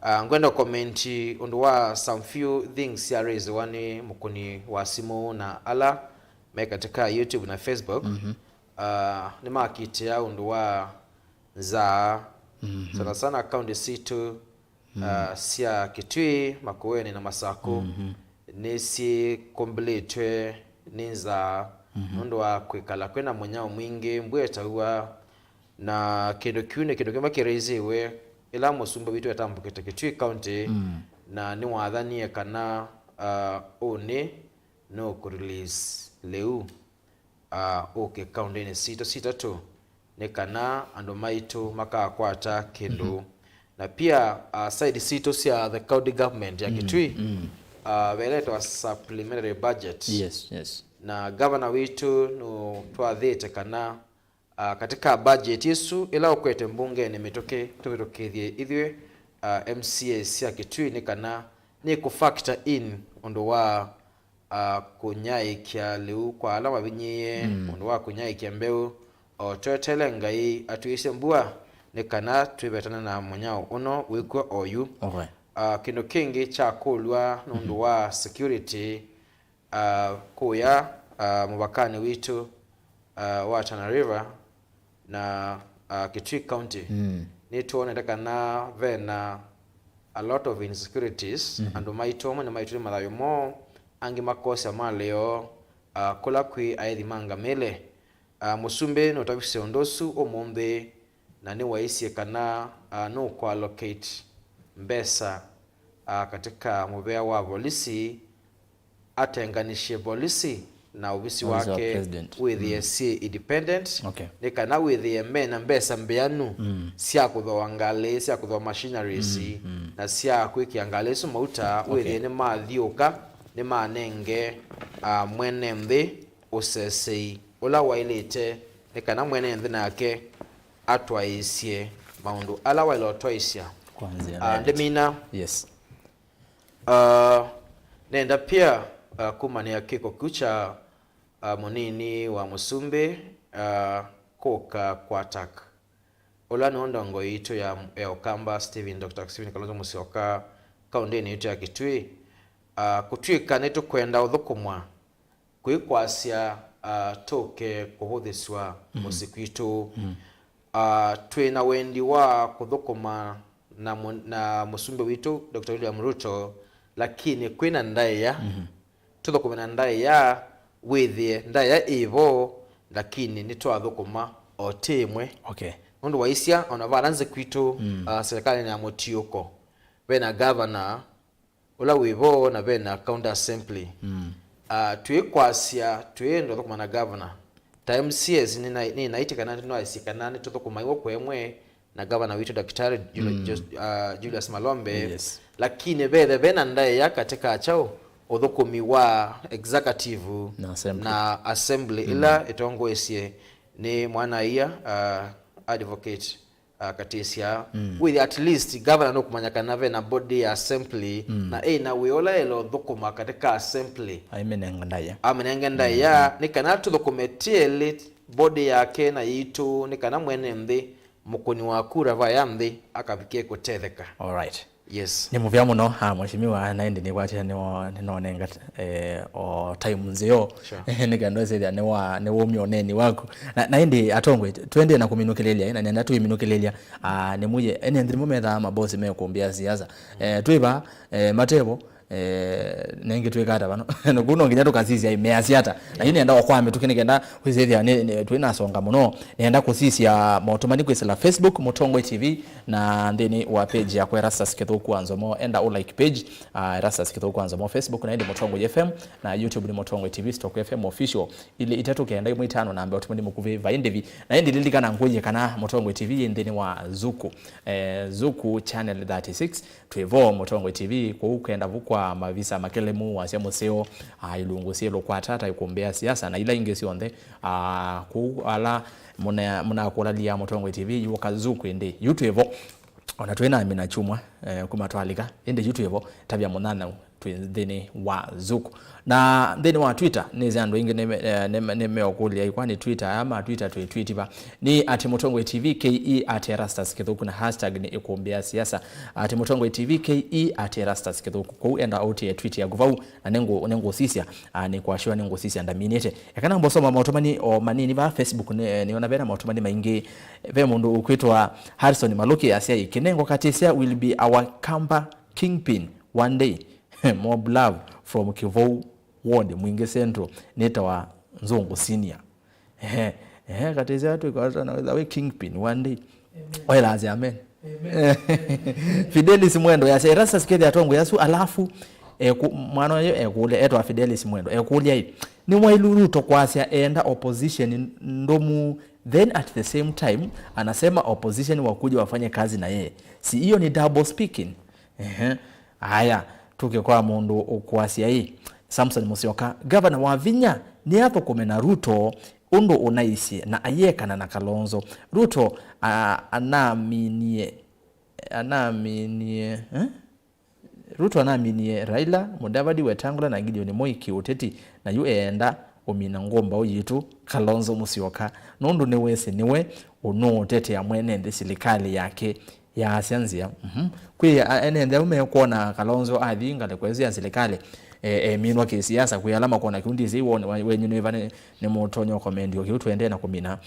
Uh, ngwenda comment ũndũ wa some few things sya raisiwa nĩ mũkũni wa simũ na ala me katika YouTube na Facebook. Mhm. Uh, nĩmakitĩa ũndũ wa nzaa, mhm, sana sana kaunti sitũ, mm, uh, sya Kitui, Makueni na Masaku, mhm, nĩsyĩkũmbĩlĩtwe nĩ nzaa, mhm, nũndũ wa kwĩkala kwĩna mũnyao mwingĩ, mbua ĩtaua, na kĩndũ kĩu nĩ kĩndũ kĩmwe kĩraisiwe ĩla mũsumbĩ witũ etambũkĩte Kitui County, mm, na nĩwathanie kana, uh, ũnĩ nũkũrelease lĩu, uh, ũke kaũndĩnĩ sitũ sitatũ, nĩ kana andũ maitũ makakwata kĩndũ. Mhm. Na pia, uh, side sitũ sya the county government ya, mm, Kitui, mm, uh, veletwa supplementary budget. Yes, yes. Na governor witũ nũtwathĩte kana, uh, katika budget ĩsu ĩla ũkwete mbungenĩ mĩtũkĩ tũvĩtũkĩthye ithyĩ, uh, M C As sya Kitui nĩ kana nĩ kũ factor in ũndũ wa, uh, kũnyaĩĩkya lĩu kwa ala mavinyĩĩe, mm, ũndũ wa kũnyaĩĩkya mbeũ, o tweteele Ngai atwĩsye mbua nĩ kana twĩvetane na mũnyao ũno wĩkw'o oyu. Okay. Uh, kĩndũ kĩngĩ kya kũlw'a nũndũ, mhm, wa security, uh, kũya, uh, mũvakanĩ witũ, uh, wa Tana River na, uh, Kitui County, mm, nĩtwonete kana vena a lot of insecurities. Mhm. Andũ maitũ amwe nĩmaitũle mathayũ moo, angĩ makosya malĩo, uh, kũla kwĩ aĩthi ma ngamĩle. Uh, mũsumbĩ nũtavisye ũndũ ũsu ũmũnthĩ, na nĩwaisye kana, uh, nũkũallocate mbesa, uh, katika mũvea wa volisi, atenganisye volisi na ovisi, ovisi wa wake president, wĩthĩe, mm, syĩ independent, okay, nĩ kana wĩthĩe mena mbesa mbĩanu, mm, sya kũthooa ngalĩ, sya kũthooa machineries, mm, mm, na sya kwĩkĩa ngalĩ isu mauta, okay, wĩthĩe nĩmathiũka, nĩmanenge, uh, mwene nthĩ ũsesei ũla waĩlĩte, nĩ kana mwene nthĩ nake atwaĩĩsye maũndũ ala waĩle ũtwaĩsya. Kwa nzĩa, ah, nene, ndĩmina. Yes. Ah, nenda pia, ah, kumanĩa kĩko kĩu kya, ah, mũnini wa mũsumbĩ, ah, kũka kwa attack. Ũla nĩwe ndongoi yitũ ya, ya Ũkamba, Stephen, Doctor Stephen Kalonzo Musyoka, kaũndĩnĩ yitũ ya Kitui. Ah, kũtw'ĩka nĩtũkwenda ũthũkũmwa, kwĩkwasya, ah, tũke kũvũthĩsw'a, mhm, mũsyĩ kwitũ. Mhm. Ah, twĩ na wendi wa kũthũkũma na mũ-, na mũsumbĩ witũ, Doctor William Ruto, lakini kwĩ na ndaĩa. Mhm. Tũthũkũme na ndaĩa, wĩthĩe ndaĩa ĩvo, lakini nĩtwathũkũma o tĩ ĩmwe. Okay. Nũndũ waisya, ona vala nzĩ kwitũ, mm, ah, serikali ya mũtiũko, ve na governor, ũla wĩ vo na ve na county assembly. Mm. Ah, twĩkwasya, twĩenda ũthũkũma na governor. Ta M C As nĩ na-, nĩ naĩtĩ kana nĩtwaisye kana nĩtũthũkũmaiwe kwa ĩmwe na governor witũ Daktari Jul-, mm, Jos-, ah, Julius Malombe. Yes. Lakini vethe ve na ndaĩa katika kyaũ, ũthũkũmi wa executive Na assembly. na assembly Mm. ĩla ĩtongoesye nĩ mwana-a-ia, uh, advocate, uh, Katisya. Mm. With at least governor nũkũmanya kana ve na body ya assembly Mm. na ĩ na wĩa ũla ĩla ũthũkũma katika assembly. Aimĩnenga ndaĩa. Amĩnenge ndaĩa, nĩ kana tũthũkũme tielĩ body yake na yitũ, nĩ kana mwene nthĩ, mũkũni wa kura vaya nthĩ, akavikie kũtetheka. All right. Yes. Nĩ mũvea mũno, ah, mheshimiwa, na ĩndĩ nĩkwatĩte nĩwo-, nĩnonenga, eh, o time nzeo. Sure. Nĩ kana ũsĩthĩa nĩwa-, nĩwũmya ũneeni waku. Na, na ĩndĩ atongoi, twendee na kũminũkĩlĩlya, eh, na nenda tũiminũkĩlĩlya, ah, nĩmwĩe, ene nthĩ nĩmo methaa mabosi mekũmbĩa siasa. Eh, twĩva, eh, matevo, eh, nengĩ twĩka ata vano? Kũu no nginya tũkasisya imeasya ata. Na yu nenda o kwa mĩtũkĩ nĩ kenda kwĩsĩthĩa nĩ, nĩ, twĩnasonga mũno. Nenda kũsisya maũtũmani kwĩsĩla Facebook, Mũtongoi T V, na nthĩnĩ wa page yakwa Erastus Kĩthũku wa Nzomo, enda ũ like page, ah, Erastus Kĩthũku wa Nzomo Facebook, na ĩndĩ Mũtongoi F M, na YouTube nĩ Mũtongoi T V stroke F M official, ilĩ itatũ kenda ĩmwe itano namba ũtũmani mũkuvĩ vai ndĩvi. Na ĩndĩ lilikana ngwĩie kana Mũtongoi T V yĩ nthĩnĩ wa Zuku. Eh, Zuku channel thirty-six, twĩ vo Mũtongoi T V, kũu kenda vu kwa mavisa makelemu, wasya mũseo, ah, ilungu syĩ lũkwata ta ikumbĩa siasa na ila ingĩ syonthe, ah, kũu ala mũna-, mũnakũlalia Mũtongoi T V, yũka Zuku ĩndĩ. Yu twĩ vo, ona twĩ na mina chumwa, eh, kuma twalika, ĩndĩ yu twĩ vo, tavya mũnyanyaũ twĩ nthĩnĩ wa Zuku. Na nthĩnĩ wa Twitter, nĩsĩ andũ aingĩ nĩme-, eh, nĩme-, nĩmeũkũlya, kwani Twitter, aya ma Twitter twĩ tweet va? Nĩ at Mũtongoi T V, K E at Erastus Kĩthũku, na hashtag nĩ ĩkũmbĩ ya siasa. At Mũtongoi T V, K E at Erastus Kĩthũku. Kũu enda ũtie tweet yaku vau, na nĩngũ-, nĩngũsisya, ah, nĩ kwa sure nĩngũsisya ndaminĩte. Eka namba ũsoma maũtũmani o manini va Facebook, nĩ, nĩona vena maũtũmani maingĩ. Ve mũndũ ũkwĩtwa Harrison Maluki asya, "Kĩnengo Katisya will be our Kamba kingpin one day." Mob love from Kĩvou Ward, Mwingĩ Central, nĩtawa Nzũngũ Senior. Ehe, ehe, Katisya twĩkwata na wĩtha wĩ kingpin one day. Amen. Oilaze amen. Amen. Fidelis Mwendo yasya, "Erastus kethĩa atongoĩ asu, alafu, eku-, mwana ũyũ ekũlya, etwa Fidelis Mwendo, ekũlya ĩ, nĩ wailu Ruto kwasya enda opposition ndũmu, then at the same time anasema opposition wakuje wafanye kazi na yeye. Si hiyo ni double speaking?" Ehe. Aya, tũke kwa mũndũ ũkwasya ĩ, Samson Musyoka, gavana wa vinya nĩathũkũme na Ruto ũndũ ũnaisye na ayekana na Kalonzo. Ruto, a, anaminie, anaminie, eh? Ruto anaminie Raila, Mudavadi, Wetangula na Gideon Moi kĩũteti, na yu eenda ũmina ngũmbaũ yitũ Kalonzo Musyoka, nũndũ nĩwĩsĩ nĩwe ũnũũtetea mwene nthĩ silikalĩ yake yaasya nzĩa. Mhm. Kwĩ a-, ene nthĩ au mekwona Kalonzo athi ngalĩko ĩsu ya silikalĩ, e, eminwa kĩsiasa, kwĩ ala makwona kĩu ndĩsĩ woni wa-, wenyu nĩva nĩ, nĩmũtonya ũkomendio kĩu, tũendee na kũmina.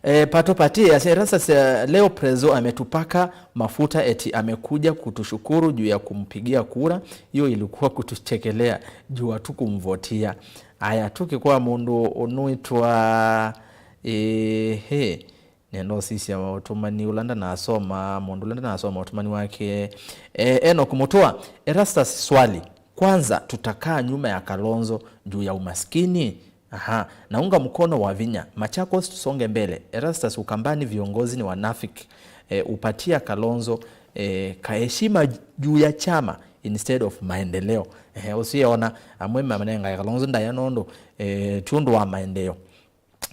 E, Pato Pati asya, "Erastus, eh, leo Prezo ametupaka mafuta eti amekuja kutushukuru juu ya kumpigia kura, hiyo ilikuwa kutuchekelea juu hatukumvotia." Aya, tũke kwa mũndũ ũnwĩtwa, ehe, nenda ũsisya ũtũmani ũla ndanasoma, mũndũ ũla ndanasoma ũtũmani wake. E, Enoch Mutua, Erastus, swali, kwanza tutakaa nyuma ya Kalonzo juu ya umaskini? Aha, naunga mkono wa vinya. Machakos tusonge mbele. Erastus, Ukambani viongozi ni wanafiki. E, upatia Kalonzo, e, kaheshima juu ya chama instead of maendeleo. E, usiona amwe manenga ya Kalonzo ndaya nũndũ, e, ti ũndũ wa maendeleo.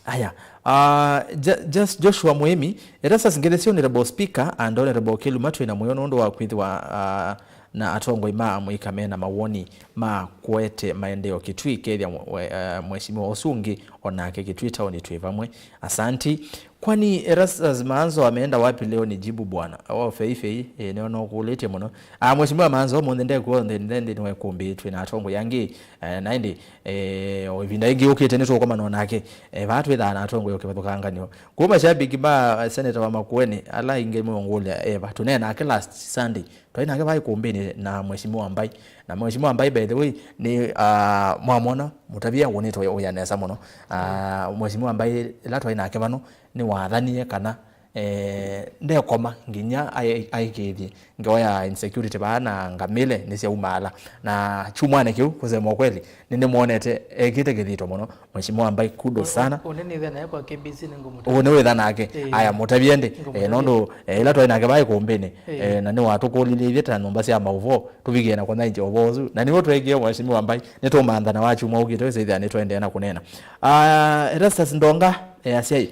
Aya, ah, Ja-, Jas-, Joshua Muimi, Erastus, ngethi sya Honorable Speaker and Honorable Keluma twĩ na mũyo nũndũ wa kwĩthĩwa, ah, na atongoi ma Amũika me na mawoni ma kũete maendeeo Kitui, kethĩa mwe-, we-, eh, mheshimiwa ũsu ũngĩ onake Kitui taoni twĩ vamwe. Asanti. Kwani Erastus Maanzo ameenda wapi leo? Nijibu bwana. Oh, fei, fei. Eh, nĩona ũkũlĩtye mũno. Ah, mheshimiwa Maanzo, ũmũnthĩ ndekuo nthĩ, nthĩ, nthĩnĩ wa ĩkũmbĩ twĩ na atongoi angĩ. Eh, na ĩndĩ, eh, o ĩvinda ĩngĩ yũkĩte nĩtũũkomana nake. Eh, vaa twĩthaa na atongoi o kĩvathũkanganyo. Kuma mashabiki ma, eh, Senator wa Makueni, ala aingĩ meũngũlya, eh, va, tũnee nake last Sunday. Twaĩ nake vaa ĩkũmbĩnĩ na Mheshimiwa Mbai. Na Mheshimiwa Mbai, by the way, nĩ, ah, mwamwona, mũtavya wonetwe ũya nesa mũno. Ah, Mheshimiwa Mbai, ĩla twaĩ nake vano, nĩwathanie kana eh, ndekoma nginya aĩ-, aĩkĩĩthye ngewa ya insecurity vaa na ngamĩle nĩsyaumaala. Na kyumwanĩ kĩu, kusema ukweli, nĩnĩmwonete ekĩte kĩthito mũno. Mheshimiwa Mbai, kudos sana. Ũnĩ nĩthe naye kwa K B C nĩngũmũtavya. Ũũ nĩwĩtha nake. Ĩĩ. Aya, mũtavye ndĩ. Ĩĩ, nĩngũmũtavya. Nũndũ, eh, ĩla twaĩ nake vaĩ kũmbĩnĩ, ĩĩ, eh, na nĩwatũkũlilĩĩthye ta nyũmba sya maũvoo, tũvikie na kũnyaĩĩkya ũvoo ũsu. Na nĩw'o tweekie, Mheshimiwa Mbai, nĩtũmanthana wa kyumwa ũkĩte, wĩsĩthĩa nĩtũendee na kũneena. Ah, Erastus Ndonga, eh, asyai,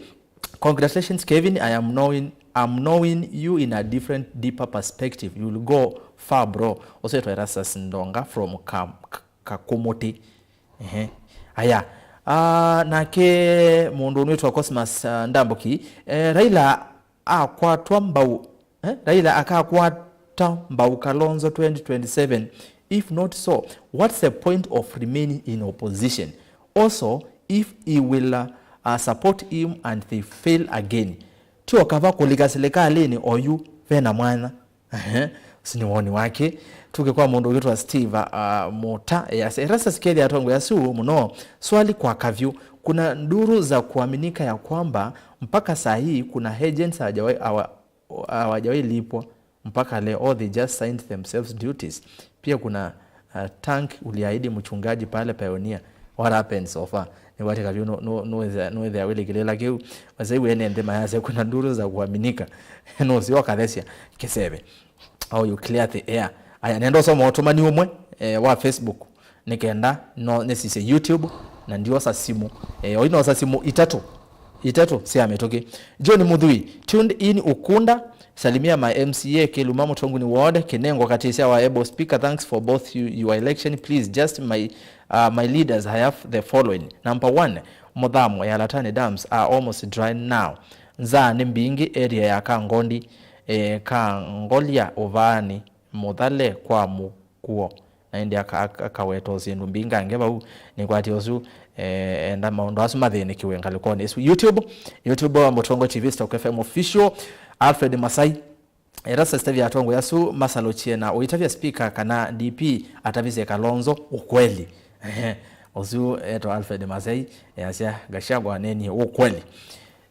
congratulations, Kevin. I am knowing, I'm knowing you in a different, deeper perspective. You will go far, bro. Ũsĩtwa Erastus Ndonga from Ka-, Ka-, Kakũmũtĩ. Ehe. Aya. Ah, nake mũndũ ũnwĩtwa Cosmas, ah, Ndambuki. Eh, Raila akwatwa mbau, eh? Raila akakwata mbau Kalonzo twenty twenty-seven. If not so, what's the point of remaining in opposition? Also, if he will, uh, uh, support him and they fail again, ti o kava kũlika silikalĩnĩ oyu vena mwanya. Ehe, ũsu nĩ woni wake. Tũke kwa mũndũ ũkwĩtwa Steve, uh, Muta. Yes, Erastus, kethĩa atongoi asu mũno. Swali kwa Kavyu, kuna nduru za kuaminika ya kwamba mpaka saa hii kuna agents hawajawahi, hawa-, hawajawahi lipwa mpaka leo, or they just signed themselves duties. Pia kuna, uh, tank uliahidi mchungaji pale Pioneer. What happened so far? Nĩwatĩ Kavyu nũ-, nũ-, nũwĩthĩa, nũwĩthĩa wĩlĩkĩlĩla kĩu. Wasai wene nthĩ mayasya kuna nduru za kuaminika. Nũsyoka thesya kĩseve. How you clear the air. Aya, nenda ũsoma ũtũmani ũmwe, eh, wa Facebook, nĩ kenda no nĩsisye YouTube, na ndiosa simũ. Eh, oyu noosa simũ itatũ, itatũ sya mĩtũkĩ. John Muthui, tuned in Ukunda, salimia my M C A Kiluma Mutonguni Ward, Kinengo Katisha wa able speaker, thanks for both you, your election, please just my, uh, my leaders, I have the following. Number one, Muthamo ya Latani dams are almost dry now. Nzaa nĩ mbingĩ area ya Kangondi, eh, Kangolya Uvaani, Muthale kwa Mukuo. Na ĩndĩ aka-, aka-, akaweta o syĩndũ mbingangĩ vau, nĩkwatie ũsu, eh, enda maũndũ asu mathĩnĩkĩwe ngalĩkonĩ ĩsu. YouTube, YouTube wa Mũtongo T V, Stock F M Official, Alfred Masai. Erastus, tavya atongoi asu masalũkye na ũitavya speaker kana D P atavisye Kalonzo ukweli. Ehe, ũsu etwa Alfred Masai, easya Gachagua anenie ukweli.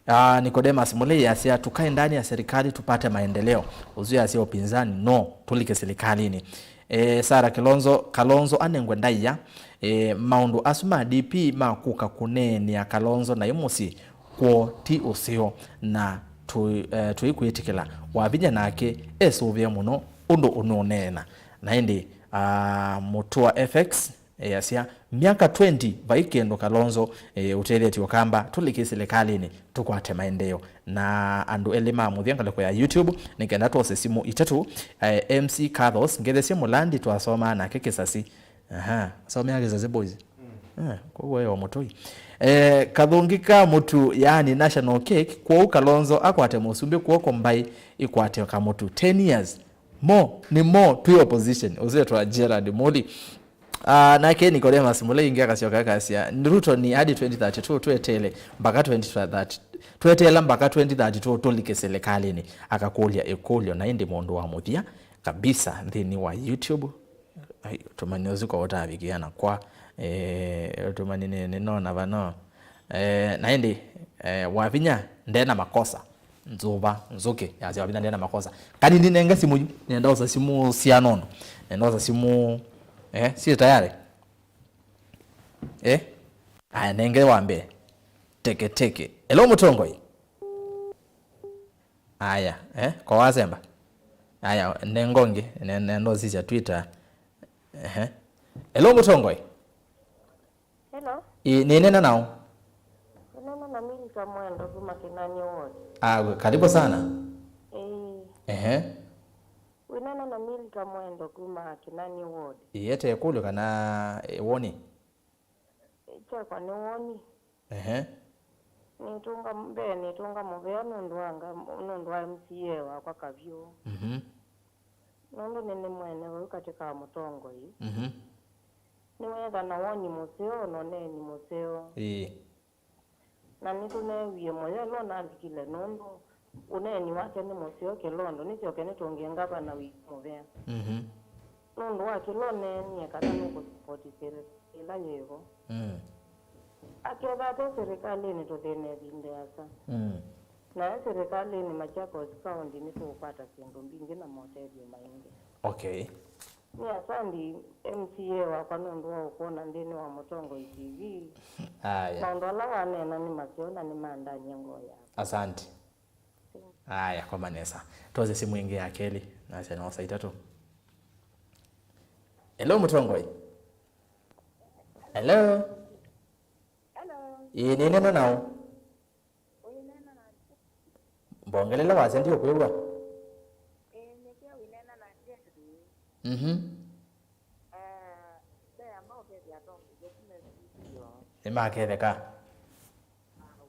Ah, Nicodemus Mulei asya, "Tukae ndani ya serikali tupate maendeleo." Ũsu yasya upinzani, "No, tulike serikalini." Eh, Sarah Kilonzo, Kalonzo anengwe ndaĩa. Eh, maũndũ asu ma D P ma kũka kũneenea Kalonzo naĩ mũsyĩ kwoo ti ũseo, na tũ-, eh, tũikwĩtĩkĩla Wavinya nake esũvĩe mũno ũndũ ũnũneena. Na ĩndĩ, ah, Mũtũa F X, easya, "Myaka twenty vai kĩndũ Kalonzo, eh, ũtethetye Ũkamba, tũlike silikalĩnĩ, tũkwate maendeeo." Na andũ elĩ ma mũthya ngalĩko ya YouTube, nĩ kenda twose simũ itatũ, eh, M C Kathos, ngethesye Mũlandi twasomaa nake Kĩsasi. Aha, somea Kĩsasi Boys. Eh, kwoguo eo mũtũi. Eh, kathũngi ka mũtu, yaani national cake, kwoou Kalonzo akwate mũsumbĩ kw'oko mbaĩ ĩkwate kamũtu. Ten years. Mo, nĩ mo, twĩ opposition. Ũsĩ etwa Gerald Muli. Ah, nake Nicodemus Mulei ĩngĩ akasyoka akasya, "Ruto ni hadi twenty thirty-two, tweteele mpaka twenty thirty, tweteela mpaka twenty thirty-two tũlike silikalĩnĩ." Akakũlya ĩkũlyo, na ĩndĩ mũndũ wa mũthya kabisa nthĩnĩ wa YouTube. Ai, ũtũmani ũsu kwa ũtavikĩa na kwa, eh, ũtũmani nĩ, nĩ nona vano. Eh, na ĩndĩ, eh, Wavinya ndena makosa. Nzũva, nzũkĩ, yasya Wavinya ndena makosa. Kanini nenge simũ yu, nenda ũsa simũ sya nono. Nenda ũsa simũ, eh, si tayari? Eh? Aya, nenge wa mbee. Teke, teke. Hello, Mũtongoi. Aya, eh? Kwa wasemba? Aya, nengo ngi, ne-, nenda ũsisya Twitter. Ehe. Hello, Mũtongoi. Hello. Ĩ, nĩnena nao? Nĩnena na Milka Mwendo kuma Kinani Ward. Ah, karibu sana. Ĩĩ. Ehe. Wĩnena na Milka Mwendo kuma Kinani Ward. Ĩĩ, ete ĩkũlyo kana, ĩ, woni? Kyakwa nĩ woni. Ehe. Nĩtũnga, mbee nĩtũnga mũvea nũndũ wa nga-, nũndũ wa M C A wakwa Kavyũ. Mhm. Nũndũ nĩnĩ mwene vau katĩ ka mũtongoi. Mhm. Nĩweetha na woni mũseo na ũneeni mũseo. Ĩĩ. Na nĩtũneewie mũyo ĩla ũnavikile nũndũ ũneeni wake nĩ mũseo kĩlondo, nĩsyoke nĩtũngĩe ngavana witũ mũvea. Mhm. Nũndũ wa kĩla ũneenie kana nũkũsipoti serikali ĩla yĩvo. Mm. Akethwa ate serikalĩnĩ tũthĩne ĩvinda ĩasa. Mm. Nayo silikalĩnĩ Machakos County nĩtũũkwata syĩndũ mbingĩ na motethyo maingĩ. Okay. Nĩ asandi M C A wakwa nũndũ wa ũkwona nthĩnĩ wa Mũtongoi T V. Aya. Maũndũ ala waneena nĩ maseo na nĩmandany'a ngoo yakwa. Asante. Aya, koma nesa. Twose simu ĩngĩ ya kelĩ, nasya no saa itatũ. Hello, Mũtongoi. Hello. Hello. Ĩĩ, nĩneena nao. Ũineena na mbongelele wasya ndiũkwĩw'a. Ĩĩ, nĩkĩa ũineena na Jerry. Mhm. Eh, ve ambao ũkethĩa atongoesya kuma studio. Nĩmaketheka. Ah,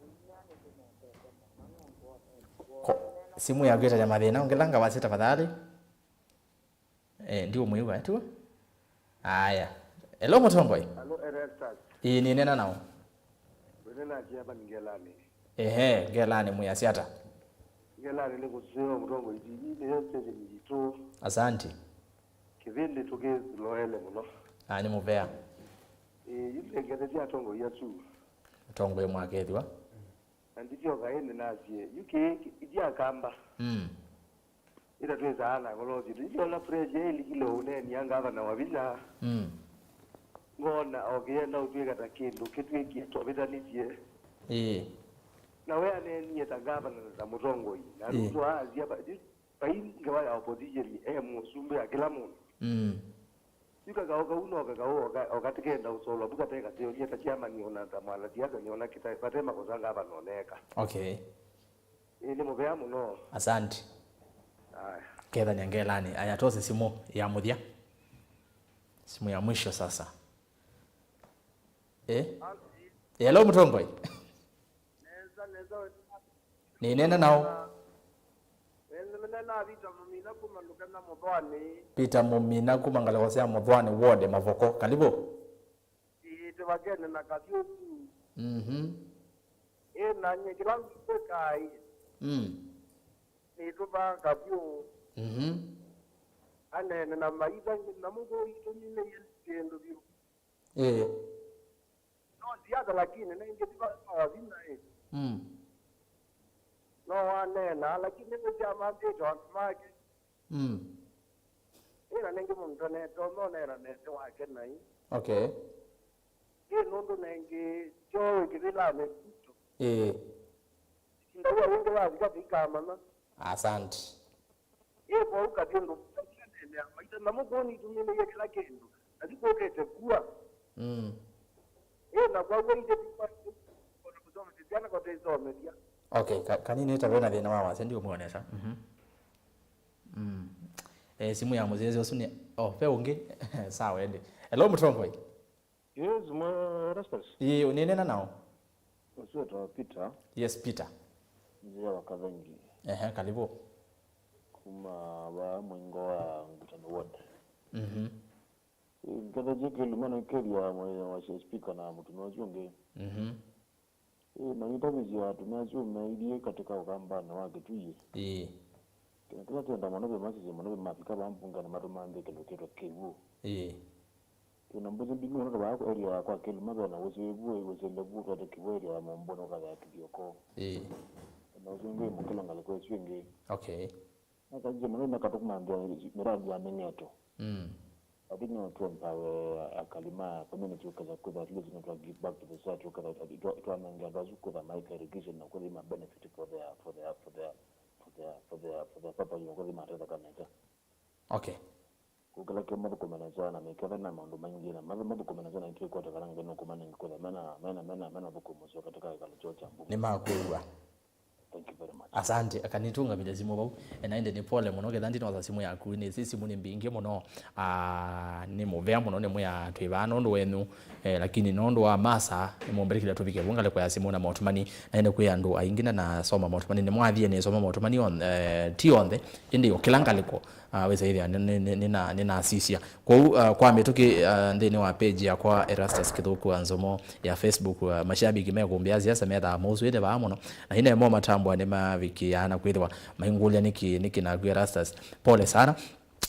ũineena nĩtũmendete mũno nũndũ wa ũneena. Ko-, simu yaku ĩtanya mathĩna, ongela ngawasya tafadhali. Eh, ndiũmwĩw'a, tiw'o? Aya. Hello, Mũtongoi. Alo, Erastus. Ĩĩ, nĩneena nao. Wĩneena Jehova nĩ Ngelani. Ehe, Ngelani mwĩasya ata? Ngelani nĩ kũseo Mũtongoi T V, nĩyo station yitũ. Asante. Kĩvĩndĩ tũkĩloele mũno. Ah, nĩ mũvea. Ĩĩ, yu nĩngetethya atongoi asu. Mũtongoi mwakethĩwa. Na ndisyoka ĩndĩ nasye, yu kĩĩ ithya Akamba. Mm. Ĩta twĩsaa na ngolosyo. Ndisyoona pressure ĩlikile ũneenia ngavana wa vinya. Mm. Ngona o kĩyenda ũtwĩka ta kĩndũ kĩtwĩkie twavĩtanĩsye. Ĩĩ. Na we aneenie ta ngavana na ta mũtongoi. Na Ĩĩ. Ruto aasya va-, yu vai ngewa ya opposition e mũsumbĩ ya kĩla mũndũ. Mm. Yu kakaũ kau no kakaũ o ka-, o katĩkenda ũsolwa vu kate kateo, nieta chairman ona ta mwanasiasa niona kita vate makosa ngavana oneeka. Okay. Ĩĩ, nĩ mũvea mũno. Asante. Aya. Kethania Ngelani. Aya, tose simu ya mũthya. Simu ya mwisho sasa. Eh? Hello, Mũtongoi. Nesa, nesa, we. Nĩneena nao. Nĩneena na Peter Mũmina kuma Lukena Mũthwani. Peter Mũmina kuma ngalĩko sya Mũthwani ward Mavoko. Karibu. Ĩĩ, tũvakene na kavyũ tu. Mhm. Ĩĩ, na nyie kĩla ngwĩkaa ĩ. Mm. Nĩtũvaa kavyũ. Mhm. Aneene na maitha, na mũkũũ itũminĩie kĩndũ vyũ. Ĩĩ. No siasa, lakini nengĩ ti va wa vinya ĩ. Mm. No waneena, lakini nĩwĩsya amambĩte andũ make. Mm. Ĩ na nengĩ mũndũ nete ũmwe ũneena nete wake nai. Okay. Ĩ nũndũ nengĩ kyoo wĩ kĩvĩlanĩ Ruto. Ĩĩ. Ndauwa wĩngĩ wavika tũikamanya. Asante. Ĩ kwoou kathi ũndũ nene ya maita na mũkũũ nitũmĩlĩie kĩla kĩndũ. Na sikũkĩte kua. Mm. Ĩ na kwa w'o ithe ona kũsomethya syana kotesomethya. Okay, ka-, kanini ta ve na thĩna wa wasya ndiũmwonesa. Mhm. Mm. Eh, simu ya mũsyaĩĩsya ũsu nĩ, oh, ve ũngĩ. Sawa ĩndĩ. Hello, Mũtongoi. Yes, mwe Erastus. Ĩĩ, nĩneena nao. Ũsu wĩtawa Peter. Yes, Peter. Nzĩa wa Kathengi. Ehe, karibu. Kuma va mũingo wa Ngutani Ward. Mhm. Ĩĩ, nkethekye kĩluma nĩkĩlya mwĩĩ wa speaker na mũtumĩa ũsu ũngĩ. Mhm. Ĩĩ, na itavisya atumĩa asu meilye katĩ ka ũkambanĩ wa Kĩtui. Ĩĩ. Kĩndũ kĩla twenda mũno ve masisye mũno ve mafika vaa mbunge nĩmatũmanthe kĩndũ kĩtwa kĩw'ũ. Ĩĩ. Twĩna mbũsĩ mbingĩ mũno ta vaa area ya kwa Kĩluma ve na ũsĩ vu, ũsĩle vu twete kĩw'ũ area ya Mũmbũnĩ ũkathea kĩthioko. Ĩĩ. Na ũsĩ ũngĩ wĩ mũkĩla ngalĩko ĩsu ĩngĩ. Okay. Nakasisye mũno nĩkatũkũmanthĩa mĩradi ya mĩng'eto. Mm. I think no tũempower akali ma community ũketha kwĩtha at least no twa give back to the society ũketha twa-, twanenge andũ asu kwĩtha maika education na kwĩtha ma benefit for their, for their, for their, for their, for their, for their papa yo kwĩtha matetheka nesa. Okay. Kũkĩla kĩ mathũkũme nesa na mĩketha na maũndũ maingĩ na mathu-, mathũkũme nesa na itwĩkwata kana ngai nũkũmanenge kwĩtha mena, mena, mena, mena thũkũmo syo katika kĩkalo kyoo kya mbunge. Nĩmakwĩw'a. Thank you very much. Asante, akanitũngamĩlya simũ vau. E, na ĩndĩ nĩ pole mũno, ketha ndinosa simũ yaku, nĩ si simũ nĩ mbingĩ mũno. Ah, nĩ mũvea mũno, nĩ mwĩa twĩ vaa nũndũ wenyu. Eh, lakini nũndũ wa masaa, nĩ mũmbĩlĩkĩlya tũvike vu ngalĩko ya simũ na motumani. Na ĩndĩ kwĩ andũ aingĩ na nasoma motumani, nĩ mwathie nĩsoma motumani on-, eh, ti onthe, ĩndĩ o kĩla ngalĩko. Ah, wĩsa ĩthĩa nĩ, nĩ, nĩ, nĩna-, nĩnasisya. Kwoou, ah, kwa mĩtũkĩ, ah, nthĩnĩ wa page yakwa Erastus Kĩthũku wa Nzomo ya Facebook, ah, mashabiki mekũmbĩa siasa methaa mauswĩte vaa mũno. Na ine mo matambwa nĩmavikĩaa na kwĩthĩwa maingũlya nĩkĩ, nĩkĩ naku Erastus. Pole sana.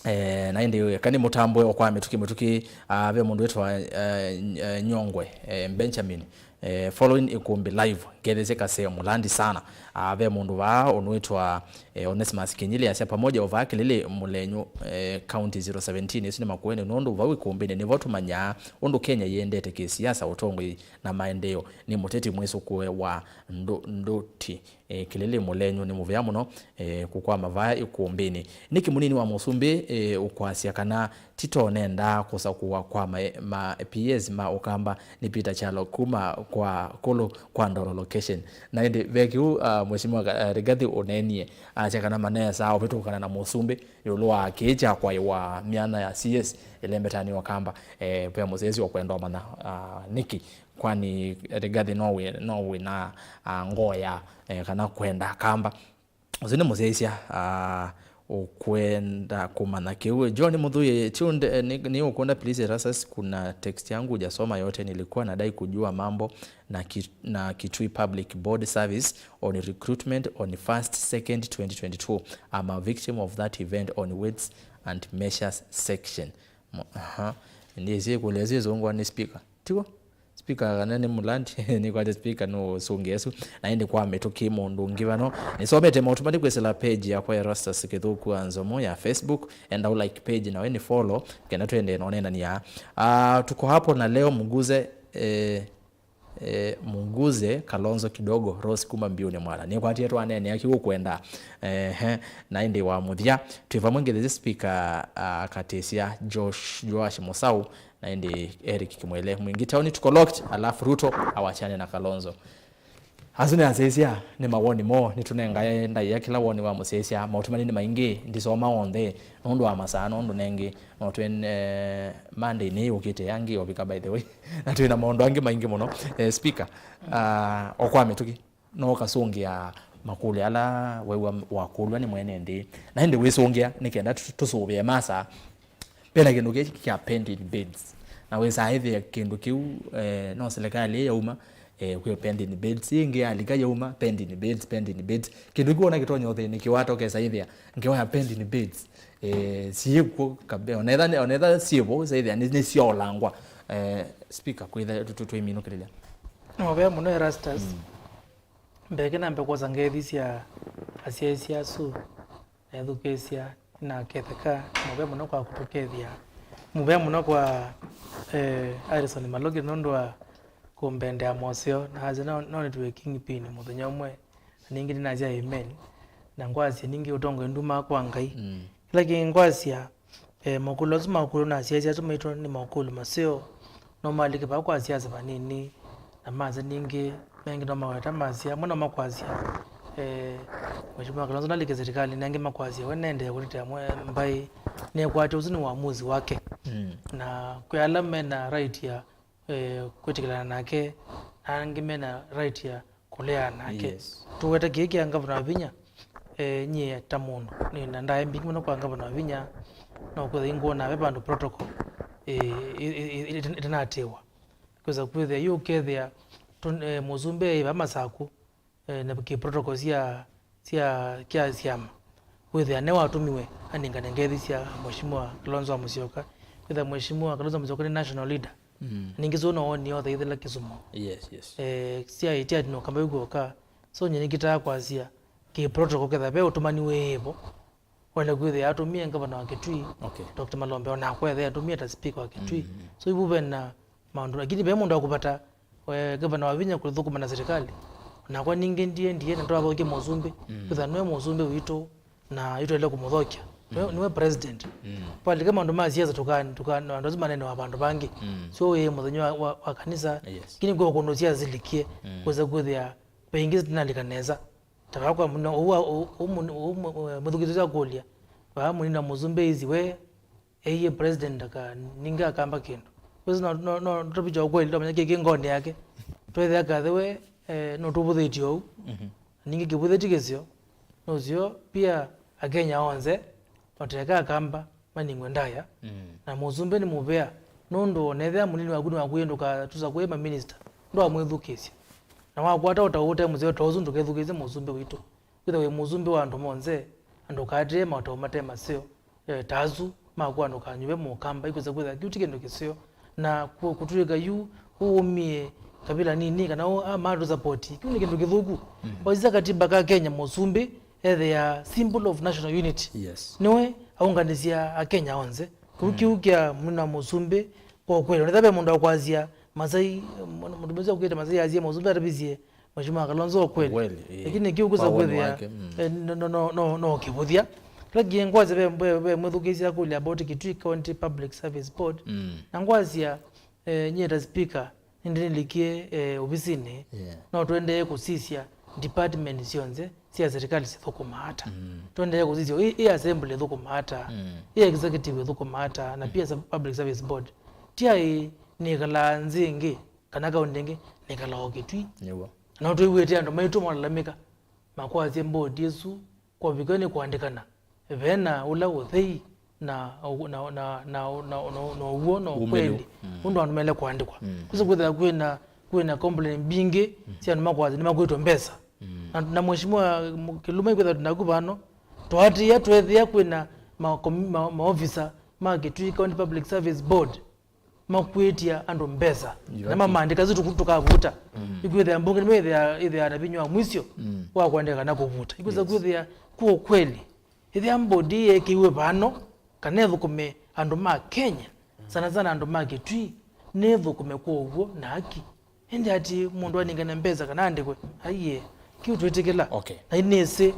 Eh, na ĩndĩ kana mũtambwe o kwa mĩtũkĩ, mĩtũkĩ, ah, ve mũndũ wĩtwa, eh, eh, Nyongwe, eh, Benjamin. Eh, following Ĩkũmbĩ live, ngethesye Kaseo Mũlandi sana. Ah, ve mũndũ vaa ũnwĩtwa, eh, Onesimus Kinyili asya, "Pamoja ovaa Kĩlĩlĩ Mũlenyu, eh, County zero seventeen, ĩsu nĩ Makueni, nũndũ vau Ĩkũmbĩnĩ nĩvo tũmanyaa ũndũ Kenya yĩendete kĩsiasa, ũtongoi na maendeeo. Nĩ mũteti mwĩsũkũe wa ndũ-, ndũti." Eh, Kĩlĩlĩ Mũlenyu nĩ mũvea mũno, eh, kũkwama vaya Ĩkũmbĩnĩ. Nĩkĩ mũnini wa mũsumbĩ, eh, ũkwasya kana Tito nendaa kũsakũwa kwa ma, ma P As ma Ũkamba nĩ Peter Kyalo kuma kwa Kũlũ kwa Ndolo location? Na ĩndĩ ve kĩu, ah, Mheshimiwa Ka-, ah, Rigathi ũneenie, asya kana manesaa ũvĩtũkana na mũsumbĩ ĩũlũ wa kĩĩ kya kwaĩwa myanya ya C S ĩlembetanĩ Ũkamba. Eh, ve mũsyaĩĩsya ũkwenda ũmanya, ah, nĩkĩ. Kwani Rigathi no wĩ, no wĩ na, ah, ngoo ya, eh, kana kwenda Kamba? Ũsu nĩ mũsyaĩĩsya, ah, ũkwenda kũmanya kĩu. John Mũthui, tuned, eh, ni, ni ũkwenda, please, Erastus, kuna text yangu hujasoma yote, nilikuwa nadai kujua mambo na ki-, na Kitui Public Board service on recruitment on first second twenty twenty-two. I'm a victim of that event on weights and measures section. Mo-, aha. Ndiĩsĩ kũlea syĩsũngwa nĩ speaker. Tiw'o? Speaker kana nĩ Mũlandi, nĩkwate speaker nũũsũngĩa ĩsu. Na ĩndĩ kwa mĩtũkĩ mũndũ ũngĩ vano. Nĩsomete maũtuma nĩ kwĩsĩla page yakwa ya Erastus Kĩthũku wa Nzomo ya Facebook. Enda ũlike page na we nĩ follow, kenda tũendee na ũneenania. Ah, tuko hapo na leo Mguze, eh, eh, Mguze Kalonzo kidogo, Rose kuma Mbiũnĩ Mwala. Nĩkwatie twaneenea kĩu ũkwenda. Ehe, na ĩndĩ wa mũthya. Twĩ vamwe ngethesye speaker, ah, akatĩsya Josh, Joash Mũsaũ, na ĩndĩ Eric Kimwele. Mwingi Taoni tuko locked, alafu Ruto awachane na Kalonzo. Asu nĩ asyaĩĩsya, nĩ mawoni moo, nĩtũnengae ndaĩa kĩla woni wa mũsyaĩĩsya. Maũtuma nĩ maingĩ, ndisoma onthe, nũndũ wa masaa, nũndũ nengĩ, no twĩ, eh, Monday nĩ yũkĩte yangĩ ovika, by the way. Na twĩ na maũndũ angĩ maingĩ mũno. Eh, speaker, ah, o kwa mĩtũkĩ, no ũkasũngĩa makũlyo ala wew'a wakũlw'a nĩ mwene nthĩ. Na ĩndĩ wĩsũngĩa nĩ kenda tũ-, tũsũvĩe masaa. Vena kĩndũ kĩ kya pending bills. Na wĩsaa ĩthĩa kĩndũ kĩu, eh, no serikali ĩ yauma, eh, kwĩ pending bills. Ĩngĩ yalika yauma, pending bills, pending bills. Kĩndũ kĩu wona kĩtonya ũthĩnĩkĩwa, tokesa ĩthĩa ngewa ya pending bills, eh, siĩkw'o kabe. Onetha, onetha siĩvo, saĩthĩa nĩ, nĩ syaolangwa. Eh, speaker, kwĩtha tũ-, tũ-, twĩminũkĩlĩlya. Nĩ mũvea mũno Erastus. Mm. Mbee kĩ nambe kwosa ngethi sya asyaĩĩsya asu na ethukĩĩsya, nĩnaketheka. Nĩ mũvea mũno kwa kũtũkethya. Mũvea mũno kwa, eh, Harrison Maloki nũndũ wa kũmbendea moseo. Na asya no, no nĩtw'e King Pin mũthenya ũmwe. Na ningĩ nĩnasya amen. Na ngwasya ningĩ ũtongoi ndumaa kwa Ngai. Mm. Kĩla kĩngĩ ngwasya, eh, makũlyo asu makũlyo na asyaĩĩsya asu maitũ nĩ makũlyo maseo. No malike vaa kwa siasa vanini, na masya ningĩ, mengĩ no maweta masya, amwe no makwasya, eh, Mheshimiwa Kalonzo nalike serikali, na angĩ makwasya we nendee kũtetea mwe-, mbaĩ, nĩkwatya ũsu nĩ uamuzi wake. Mm. Na kwĩ ala mena right ya, eh, kwĩtĩkĩlana nake, na angĩ mena right ya kũleana nake. Yes. Tũweta kĩĩ kĩa ngavana wa vinya, eh, nyie ta mũndũ, nĩ na ndaĩa mbingĩ mũno kwa ngavana wa vinya, no kwĩthĩa ingwona ve vandũ protocol, eh, i-, i-, i-, ĩtanatĩwa. Kwĩsa kwĩthĩa yu ũkethĩa tũ-, eh, mũsumbĩ ĩ va Masaku, eh, na kĩ protocol sya, sya, kya syama. Wĩthĩa ne watũmiwe anengane ngethi sya Mheshimiwa Kalonzo wa Musyoka. Wĩthĩa Mheshimiwa Kalonzo wa Musyoka nĩ national leader. Mm. Ningĩ sũna woni yothe ithela Kisumu. Yes, yes. Eh, sya ĩtia no kamba yu kuoka. So nyie nĩkĩtaa kwasya kĩ protocol ketha ve ũtũmani wĩvo. Wenda kwĩthĩa atũmie ngavana wa Kitui, okay, Doctor Malombe, ona akwethe atũmie ta speaker wa Kitui. Mm. So ivu ve na maũndũ, lakini ve mũndũ akũvata, eh, ngavana wa vinya kũthũkũma na serikali. Nakwa ningĩ ndie, ndie, na twathũkie mũsumbĩ. Mm. Kwĩthĩa nĩwe mũsumbĩ witũ, na itwaĩle kũmũthokya. Nĩwe, mm, nĩwe president. Mm. Kwalika maũndũ ma siasa tũka, tũka, andũ asu manene wa vandũ vangĩ. Mm. So, ĩ mũthenya wa, wa, wa kanisa, yes, lakini kwĩ kũndũ siasa silikie, mm, kwĩsa kwĩthĩa ve ingĩ sitinalika nesa. Ta vakwa mũno, ũu wa, ũ-, ũ-, mũn-, ũ-, mũ-, ũ-, mũthukĩĩsya kũlya, vaa mũnini wa mũsumbĩ ĩsi we, eye president aka, ningĩ akamba kĩndũ. Wĩsĩ no, no, no, tũvicha ũkweli, twamanya kĩ kĩ ngoonĩ yake. Twethĩa kathe we, eh, no tũvũthĩtye ũu. Mhm. Ningĩ kĩvũthĩti kĩseo, nũseo pia Akenya onthe, mateka akamba, maning'we ndaya. Mm. Na mũsumbĩ nĩ mũvea, nũndũ onethĩa mũnini waku nĩwakwie ndũkatũsakũe maminista, ndwamwĩthukĩĩsya. Na wakwata ũtau ũte mũseo ta ũsu, ndũkethukĩĩsye mũsumbĩ witũ. Wĩthĩwe wĩ mũsumbĩ wa andũ monthe, na ndũkaatĩĩe maũtau mate maseo, eh, ta asu ma kũandũka nyuve mũkamba, ikwĩsa kwĩthĩa kĩu ti kĩndũ kĩseo. Na kũ-, kũtw'ĩka yu ũũmie kabila nini, kana o, a, matũ support. Kĩu nĩ kĩndũ kĩthũku. Mm. Waisya katiba ka Kenya, mũsumbĩ ethĩa symbol of national unity. Yes. Nĩwe aũnganĩsya Akenya onthe. Kĩu, mm, kĩu kya mũna mũsumbĩ, kwa kweli. Onetha ve mũndũ akwasya Masai, mũndũ mũsya ũkĩte Masai asie mũsumbĩ atavisye Mheshimiwa Kalonzo wa kweli. Kweli, eh. Lakini kĩu kusa kwĩthĩa, wake, mm, eh, no, no, no, no, no kĩvũthya. Kĩla kĩngĩ ngwasya ve, ve, ve mwĩthukĩĩsya kũlya about Kitui County Public Service Board. Mm. Na ngwasya, eh, nyie ta speaker, nĩndĩ nĩlikie, eh, ovisinĩ. Yeah. No tũendee kũsisya department syonthe sya serikali sithũkũmaa ata. Mm. Tũendee kũsisya ĩ, ĩ assembly ĩthũkũmaa ata. Mm. Ĩ executive ĩthũkũmaa ata. Na, mm, pia sa-, Public Service Board. Tiai nĩkalaa nzĩ ĩngĩ, kana kaũndĩ ĩngĩ, nĩkalaa o Kitui. Nĩw'o. No twĩw'ĩte andũ maitũ malalamĩka, makwasya mbodi ĩsu kwavikwa nĩ kũandĩkana, vena ũla ũthei na, na, na ũw'o na ũkweli. Ũmĩlĩu. Mm. Ũndũ andũ mele kũandĩkwa. Mm. Kũsa kwĩthĩa kwĩna, kwĩna complaint mbingĩ, mm, sya andũ makwasya nĩmakwĩtwe mbesa. Mm. Na, na Mheshimiwa Kĩluma, kwĩthĩa tũnaku vano, twaatĩĩa twethĩa kwĩna ma, ma, maofisa ma Kitui County Public Service Board makwĩtya andũ mbesa, na mamandĩka zi tũkavuta. Mm. Ikwĩthĩa mbunge nĩmo ĩthĩaa na vinya wa mwisyo, mm, wa kũandĩka kana kũvuta. Ikwĩsa, yes, kwĩthĩa kwa kweli, ĩthĩa mbodi yeekĩiwe vano, kana ĩthũkũme andũ ma Kenya, sana sana andũ ma Kitui, nĩthũkũme kwa ũw'o na haki. Ĩndĩ ati mũndũ anengane mbesa kana andĩkwe, aiye, kĩu twĩtĩkĩla. Okay. Na inĩsĩ,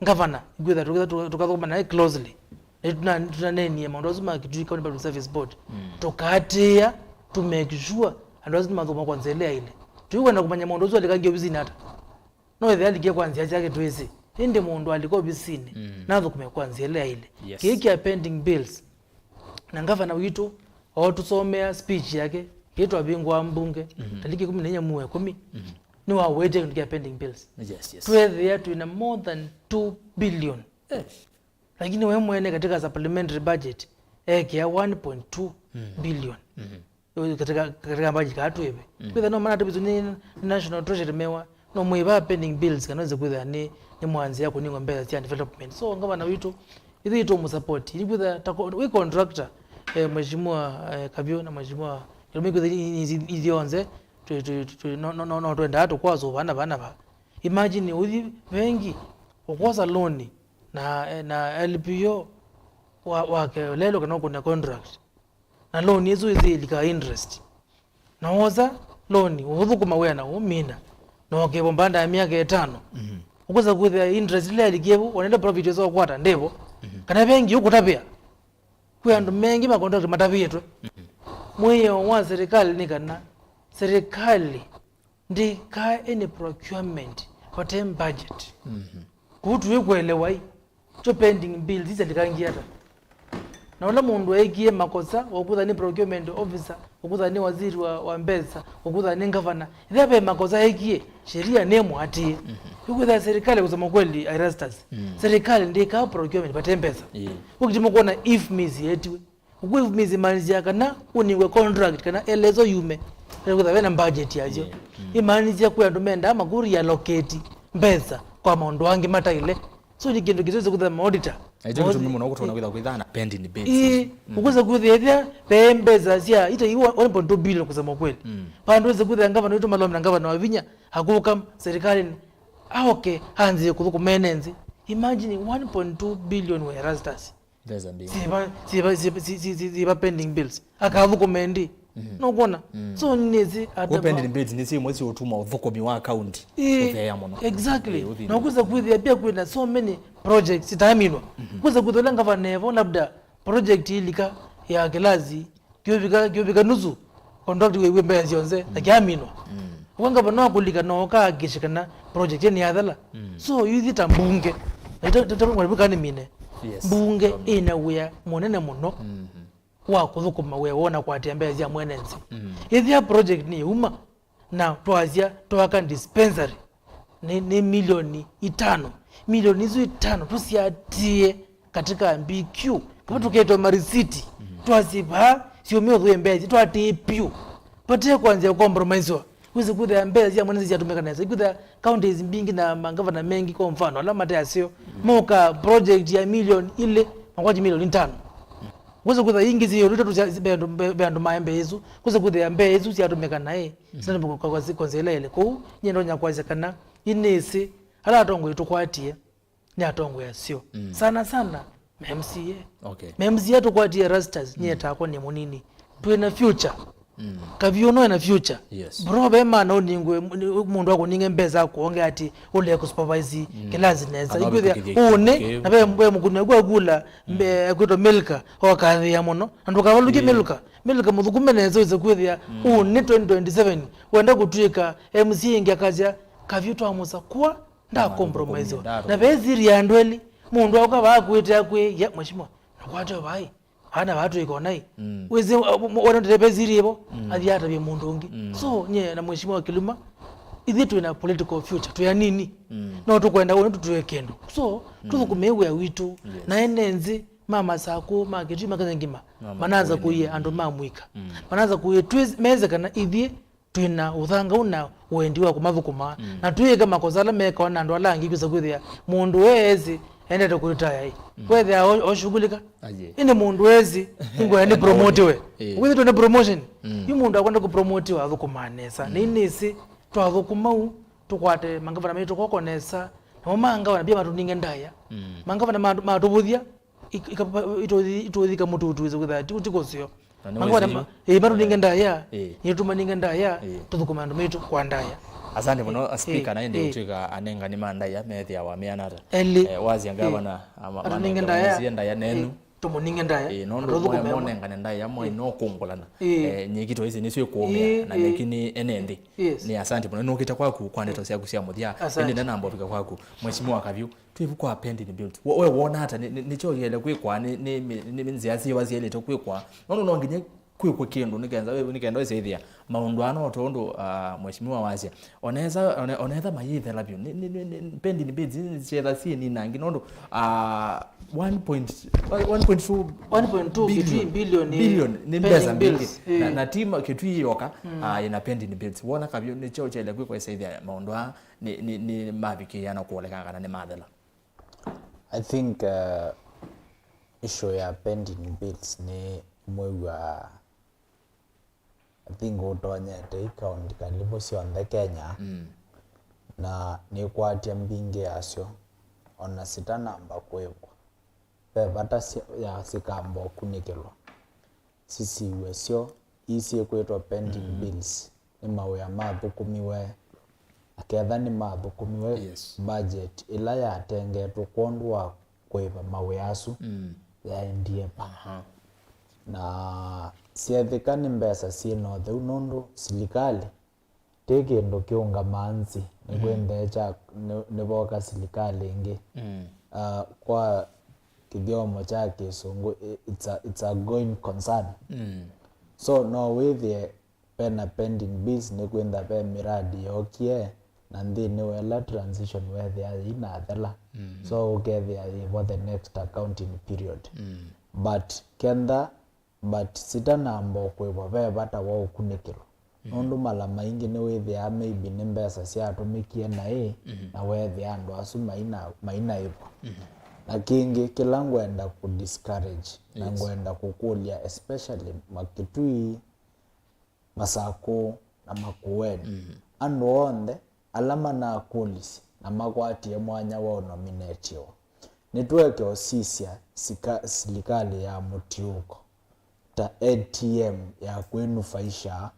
ngavana, ikwĩtha tũketha tũka-, tũkathũkũma naye closely. Na tũna-, tũnaneenie maũndũ asu ma Kitui County Public Service Board. Mm. Tũkaatĩĩa, to make sure andũ asu nĩmathũkũma kwa nzĩa ĩla yaĩle. Tũikwenda kũmanya mũndũ ũsu alikangie ovisinĩ ata. No ĩthĩa alikie kwa nzĩa syake twĩsĩ. Ĩndĩ mũndũ alika ovisinĩ, mm, nathũkũme kwa nzĩa ĩla yaĩle. Yes. Kĩĩ kya pending bills. Na ngavana witũ, o tũsomea speech yake, ĩ twavingũa mbunge, mhm, taliki ĩkũmi na inya mwei wa ĩkũmi, mhm, nĩwawetie kĩndũ kya pending bills. Yes, yes. Twethĩa twĩna more than two billion. Eh. Lakini we mwene katika supplementary budget, ekĩa one point two billion. Mhm. Katika, katika budget kaa twĩve. Mm. Kwĩthĩa no mana tũvĩtũ nĩ National Treasury mewa, no mwĩva pending bills kana wĩse kwĩthĩa nĩ, nĩ mwanzĩa kũningwa mbesa sya development. So, ngavana witũ, ithyĩ tũmũsupport. Nĩkwĩthĩa ta ko-, wĩ contractor, eh, Mheshimiwa, eh, Kavyo na Mheshimiwa Kĩlũme, kwĩthĩa i-, i-, i-, ithyonthe, tũ-, tũ-, tũ-, no, no, no, no twendaa tũkwasũva na vana va. Imagine ũthi vengi, ũkwosa loan na, eh, na L P O wa, wake lelo kana ũkũne contract. Na loan ĩsu ĩsĩ ĩlika interest. Na wosa loan, ũthũkũma wĩa na ũmina. Na ũkĩvwa baada ya myaka ĩtano. Mhm. Ũkwĩsa kwĩthĩa interest ĩla yalikie vu, wonete profit ĩsu ũkwata, ndĩvo. Mhm. Kana vengi ũkũtavĩa. Kwĩ andũ mengĩ ma contract matavĩtwe. Mhm. Mwĩao wa serikali nĩ kana serikali ndĩkaa any procurement vate budget. Mhm. Kũu tũikwelewa ĩ, tũ pending bills isalikangie ata? Na ũla mũndũ eekie makosa, ũkũtha nĩ procurement officer, ũkũtha nĩ waziri wa, wa mbesa, ũkũtha nĩ ngavana, ĩthĩa ve makosa eekie, sheria nĩmũatĩe. Mhm. Ĩkwĩthĩa serikali, kusema kweli, Erastus, mm, serikali ndĩkaa procurement vate mbesa. Ĩĩ. Ũkĩtimo kuona if miss yetiwe. Ũkwĩmĩsya imaanisya kana ũnengwe contract kana elezo yume. Ĩla kwĩthĩwa wĩna budget yasyo. Yeah. Mm. Imaanisya kwĩ andũ mendaa makũ reallocate mbesa kwa maũndũ angĩ mataĩle. So nĩ kĩndũ kĩsese kwĩthĩwa maauditor. Na ĩkyo nĩ kĩtumi mũno ũkũtwona kwĩthĩwa kwĩthaa na pending bills. Ĩĩ, mm, ũkwĩsa kwĩthĩa ĩthĩa ve mbesa sya ita iwa one point two billion kusema kweli. Mm. Vandũ wĩse kwĩthĩa ngavana witũ Malome na ngavana Wavinya akũka serikalini. Aoke anzĩe kũthũkũma ene nthĩ. Imagine one point two billion we Erastus. Mbesa mbingĩ. Siva, siva, siva, si, si, si, siva pending bills. Akathũkũme ndi. Mhm. Nũkwona? Mm. So nĩsĩ ata. Pending bills nĩsĩ imwe siũtuma ũthũkũmi wa county, ĩĩ, ũtheea mũno. Exactly. Ĩĩ, ũthi. Na ũkwĩsa kwĩthĩa pia kwĩna so many projects itaminwa. Mhm. Kwĩsa kwĩthĩa ũla ngavana evo labda project ilika ya kĩlasi kĩũvika, kĩũvika nusu, contract wĩw'e mbesa syonthe, na kyaminwa. Mm. Ũka ngavana wa kũlika no ũkahakikisha kana project nĩ yathela. Mm. So, ithyĩ ta mbunge, na ita, ita, ita, ita, ita, nĩ mine. Yes. Mbunge ĩna wĩa mũnene mũno, mhm, wa kũthũkũma wĩa wona kũatĩa mbesa sya mwene nthĩ. Mm. Ĩthĩa project nĩ yauma, na twasya twaka dispensary, nĩ, nĩ milioni itano. Milioni isu itano tũsiatĩe katika M B Q. Kama tũketwe marisiti, mhm, twasivaa, siumie ũthũe mbesa, twatĩe piũ. Vate kwanzĩa compromisewa. Wĩsĩ kwĩthĩa mbesa sya mwene nthĩ syatũmĩka nesa. Ikwĩthĩa counties mbingĩ na mangavana mengĩ, kwa mfano, ala mate aseo, moka project ya milioni ilĩ, makwati milioni itano. Kwĩsa kwĩthĩa ingĩ syĩ ĩũlũ itatũ sya, ve andũ, ve, ve andũ maĩ mbee isu. Kwĩsa kwĩthĩa mbee isu syatũmĩka naĩ, mm, sina kwa, kwa, kwa, kwa nzĩa ĩla ĩlĩ. Kwoou, nyie ndonya kwasya kana inĩsĩ ala atongoi tũkwatie nĩ atongoi aseo. Mm. Sana sana, ma M C A. Okay. Ma M C A tũkwatie Rastas, nyie, mm, takwa nĩ mũnini. Twĩ na future. Mm. Kaviũ no ena future. Yes. Bro, ve mana ũningwe, mũndũ akũninge mbesa akuonge ati ũle kũsupervise, mm, kĩlasi nesa. Kana ikwĩthĩa ũvikĩthie ũnĩ, kĩndũ kĩu, na ve, ve mũkuni waku akula, mm, mbe, kwĩtwa Milka, okathĩa mũno. Na ndũkavalũkye, mm, Milka. Milka mũthukume nesa, wĩse kwĩthĩa, mm, ũnĩ twenty twenty-seven, wenda kũtw'ĩka M C A ĩngĩ akasya, kaviũ twamũsa kwa, nda compromise. Nda compromise. Na vesiri ya andũ elĩ, mũndũ auka vaa kwĩte akwĩ, ya, mheshimiwa, nakwate vai. Ana vaa twĩka onai. Mm. Wĩsĩ, uh, m-, wona ndete vesiri ĩvo, mm, athi atavye mũndũ ũngĩ. Mm. So, nye na mheshimiwa Kiluma, ithyĩ twĩ na political future, twĩ anini. Mm. No tũkwenda ũnĩ tũtwĩe kĩndũ. So, mm, tũthũkũme wĩa witũ. Yes. Na ene nzĩ, ma Masakũ, ma Kitui, ma Kenya ngima, ma mananza Makueni, kũie andũ ma mũika. Mm. Mananza kũie twĩ-, meze kana ithyĩ twĩ na ũthangau na wendi wa kũmathũkũma, mm, na twĩĩka makosa ala mekawa na andũ ala angĩ, kwĩsa kwĩthĩa mũndũ we esi endete kũretire ĩ, mm, kwethĩa o-, oshughulika. Aye. Ĩndĩ mũndũ esi nĩngwenda nĩ promotiwe. Eh. Kwĩthĩtwe nĩ promotion. Mm. Yu mũndũ akwenda kũpromotiwa athũkũmaa nesa. Mm. Nĩ nĩsĩ twathũkũma u, tũkwate mangavana maitũ koko nesa, namo mangavana pia matũninge ndaĩa. Mm. Mangavana matu-, matũvũthya, ik-, ikapa-, itũthi-, itũthika mũtutu, wĩse kwĩthĩa ti, ti kũseo. Na nĩ mangavana wĩsĩ ma-, ĩĩ, matũninge, eh, ndaĩa, eh, nĩtũmaninge ndaĩa, eh, tũthũkũme andũ maitũ kwa ndaĩa. Asante mũno, eh, speaker, eh, na ĩndĩ, eh, ũtwĩka anengani ma ndaĩa methĩawa meana ata? Elĩ. Eh, wasya, eh, ngavana, ama-, atũninge manenge ndaĩa, mũsie ndaĩa nenyu. Eh, tũmũninge ndaĩa. Eh, nondũ mwe monengane ndaĩa mwe, eh, no kũngũlana. Eh. Eh, nyeki twaisi nĩsyo ĩkũũmĩa, eh, na, eh, nyeki nĩ ene nthĩ. Yes. Nĩ asante mũno. Nũkĩte kwaku kwa ndeto syaku sya mũthya. Asante. Ĩndĩ ndanamba ũvika kwaku, Mheshimiwa Kaviũ, twĩvu kwa pending bills. We, we wona ata nĩ, nĩ, nĩkyo kĩele kwĩkwa, nĩ, nĩ, nĩ, nĩ nzĩa syĩva syaĩlĩte kwĩkwa? Nũndũ no nginya kwĩkwe kĩndũ nĩkenda, nĩkenda wĩsĩthĩa maũndũ aa no tondũ, ah, Mheshimiwa wasya. Onetha, one-, onetha mayĩthela vyũ. Nĩ, nĩ, nĩ, nĩ, pending bills nĩ syetha syĩ ninangi nũndũ, ah, one point, one point two, one point two billion, Kitui billion, billion nĩ pending mbesa mbingĩ. Bills, na, eh, na ti ma-, Kitui yoka, mm, ah, ĩna pending bills. Wona Kaviũ nĩkyo kĩele kwĩkwa ĩsĩthĩa maũndũ aa nĩ, nĩ, nĩ mavikĩĩa na kũolekana kana nĩ mathela? I think, uh, issue ya pending bills nĩ mwĩw'a, I think, ũtonyete ikaunti karibu syonthe Kenya, mm, na nĩkwatya mbingĩ yasyo, ona sitanamba kũĩvwa. Ve vata sya-, ya sikamba ũkunĩkĩlwa. Sisiw'e syo, ii syĩkwĩtwa pending, mm, bills, nĩ mawĩa mathũkũmiwe, na ketha nĩmathũkũmiwe, yes, budget ĩla yatengetwe kwondũ wa kũĩva mawĩa asu, mm, yaendie va? Aha. Na syethĩka nĩ mbesa syĩ na ũtheu, nũndũ silikalĩ ti kĩndũ kĩũngamaa nzĩ, mm, nĩkwĩnthe kya, nĩ, nĩvoka silikalĩ ĩngĩ. Mm. Ah, kwa kĩthyomo kya Kĩsũngũ, i-, it's a, it's a going concern. Mm. So, no wĩthĩe vena pending bills nĩkwĩntha ve miradi yookie, na nthĩnĩ wa ĩla transition wethĩa yĩinathela. Mm. So, ũkethĩa yĩ for the next accounting period. Mm. But kenda But sitanamba ũkũĩvwa ve vata wa ũkunĩkĩlwa, mm, nũndũ mala maingĩ nĩwĩthĩaa maybe nĩ mbesa syatũmĩkie naĩ, mm, na weethĩa andũ asu maina-, mainaĩvwa. Mm. Na kĩngĩ kĩla ngwenda kũ discourage na, yes, ngwenda kũkũlya, especially Makitui, Masakũ na Makueni. Mm. Andũ onthe ala manakũlisye na makwatie mwanya wa ũnominetiwa, nĩtũeke ũsisya sika-, silikalĩ ya mũtiũko ta A T M ya kwĩnufaisha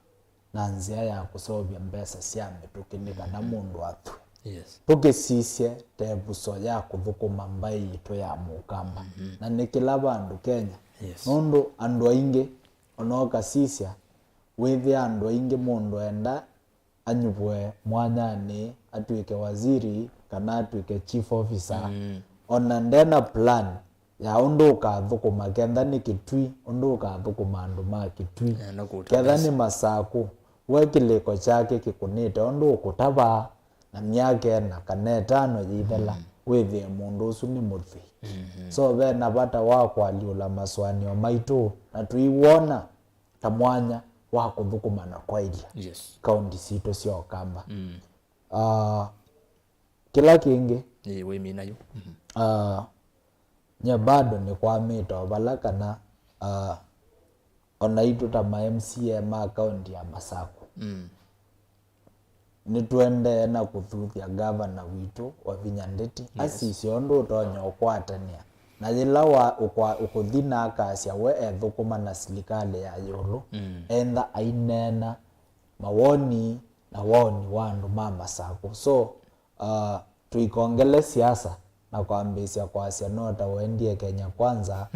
na nzĩa ya kũseũvya mbesa sya mĩtũkĩ nĩ kana, mm, mũndũ athwe. Yes. Tũkĩsisye ta ĩvuso ya kũthũkũma mbaĩ yitũ ya Mũkamba. Mm-hmm. Na nĩ kĩla vandũ Kenya. Yes. Nũndũ andũ aingĩ, ona ũkasisya, wĩthĩa andũ aingĩ mũndũ enda anyuvwe mwanyanĩ, atw'ĩke waziri kana atw'ĩke chief officer, mm, ona ndena plan ya ũndũ ũkathũkũma, kenda nĩ Kĩtui, ũndũ ũkathũkũma andũ ma Kĩtui. Enda kũta kenda mesa. Nĩ Masakũ, we kĩlĩko kyake kĩkũnĩte ũndũ ũkũtavaa, na myaka ĩna kana ĩtano yĩithela, mm, wĩthĩe mũndũ ũsu nĩ mũthwii. Mm-hmm. So, ve na vata wa kũalyũla masũanĩo maitũ na tũiwona ta mwanya wa kũthũkũma na kwaĩlya, yes, kaunti sitũ sya Ũkamba. Mm. Ah, kĩla kĩngĩ, ĩĩ, wĩmina yu. Mhm. Ah, nye bado nĩkwamĩte o vala kana, uh, o naitũ ta ma M C A ma kaũnti ya Masaku, mm, nĩtũendee na kũthuthya ngavana witũ Wavinya Ndeti, yes, asisye ũndũ ũtonya ũkwatanĩa na yĩla wa ũkwa-, ũkũthi na akasya we ethũkũma na silikalĩ ya ĩũlũ, mm, entha aineena mawoni na woni wa andũ ma Masaku. So, uh, tũikongele siasa na kwambĩĩsya kwasya no ta ũendie Kenya Kwanza,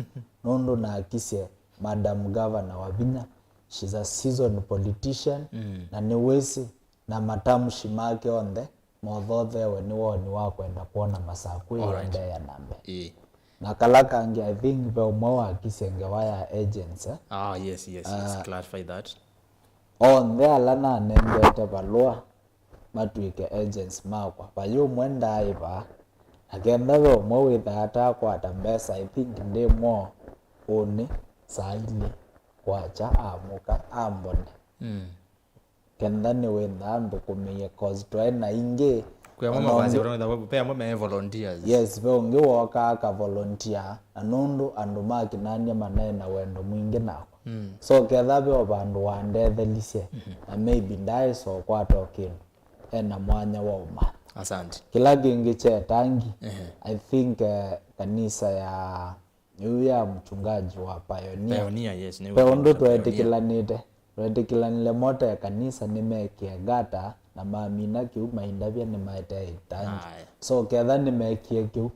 nũndũ nakisye Madam Governor Wavinya, she's a seasoned politician, mm, na nĩwĩsĩ na matamshi make onthe mothothewe nĩ woni wa kwenda kwona Masaku, alright, ĩendeea na mbee. Ĩĩ. Na kala kangĩ, I think ve ũmwe wakisye ngewa ya agents, eh? Ah, yes, yes, yes. Ah, clarify that. Onthe ala nanengete valũa matw'ĩke agents makwa, vai ũmwe ndaaĩ vaa, na kenda ve ũmwe wĩthaa atakwata mbesa, I think ndĩ mwaũ ũnĩ saa ilĩ kwakya amũka ambone. Mm. Kenda nĩwĩthaa ndũkũmĩie, 'cause twaĩ na ingĩ. Kwĩ amwe ona mavasya ũngĩ, ũtonetha, ve amwe me volunteers. Yes, ve ũngĩ wookaa aka volunteer, na nũndũ andũ ma Kinania manaĩ na wendo mwingĩ nakwa. Mm. So ketha ve o vandũ wandethelisye, mhm, na maybe ndaaĩsa ũkwata o kĩndũ, ena mwanya wa ũmanya. Asante. Kĩla kĩngĩ kyetangi, ehe, I think, eh, kanisa ya yu ya mchungaji wa Pioneer. Pioneer, yes, nĩ ve ũndũ Pioneer. Twetĩkĩlanĩte. Twetĩkĩlanile mote kanisa nĩmekĩe ngata na mamina kĩu maindavya nĩmaetee ĩtangi. Aye. So ketha nĩmekie kĩu,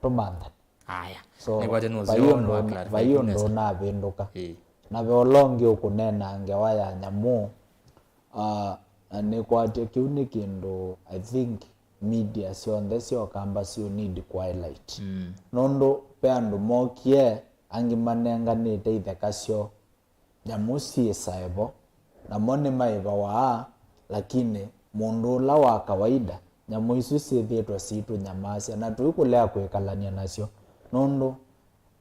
tũmanthane. Aya. So, nĩkwatya nũseo vai ũndũ, wa clarify vai ũndũ nesa. Ũnavĩndũka. Ĩĩ. Na ve ũla ũngĩ ũkũneena ngewa ya nyamũ, ah, na nĩkwatya kĩu nĩ kĩndũ, I think, media syonthe sya Ũkamba syũ need kũ highlight. Mm. Nũndũ ve andũ mokie, angĩ manenganĩte itheka syoo, nyamũ syĩsae vo, namo nĩmaĩvawa, lakini mũndũ ũla wa kawaida, nyamũ isu syĩthĩĩtwe siitũnyamaasya, na tũikũlea kwĩkalany'a nasyo, nũndũ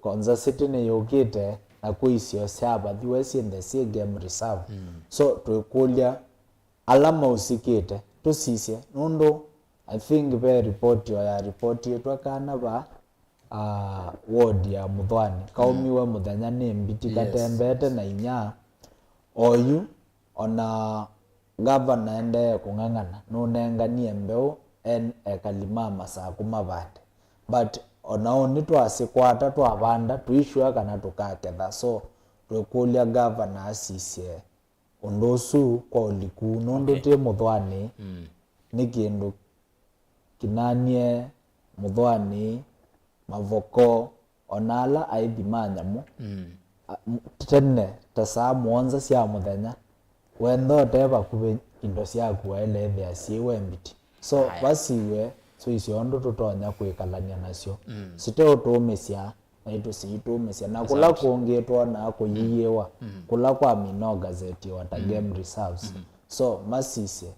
Konza City nĩyũkĩte, na kwĩ isio sya avathiwe syĩnthe syĩ game reserve. Mm. So, twĩkũlya ala mausĩkĩte, tũsisye, nũndũ I think ve ripoti o ya ripotiĩtwe kana va, ah, ward ya Mũthwani kaumiwe mũthenya nĩ mbiti, yes, katembete na inya. Oyu, ona ngavana endee kũng'ang'ana, nũnenganie mbeũ en ekali ma Masaku mavande. But ona ũu nĩtwasĩkwata twavanda, tũisure kana tũkaketha. So, twĩkũlya ngavana asisye ũndũ ũsu kwa ũliku, nũndũ, okay, twĩ Mũthwani, mm, nĩ kĩndũ kinanie Mũthwani, Mavoko, ona ala aithi ma nyamũ. Mm. A, m-, tene, ta saa mũonza sya mũthenya, wenda ũte vakuvĩ, indo syaku waĩle ĩthĩa syĩ we mbiti. So, aya, vasiw'e, so isyo ũndũ tũtonya kwĩkalany'a nasyo. Mm. Siteũtũũmĩsya, naitũ siitũũmĩsya. Na kũla, asante, kũngĩ twonaa kũyiĩwa, mm, kũla kwamina ũgazetiwa ta, mm, game reserves. Mm. So, masisye,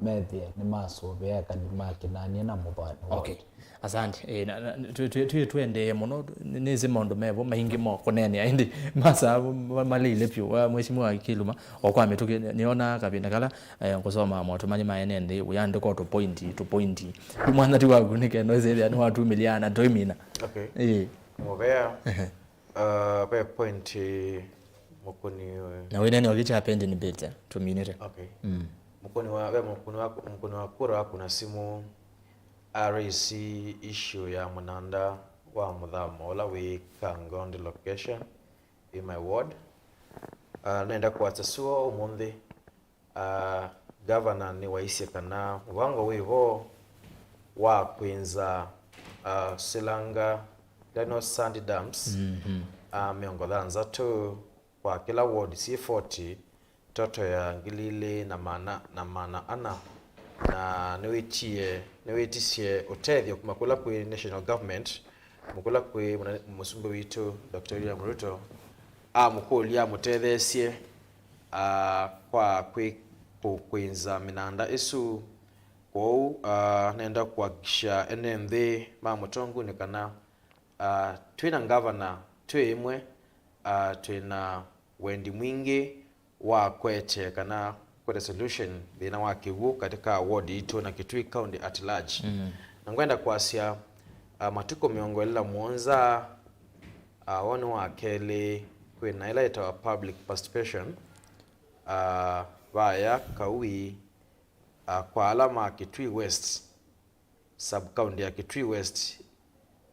methĩe nĩmasũvĩa ekali ma Kinania na Mũthwani woo. Okay. Asante. Eh, na, na, tũ-, tũ-, tũ-, tũendee mũno, nĩ-, nĩsĩ maũndũ mevo maingĩ mo kũneenea, ĩndĩ masaa ma-, maleile vyũ. Wa Mheshimiwa Kiluma, o kwa mĩtũkĩ, nĩ-, nĩonaa kavinda kala, eh, ngũsoma motũmani ma ene nthĩ, ũyandĩka o tũpointi, tũpointi. Yu mwanya ti waku, nĩ kenda ũsĩthĩa nĩwatumĩlya na tũimina. Okay. Ĩĩ. Mũvea. Ehe. Uh, ve point, eh, mũkũni, eh, na wĩnene ũkĩkya pending bill, eh, tũminĩte. Okay. Mm. Mũkũni wa, ve mũkũni wa, mũkũni wa kura wa kuna simu, a raise issue ya mũnanda wa mũthamo ũla wĩ Kangondi location in my ward. Uh, nenda kwasya sua ũmũnthĩ, ah, gavana nĩwaisye kana mũvango wĩ vo wa kwĩnza, ah, silanga, ila nĩ sand dumps, mhm, ah, mĩongo thanthatũ kwa kĩla ward syĩ forty, toto ya ngili ilĩ na maana, na maana ana, na nĩwĩtie, nĩwĩtisye ũtethyo kuma kũla kwĩ national government, kũla kwĩ mũna-, mũsumbĩ witũ Doctor William Ruto, amũkũlya amũtetheesye, ah, kwa kwĩ-, kũ-, kwĩnza mĩnanda ĩsu. Kwoou, ah, nenda kũhakikisha ene nthĩ ma Mũtongunĩ kana, ah, twĩ na ngavana twĩ ĩmwe, ah, twĩ na wendi mwingĩ wa kwete kana kwete solution thĩna wa kĩw'ũ katika ward itũ na Kitui County at large. Mm. Na ngwenda kwasya, ah, matukũ mĩongo ĩlĩ na mũonza, Ah, woni wa kelĩ, kwĩ na ĩla ĩtawa public participation, ah, vaya kaui, ah, kwa ala ma Kitui West, sub-county ya Kitui West,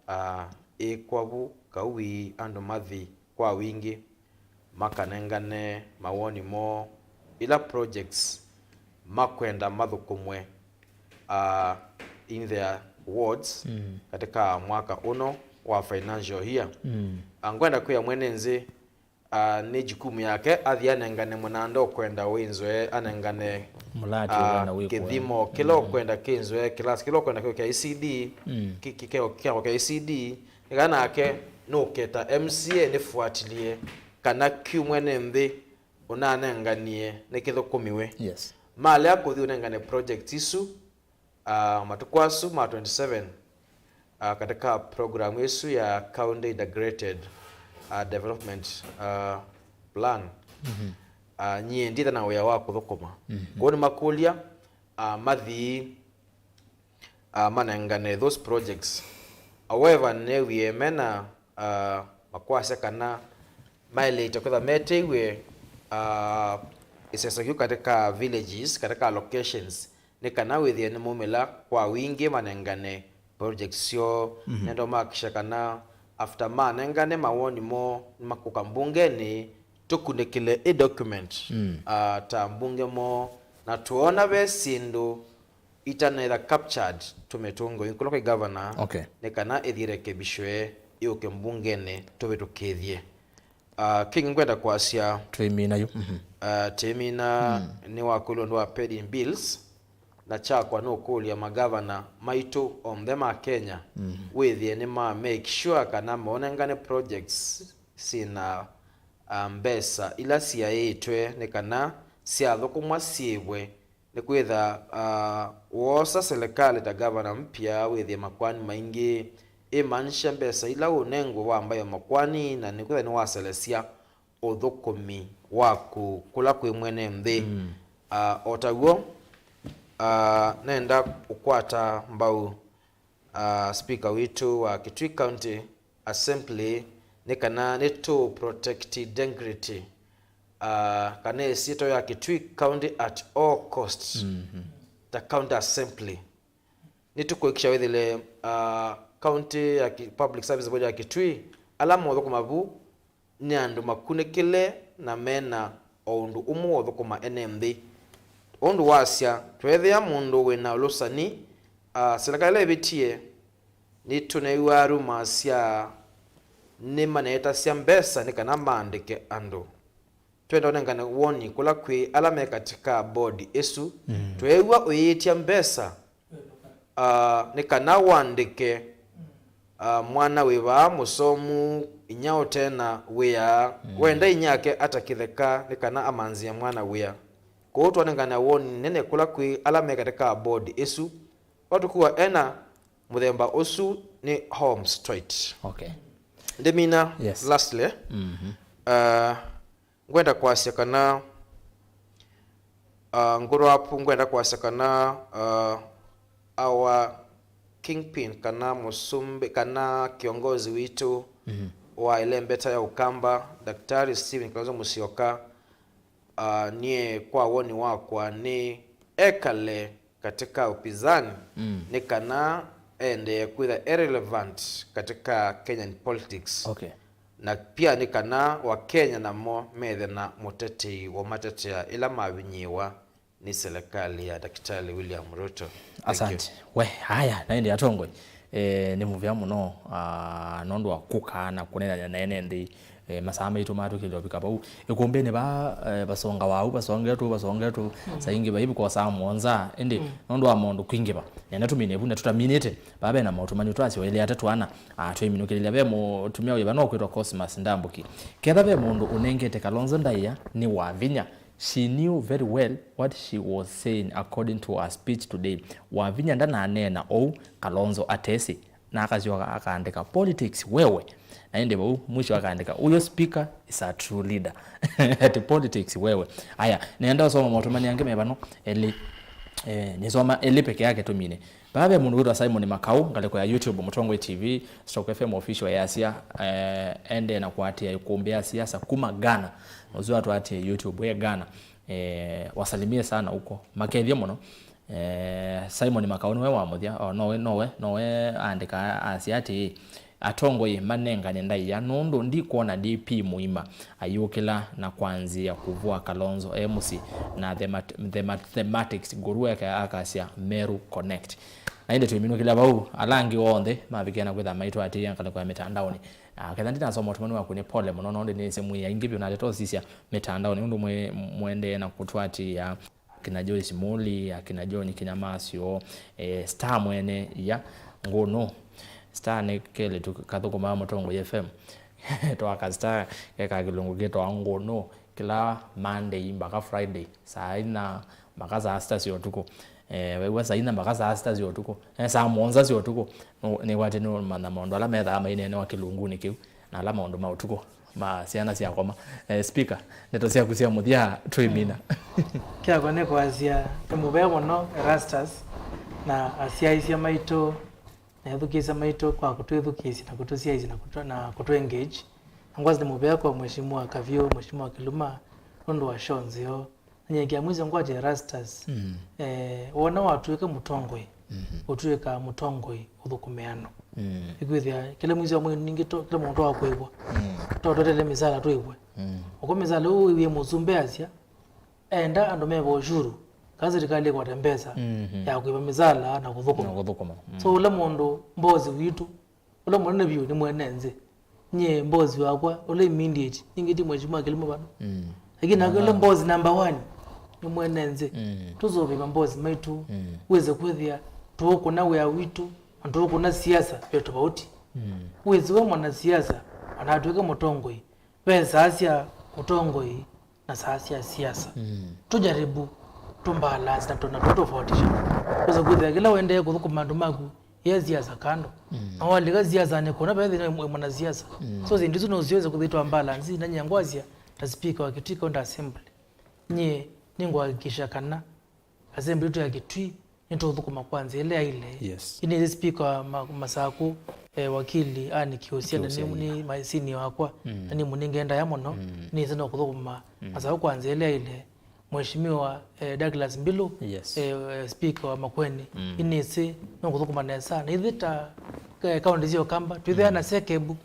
ah, ĩkw'a vu kaui andũ mathi kwa wingĩ makanengane mawoni moo, ila projects makwenda mathũkũmwe, ah, in their wards, mm, katika mwaka ũno wa financial year. Mm. Ah, ngwenda kwĩa mwene nthĩ, ah, nĩ jukumu yake athi anengane mũnanda ũkwenda wĩnzwe, anengane, mũlati ah, ũkwenda wĩkwe, kĩthimo kĩla, mm, ũkwenda kĩnzwe, kĩlasi kĩla ũkwenda kĩo kĩa E C D, mm, kĩ-, kĩ-, kĩo kĩa E C D, nĩ kana nake nũketa M C A nĩfuatilie kana kyu mwene nthĩ ũnanenganie nĩkĩthũkũmiwe. Yes. Malea kũthi ũnengane project isu, ah, matukũ asu ma twenty-seven, ah, katika program ĩsu ya County Integrated, ah, Development, ah, Plan. Mhm. Ah, nyie ndithe na wĩa wa kũthũkũma. Mhm. Kwoou nĩmakũlya, ah, mathi, ah, manengane those projects. However, newie mena, ah, makwasya kana maĩlĩte kwĩtha meteiwe, ah, ĩseso kĩu katika villages, katika locations, nĩ kana wĩthĩe nĩmaumĩla kwa wingĩ manengane projects syoo. Mhm. Nendo makisha kana after manengane mawoni moo, nĩmakũka mbungenĩ tũkunĩkĩle ĩ document, mm, ah, ta mbunge moo, na twoona ve syĩndũ itanetha captured, tũmĩtũngũe kũla kwĩ governor, okay, nĩ kana ĩthi ĩrekebishwe yũke mbungenĩ tũvĩtũkĩthye. Ah, kĩngĩ ngwenda kwasya, twĩmina yu. Mhm. Ah, tĩmina, mm, nĩwakũlya ũndũ wa pending bills, na kyakwa nũkũlya magavana maitũ onthe ma Kenya, mhm, wĩthĩe nĩma make sure kana monengane projects syĩna, ah, mbesa ila syaĩtwe nĩ kana syathũkũmwa syĩvwe. Nĩkwĩtha, ah, woosa silikalĩ ta gavana mpya, wĩthĩe makoani maingĩ, ĩmaanisha mbesa ila ũnengwe wambaĩa makoani, na nĩkwĩtha nĩwaselesya ũthũkũmi waku kũla kwĩ mwene nthĩ. Mm. Ah, o ta w'o, ah, nenda ũkwata mbau, ah, speaker witũ wa Kitui County Assembly, nĩ kana nĩtũ protect integrity, ah, kana ĩsyĩtwa ya Kitui County at all costs, mhm, ta County Assembly. Nĩtũkũĩkĩsya wĩthĩle, ah, County ya Ki-, Public Service Board ya Kitui, ala mothũkũma vu nĩ andũ makunĩkĩle na mena o ũndũ ũmwe wa ũthũkũma ene nthĩ. Ũndũ wasya, tweethĩa mũndũ wĩ na ũlũsani, ah, silikalĩ ĩvĩtie, nĩtũneew'aa rumors sya nĩmaneetasya mbesa nĩ kana maandĩke andũ. Twenda ũnengane woni kũla kwĩ ala me katika board ĩsu. Mm. Tweew'a ũyĩtya mbesa, ah, nĩ kana wandĩke, ah, mwana wĩ vaa mũsomu, inya ũtena wĩa, mm, wenda inyake ata kĩtheka nĩ kana amanzĩe mwana wĩa. Kwoou twanengane woni nene kũla kwĩ ala me katika board ĩsu. Watũkua ena mũthemba ũsu nĩ Holmes Twait. Okay. Ndĩmina, yes, lastly, mhm, ah, ngwenda kwasya kana, ah, ngũrũ apu, ngwenda kwasya kana, ah, our kingpin, kana mũsumbĩ, kana kĩongozi witũ, mhm, wa ĩlembeta ya Ũkamba, Daktari Stephen Kalonzo Musyoka, ah, nyie kwa woni wakwa nĩ ekale katika upinzani, mm, nĩ kana endee kwĩtha irrelevant katika Kenyan politics. Okay. Na pia nĩ kana Wakenya namo methe na mũtetei wa matetea ĩla mavinyĩĩwa nĩ serikali ya Daktari William Ruto. Thank you. Asante. We, haya, na ĩndĩ atongoi, eh, nĩ mũvea mũno, ah, nũndũ wa kũka na kũneenany'a na ene nthĩ, eh, masaa maitũ matũkĩlile ũvika vau. Ĩkũmbĩnĩ va, eh, vasonga wau, vasongetũ, vasongetũ, mm, saa ingĩ vaivi kwa saa mũonza, ĩndĩ, mm, nũndũ wa maũndũ kwingĩva. Nenda tũmine vu, na tũtaminĩte, vaa ve na maũtũmani twasya ĩlĩ atatũ ana, ah, twĩminũkĩlĩlya. Ve mũtumĩa wĩ vano ũkwĩtwa Cosmas Ndambuki. Ketha ve mũndũ ũnengete Kalonzo ndaĩa, nĩ Wavinya. She knew very well what she was saying according to her speech today. Wavinya ndananeena ũu Kalonzo atesĩ, na akasyoka akaandĩka, "Politics wewe." Na ĩndĩ vau mwisho akaandĩka, "Huyo speaker is a true leader." Ati, "Politics wewe." Aya, nenda ũsoma maũtũmani angĩ me vano, elĩ, eh, nĩsoma elĩ peke yake tũmine. Vaa ve mũndũ wĩtwa Simon Makau, ngalĩko ya YouTube, Mũtongoi T V, Stock F M Official, easya, eh, endee na kũatĩĩa ĩkũmbĩ ya siasa kuma Ghana. Na ũsu atũatĩĩe YouTube e Ghana. Eh, wasalimie sana huko. Makethye mũno. Eh, Simon Makau nĩwe wa mũthya, o, nowe, nowe, nowe aandĩka asya atĩĩ, atongoi manengane ndaĩa nũndũ ndikwona D P mũima ayũkĩla na kwanzĩa kũvũa Kalonzo e mũsyĩ na the mat-, the mathematics ngũrũ eke akasya Meru Connect. Na ĩndĩ twĩminũkĩlya vau, ala angĩ onthe mavikĩe na kwĩtha maitũatĩĩa ngalĩko ya mĩtandaonĩ. Ah, ketha ndinasoma ũtũmani waku nĩ pole mũno, no ndĩnĩsĩ mwĩ aingĩ vyũ na ndeto sisya mĩtandaonĩ, ũndũ mwĩ-, mũendee na kũtũatĩĩa. Akina Joyce Muli, akina John Kinyamasio, eh, Star mwene, ya, ngũnũ. Star nĩ kelĩtu kathũkũmaa Mũtongoi F M. Twaka Star, keka kĩlungu kĩtawa ngũnũ, kĩla Monday mpaka Friday, saa inya mpaka saa sita sya ũtukũ. Eh, wew'a saa inya mpaka saa sita sya ũtukũ, eh, saa mũonza sya ũtukũ, nĩ, nĩwatĩ nĩũmanya maũndũ ala methaa maineenewa kĩlungunĩ kĩu. Na ala maũndũ ma ũtukũ ma syana syakoma. Eh, Speaker, ndeto syaku sya mũthya twĩmina. Kyakwa nĩ kwasya nĩ mũvea mũno Erastus na asyaĩĩsya maitũ na ethukĩĩsya maitũ kwa kũtwĩthukĩĩsya na kũtũsyaĩĩsya na kũtũ-, na kũtũ engage. Na ngwasya nĩ mũvea kwa Mheshimiwa Kavyũ, Mheshimiwa Kĩluma, nũndũ wa show nzeo. Na nyie kĩamwĩsyo ngwatya Erastus, mm, eh, wona watw'ĩka mũtongoi, mhm, ũtw'ĩkaa mũtongoi ũthũkũme andũ. Mm. Ĩkwĩthĩa kĩla mwĩsyo wa mwei ningĩ to-, kĩla mũndũ wa kũĩvwa. Mm. To twetele mĩsala tũĩvwe. Mm. Ũko mĩsala ũũ wĩwie mũsumbĩ asya, enda andũ meva ũshuru, kana serikali ĩkwate mbesa, mhm, ya kũĩva mĩsala na kũthũkũma. Na kũthũkũma. Mm. So ũla mũndũ mbosi witũ, ũla mũnene vyũ nĩ mwene nthĩ. Nyie mbosi wakwa ũla immediate ningĩ ti Mheshimiwa Kĩluma vano. Mm. Lakini nake ũla mbosi number one nĩ mwene nthĩ. Mm. Tũsũvĩe mambosi maitũ, mm, wĩse kwĩthĩa tũũkũna wĩa witũ, na tũũkũna siasa ve tofauti. Mm. Wĩsĩ we mwanasiasa, ona atw'ĩke mũtongoi, ve saa sya ũtongoi na saa sya siasa. Mm. Tũjaribu tũmbalance na tũ-, na tũtofautisha. Wĩsa kwĩthĩa kĩla ũendee kũthũkũma andũ maku, ye siasa kando. Mm. Na walika siasanĩ kũna ve thĩna wĩ mwanasiasa. Mm. So syĩndũ isu no siweze kũthĩtwa balance, na nyie ngwasya ta speaker wa Kitui County Assembly, nyie nĩngũhakikisha kana Assembly yitũ ya Kitui nĩtũũthũkũma kwa nzĩa ĩla yaĩle. Yes. Ĩnĩsĩ speaker wa ma-, Masaku, eh, wakili Anne Kiũsya, na nĩ, nĩ ma-, senior wakwa, mm, na nĩ mũnenge ndaya mũno, mm, nĩsĩ no kũthũkũma, mm, Masaku kwa nzĩa ĩla yaĩle. Mheshimiwa, eh, Douglas Mbilu, yes, eh, eh, speaker wa Makueni, mm, ĩnĩsĩ no kũthũkũma nesa. Na ithyĩ ta, eh, kaunti sya Ũkamba, twĩthĩa, mm, na SEKEB.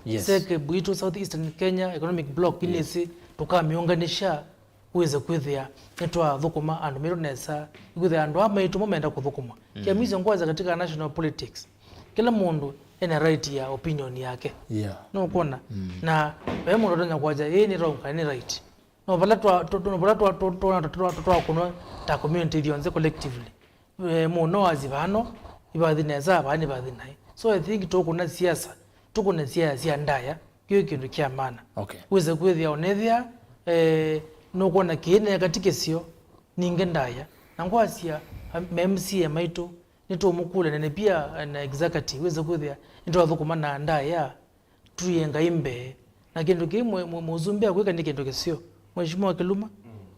Yes. SEKEB itũ, South Eastern Kenya Economic Bloc, yes, ĩnĩsĩ tũkamĩũnganisha wĩse kwĩthĩa nĩtwathũkũma andũ maitũ nesa, kwĩthĩa andũ aa maitũ mo menda kũthũkũmwa. Mm. Kĩamĩsyo ngwasya katika national politics, kĩla mũndũ ena right ya opinion yake. Yeah. Nũkwona? Mm. Na ve mũndũ ũtonya kwasya, "Ĩĩ nĩ wrong," kana nĩ right. No vala twa, tũ-, tũ-, no vala twa, tũ-, tũ-, twa, twa, twa, twa kũnwa ta community ithyonthe collectively. Eh, mũno azi vano, ivathi nesa, vaa nĩ vathi naĩ. So I think tũkũna siasa, tũkũne siasa sya ndaya, kĩu kĩndũ kya maana. Okay. Wĩse kwĩthĩa ũnethĩa, eh, nũkwona kĩĩ ne katĩ kĩsio, ningĩ ndaya. Na ngwasya, am-, ma M C A maitũ, nĩtũũmũkũlya nene pia na executive, wĩse kwĩthĩa nĩtwathũkũma na ndaya, tũie Ngai mbee. Na kĩndũ kĩĩ mwe-, mwe-, mũsumbĩ akwĩka nĩ kĩndũ kĩseo. Mheshimiwa Kĩluma, mm,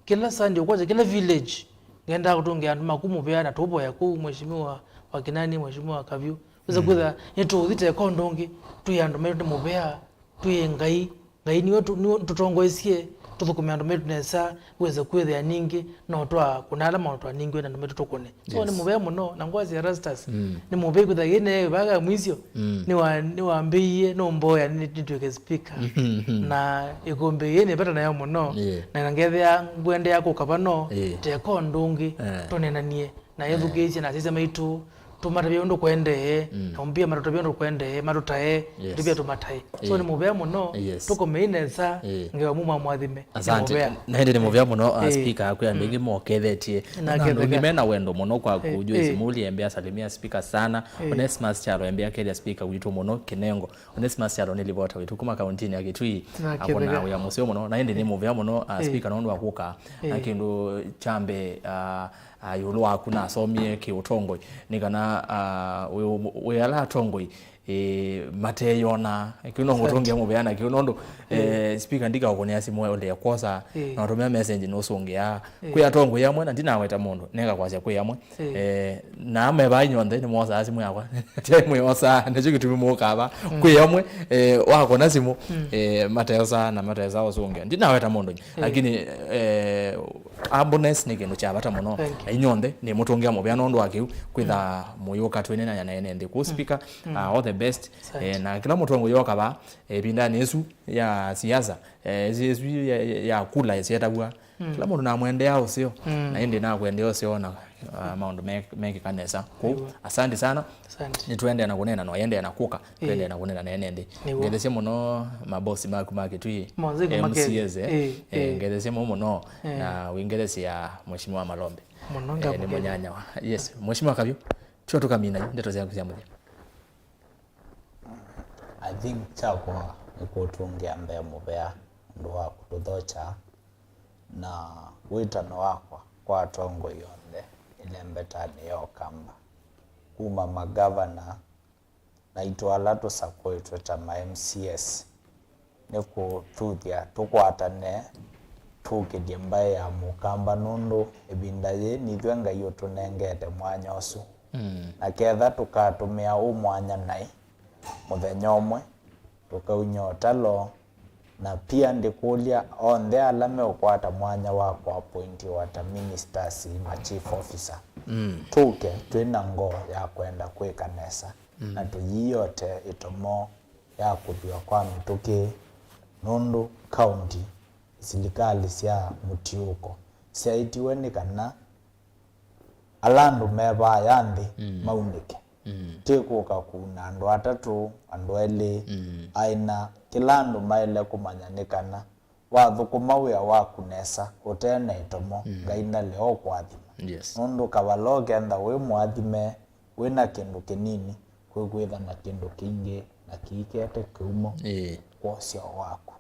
kĩla Sunday ũkwasya kĩla village, ngendaa kũtũngĩa andũ maku mũvea na tũvoya kũu, Mheshimiwa wa Kinani, Mheshimiwa Kavyũ. Wĩsa, mm, kwĩthĩa nĩtũũthi teka ũndũ ũngĩ, twĩ andũ maitũ nĩ mũvea, twĩ Ngai. Ngai nĩwe tũ-, nĩwe tũtongoesye, tũthũkũme andũ maitũ nesa, wĩse kwĩthĩa ningĩ, no twa kũna ala maũndũ twanengiwe na andũ maitũ tũkũne. So, yes, nĩ mũvea mũno, na ngwasya Erastus, mm, nĩ mũvea kwĩthĩa yĩ ne vaga mwisyo, mm, nĩwa-, nĩwambĩie, nũmboya nĩ-, nĩtw'ĩke speaker. Mhm, mhm. Na ĩkũmbĩ yĩ nĩ vata nayo mũno, yeah, na ngethĩa ngwendea kũka vano, yeah, teka ũndũ ũngĩ, yeah, tũnenanie, na, yeah, ethukĩĩsye na asyaĩĩsya maitũ, tũmatavye ũndũ kũendee, mm, na mbia matũtavye ũndũ kũendee, matũtae, yes, tũvya tũmatae. So, yeah, nĩ mũvea mũno, yes, tũkomei nesa, yeah, Ngai wa mumo amwathime. Asante. Nĩ mũvea. Na ĩndĩ nĩ mũvea mũno, uh, eh, speaker, kwĩ andũ, mm, aingĩ mokethetye. Na na andũ aingĩ aketheka mena wendo mũno kwaku, eh, Joyce, eh, Muli, embea salimia speaker sana. Eh. Onesmus Kyalo, embea kethya speaker witũ mũno kĩnengo. Onesmus Kyalo nĩ livota witũ kuma kauntinĩ ya Kitui. Na akona aketheka wĩa mũseo mũno. Na ĩndĩ nĩ mũvea mũno, uh, eh, speaker, nũndũ wa kũka na, eh, kĩndũ kya mbee, uh, uh, ĩũlũ waku nasomie kĩũtongoi. Nĩ kana, uh, wĩ, wĩ ala atongoi, ĩ, mateyona. Kĩu no ngũtũngĩa mũvea na kĩu nũndũ, eh, speaker ndikaũkũnĩa simũ ũlea kwosa, na ũtũmĩa message nũsũngĩa. Kwĩ atongoi amwe, na ndinaweta mũndũ, neka kwasya kwĩ amwe. Eh, na ameva inyonthe nĩmosaa simũ yakwa. Tyaĩ mwĩosaa, nĩkyo kĩtumi mũũkava. Kwĩ amwe, eh, wakona simũ, eh, mateosaa na mateosaa ũsũngĩa. Ndinaweta mũndũ, lakini, eh, humbleness nĩ kĩndũ kya vata mũno. Na inyonthe nĩmũtũngĩa mũvea nũndũ wa kĩu, kwĩtha mũyũka twĩnenanya na ene nthĩ. Kũu speaker, uh, all the best. Eh, na kĩla mũtongoi yoka va, eh, ĩvindanĩ ĩsu ya siasa, eh, ĩsu, ĩsu ya, ya, ya kula ĩsyetavw'a. Kĩla mũndũ namwendeaa ũseo, na ĩndĩ nakwendea ũseo na, uh, maũndũ me-, mekĩka nesa. Kũu, asante sana. Nĩtũendee na kũneena na ũyendee na kũka, tũendee na kũneena na ene nthĩ. Nĩw'o. Ngethesie mũno mabosi maku ma Kitui, M C As, eh. Eh, ngethesie mũno mũno, na wĩngethesia Mheshimiwa Malombe. Mũno. Eh, nĩ mũnyanyawa. Yes, Mheshimiwa Kavyu, tyo tũkamina yu ndeto syaku sya mũthya. I think kyakwa nĩ kũtũngĩa mbee mũvea ũndũ wa kũtũthokya, na wĩtano wakwa kwa atongoi onthe ĩlembetanĩ ya Ũkamba, kuma magavana naitũ ala tũsakũĩtwe ta ma M C As, nĩ kũthuthya tũkwatane, tũkĩlye mbaĩ ya Mũkamba, nũndũ ĩvinda yĩĩ nithywe Ngai ũtũnengete mwanya ũsu. Na ketha tũkatũmĩa ũ mwanya naĩ mũthenya ũmwe, tũkaunya ũtalo, na pia ndĩkũlya onthe ala meũkwata mwanya wa kũapointiwa ta ministers ma chief officer, tũke twĩ na ngoo ya kwenda kwĩka nesa, na tũyiyote ĩtomo ya kũthw'a kwa mĩtũkĩ, nũndũ kaunti, silikalĩ sya mũtiũko syaĩtiwe nĩ kana ala andũ me vaya nthĩ maunĩke. Ti kũka kuna andũ atatũ, andũ elĩ, aĩna. Kĩla andũ maĩle kũmanya nĩ kana wathũkũma wĩa waku nesa ũte na ĩtomo, Ngai ndalea ũkũathima. Nũndũ kavaloo kenda wĩ mũathime, wĩ na kĩndũ kĩnini, kwĩkwĩtha na kĩndũ kĩingĩ na kĩikete kĩumo kwa ũsyao waku.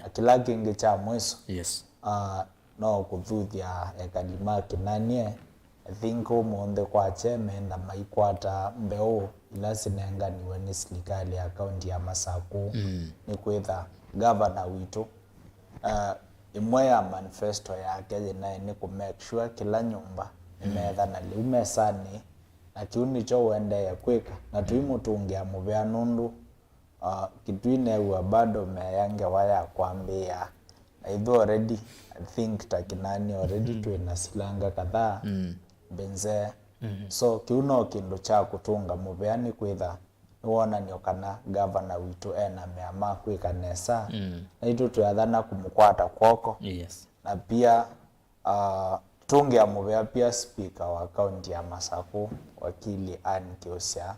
Na kĩla kĩngĩ kya mwiso, ah, no kũthuthya ekali ma Kinanie. I think ũmũnthĩ kwakya meenda maikwata mbeũ ila sinenganiwe nĩ silikalĩ ya kaunti ya Masaku, nĩkwĩtha gavana witũ, ah, ĩmwe ya manifesto yake yĩnaĩ nĩ kũ make sure kĩla nyũmba nĩmetha na lĩu mesanĩ, na kĩu nĩkyo ũendee kwĩka, na tũimũtũngĩa mũvea nũndũ, ah, Kitui neew'a bado meya ngewa ya kwambĩĩa, na ithu already, I think ta Kinani already twĩ na silanga kadhaa mbenzee. So kĩu no kĩndũ kya kũtũnga mũvea nĩ kwĩtha nĩwonany'o kana gavana witũ ena mea ma kwĩka nesa, naitũ tũyathana kũmũkwata kw'oko. Na pia, ah, tũngĩa mũvea pia speaker wa kaunti ya Masaku, wakili Ann Kĩũsya,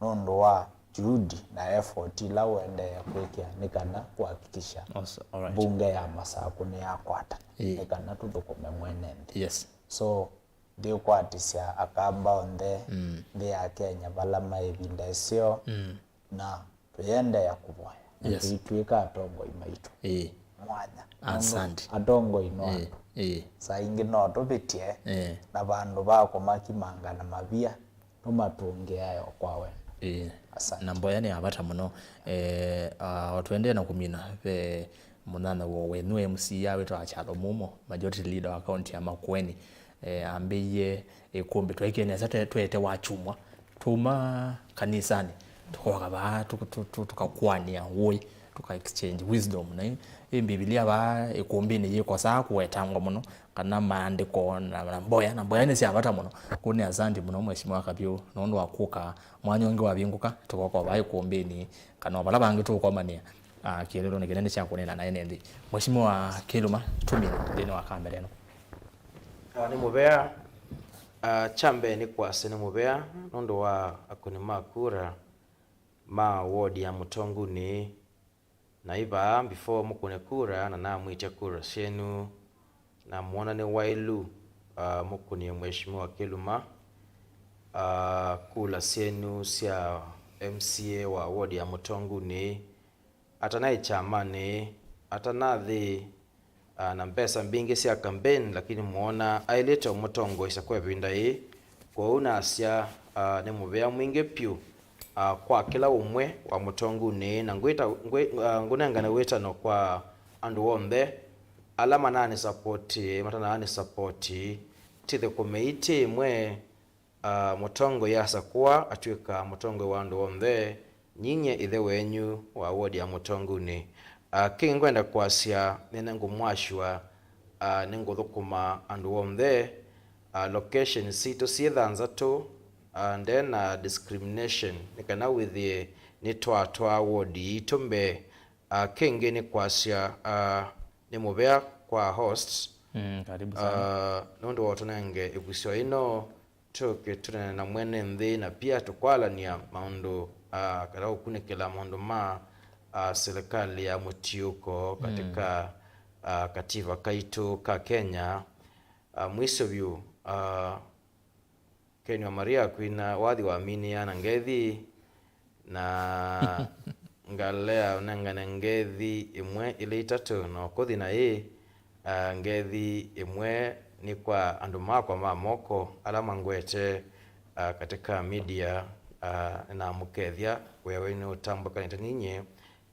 nũndũ wa juhudi na effort ila ũendee kwĩkĩa nĩ kana kũhakikisha mbunge ya Masaku nĩyakwata, nĩ kana tũthũkũme mwene nthĩ. So, ndĩkwatĩsya Akamba onthe nthĩ ya Kenya vala maĩ ĩvinda ĩseo, na tũyĩendeea kũvoya na tũitw'ĩka atongoi maitũ mwanya. Nũndũ atongoi no andũ. Saa ingĩ no tũvĩtye na vandũ va kũmakimanga na mavia, tũmatũngĩae o kwa wendo. Asante. Na mboya nĩ ya vata mũno. Eh, ah, o tũendee na kũmina, ve mũnyanyawa wenyu M C A wĩtawa Kyalo Mumo, majority leader wa kaunti ya Makueni. Eh, ambĩie ĩkũmbĩ, twaĩkĩe nesa twe-, tweete wa kyumwa, twauma kanisanĩ, tũkoka vaa, tũk-, tũ-, tũ-, tũkakwany'a ũĩ, tũka exchange wisdom. Na ĩ, ĩ Mbivilia vaa ĩkũmbĩnĩ yĩkosaa kũwetangwa mũno, kana maandĩko na, na mboya, na mboya nĩ sya vata mũno. Kũu nĩ asanti mũno, Mheshimiwa Kavyũ, nũndũ wa kũka mwanya ũngĩ wavingũka, tũkoka vaa ĩkũmbĩnĩ, kana o vala vangĩ tũũkomanĩa. Ah, kĩeleelo nĩ kĩnene kya kũneena na ene nthĩ. Mheshimiwa Kĩluma, tũmina nthĩnĩ wa kamera ĩno. Ah, nĩ mũvea. Ah, kya mbee nĩ kwasya nĩ mũvea nũndũ wa akũni ma kura ma ward ya Mũtongunĩ. Na ĩ vaa before mũkũne kura na namwĩtya kura syenyu, na mwona nĩ waĩlu, ah, mũkũnie Mheshimiwa Kĩluma, ah, kula syenyu sya M C A wa ward ya Mũtongunĩ, atanaĩ kyamanĩ, atanathi, ah, na mbesa mbingĩ sya campaign, lakini mwona aĩlĩte ũmũtongoesya kwa ĩvinda yĩĩ. Kwoou nasya, ah, nĩ mũvea mwingĩ vyũ, ah, kwa kĩla ũmwe wa mũtongunĩ, na ngwĩta, ngwĩ-, ah, ngũnengane wĩtano kwa andũ onthe ala mananĩsapoti, matananĩsapoti, tithũkũmei ti ĩmwe, ah, mũtongoi asakũa atw'ĩka mũtongoi wa andũ onthe, nyie ĩthe wenyu wa wodi ya mũtongunĩ. Ah, kĩngĩ ngwenda kwasya nĩnengũmwashwa, ah, nĩngũthũkũma andũ onthe, ah, location sitũ syĩ thanthatũ, ah, ndena discrimination, nĩ kana wĩthĩe nĩtwatwaa wodi yitũ mbee. Ah, kĩngĩ nĩ kwasya, ah, nĩ mũvea kwa host, Mm, karibu sana. Ah, nũndũ wa ũtũnenge ĩvusyo ĩno, tũke tũnene na mwene nthĩ na pia tũkwalany'a maũndũ, ah, kana ũkunĩkĩla maũndũ ma, ah, serikali ya mũtiũko katika, ah, kativa kaitũ ka Kenya. Ah, mwiso vyũ, ah, Ken wa Maria akwina wathi wa minĩa na ngethi, na ngalea ũnengane ngethi ĩmwe, ilĩ, itatũ, na ũkũthi na ĩ, ah, ngethi ĩmwe nĩ kwa andũ makwa ma moko ala mangwete, ah, katika media, ah, nĩnamũkethya wĩa wenyu ũtambũkanĩte ninyie.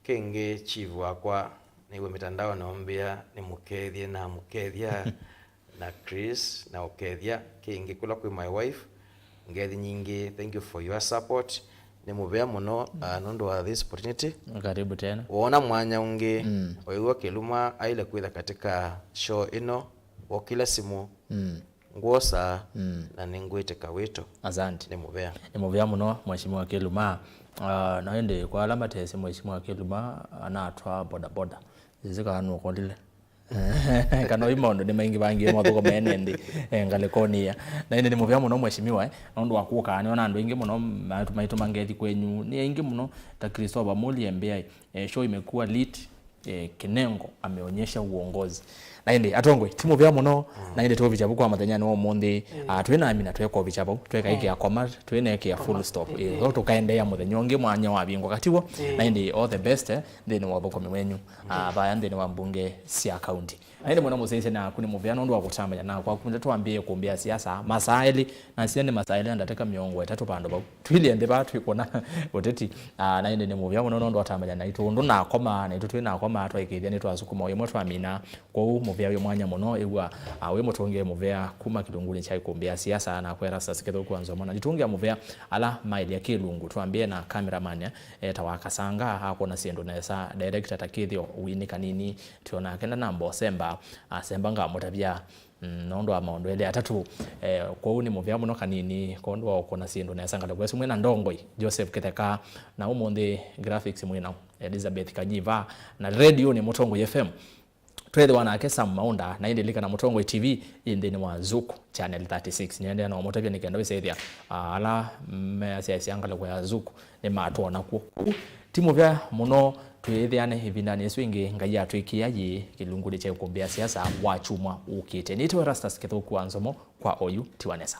Kĩngĩ chief wakwa, nĩw'e mitandaonĩ ũmbĩa nĩmũkethye, namũkethya na Chris na ũkethya. Kĩngĩ kũla kwĩ my wife, ngethi nyingĩ, thank you for your support. Nĩ mũvea mũno, ah, nũndũ wa this opportunity. Karibu tena. Woona mwanya ũngĩ, Mm. wĩw'a Kĩluma aile kwĩtha katika show ĩno, wokĩla simũ, Mm. ngwosa, Mm. na nĩngwĩtĩka wĩto. Asante. Nĩ mũvea. Nĩ mũvea mũno, Mheshimiwa Kĩluma. Ah, na ĩndĩ kwa ala matesĩ, Mheshimiwa Kĩluma anatwaa bodaboda. Sisi kana nũkolile. Kana oi maũndũ nĩ maingĩ vangie mathũko mene nthĩ, eh, ngalĩkonĩ ĩya. Na ĩndĩ nĩ mũvea mũno, Mheshimiwa, eh, nũndũ wa kũka, nĩona andũ aingĩ mũno maitũ, maitũma ngethi kwenyu. Nĩ aingĩ mũno, ta Christopher Muli embea, eh, show imekuwa lit, eh, Kinengo ameonyesha uongozi. Na ĩndĩ atongoi, ti mũvea mũno, Mm. na ĩndĩ tũvikya vu kwa mũthenyanĩ wa ũmũnthĩ. Mm. Ah, twĩ na amina tweka ũvikya vau, tweka Eh. ĩkĩa koma, twĩ na ĩkĩa full stop. Eh, Eh. tho tũkaendeea mũthenya ũngĩ mwanya wa vingwa katiwo. Eh. Na ĩndĩ all the best, eh, nthĩnĩ wa ũthũkũmi wenyu. Ah, vaya nthĩnĩ wa mbunge sya kaunti. Na ĩndĩ mwena mũsyaisya naku nĩ mũvea nũndũ wa kũtambanya nakwa. Kuma twambĩĩe kũmbĩa siasa, masaa elĩ, na sia nĩ masaa elĩ na ndatĩka mĩongo ĩtatũ vandũ vau. Twilye nthĩ vaa twĩkũna ũteti. Ah, na ĩndĩ nĩ mũvea mũno nũndũ watambanya naitũ. Ũndũ nakomaa, naitũ twĩ nakomaa, twaĩkĩĩthya nĩtwasukuma ũyũmwe twamina. Kwoou mũvea wĩ mwanya mũno, ĩw'a, ah, wĩ mũtũngĩe mũvea kuma kĩlungunĩ kya ikumbĩ ya siasa, na kwera Erastus Kĩthũku wa Nzomo. Na nditũngĩa mũvea ala maĩlya kĩlungu, twambĩe na cameraman, eh, etawa Kasanga, akwona syĩndũ nesa, director ta kĩthĩo, wini kanini, twĩona akenda namba ũsemba, asemba ngamũtavya, mm, nũndũ wa maũndũ elĩ atatũ. Eh, kwoou nĩ mũvea mũno kanini, kwondũ wa ũkũna syĩndũ nesa ngalĩko ĩsu mwĩ na ndongoi, Joseph Kĩtheka, na ũmũnthĩ graphics mwĩ nao, Elizabeth Kanyiva, na radio nĩ Mũtongoi F M. Twethĩwa nake Sam Maunda, na ĩndĩ lilikana Mũtongoi T V ĩ nthĩnĩ wa Zuku channel thirty-six. Nĩendeea na ũmũtavya nĩ kenda wĩsethĩa, ah, ala measyaĩsya ngalĩko ya Zuku nĩmatwona kw'o. Kwoou ti mũvea mũno twĩthĩane ĩvindanĩ ĩsu ĩngĩ, Ngai atwĩkĩa yĩĩ kĩlungunĩ kya ikumbĩ ya siasa wa kyumwa ũkĩte. Nĩtawa Erastus Kĩthũku wa Nzomo kwa oyu ti wa nesa.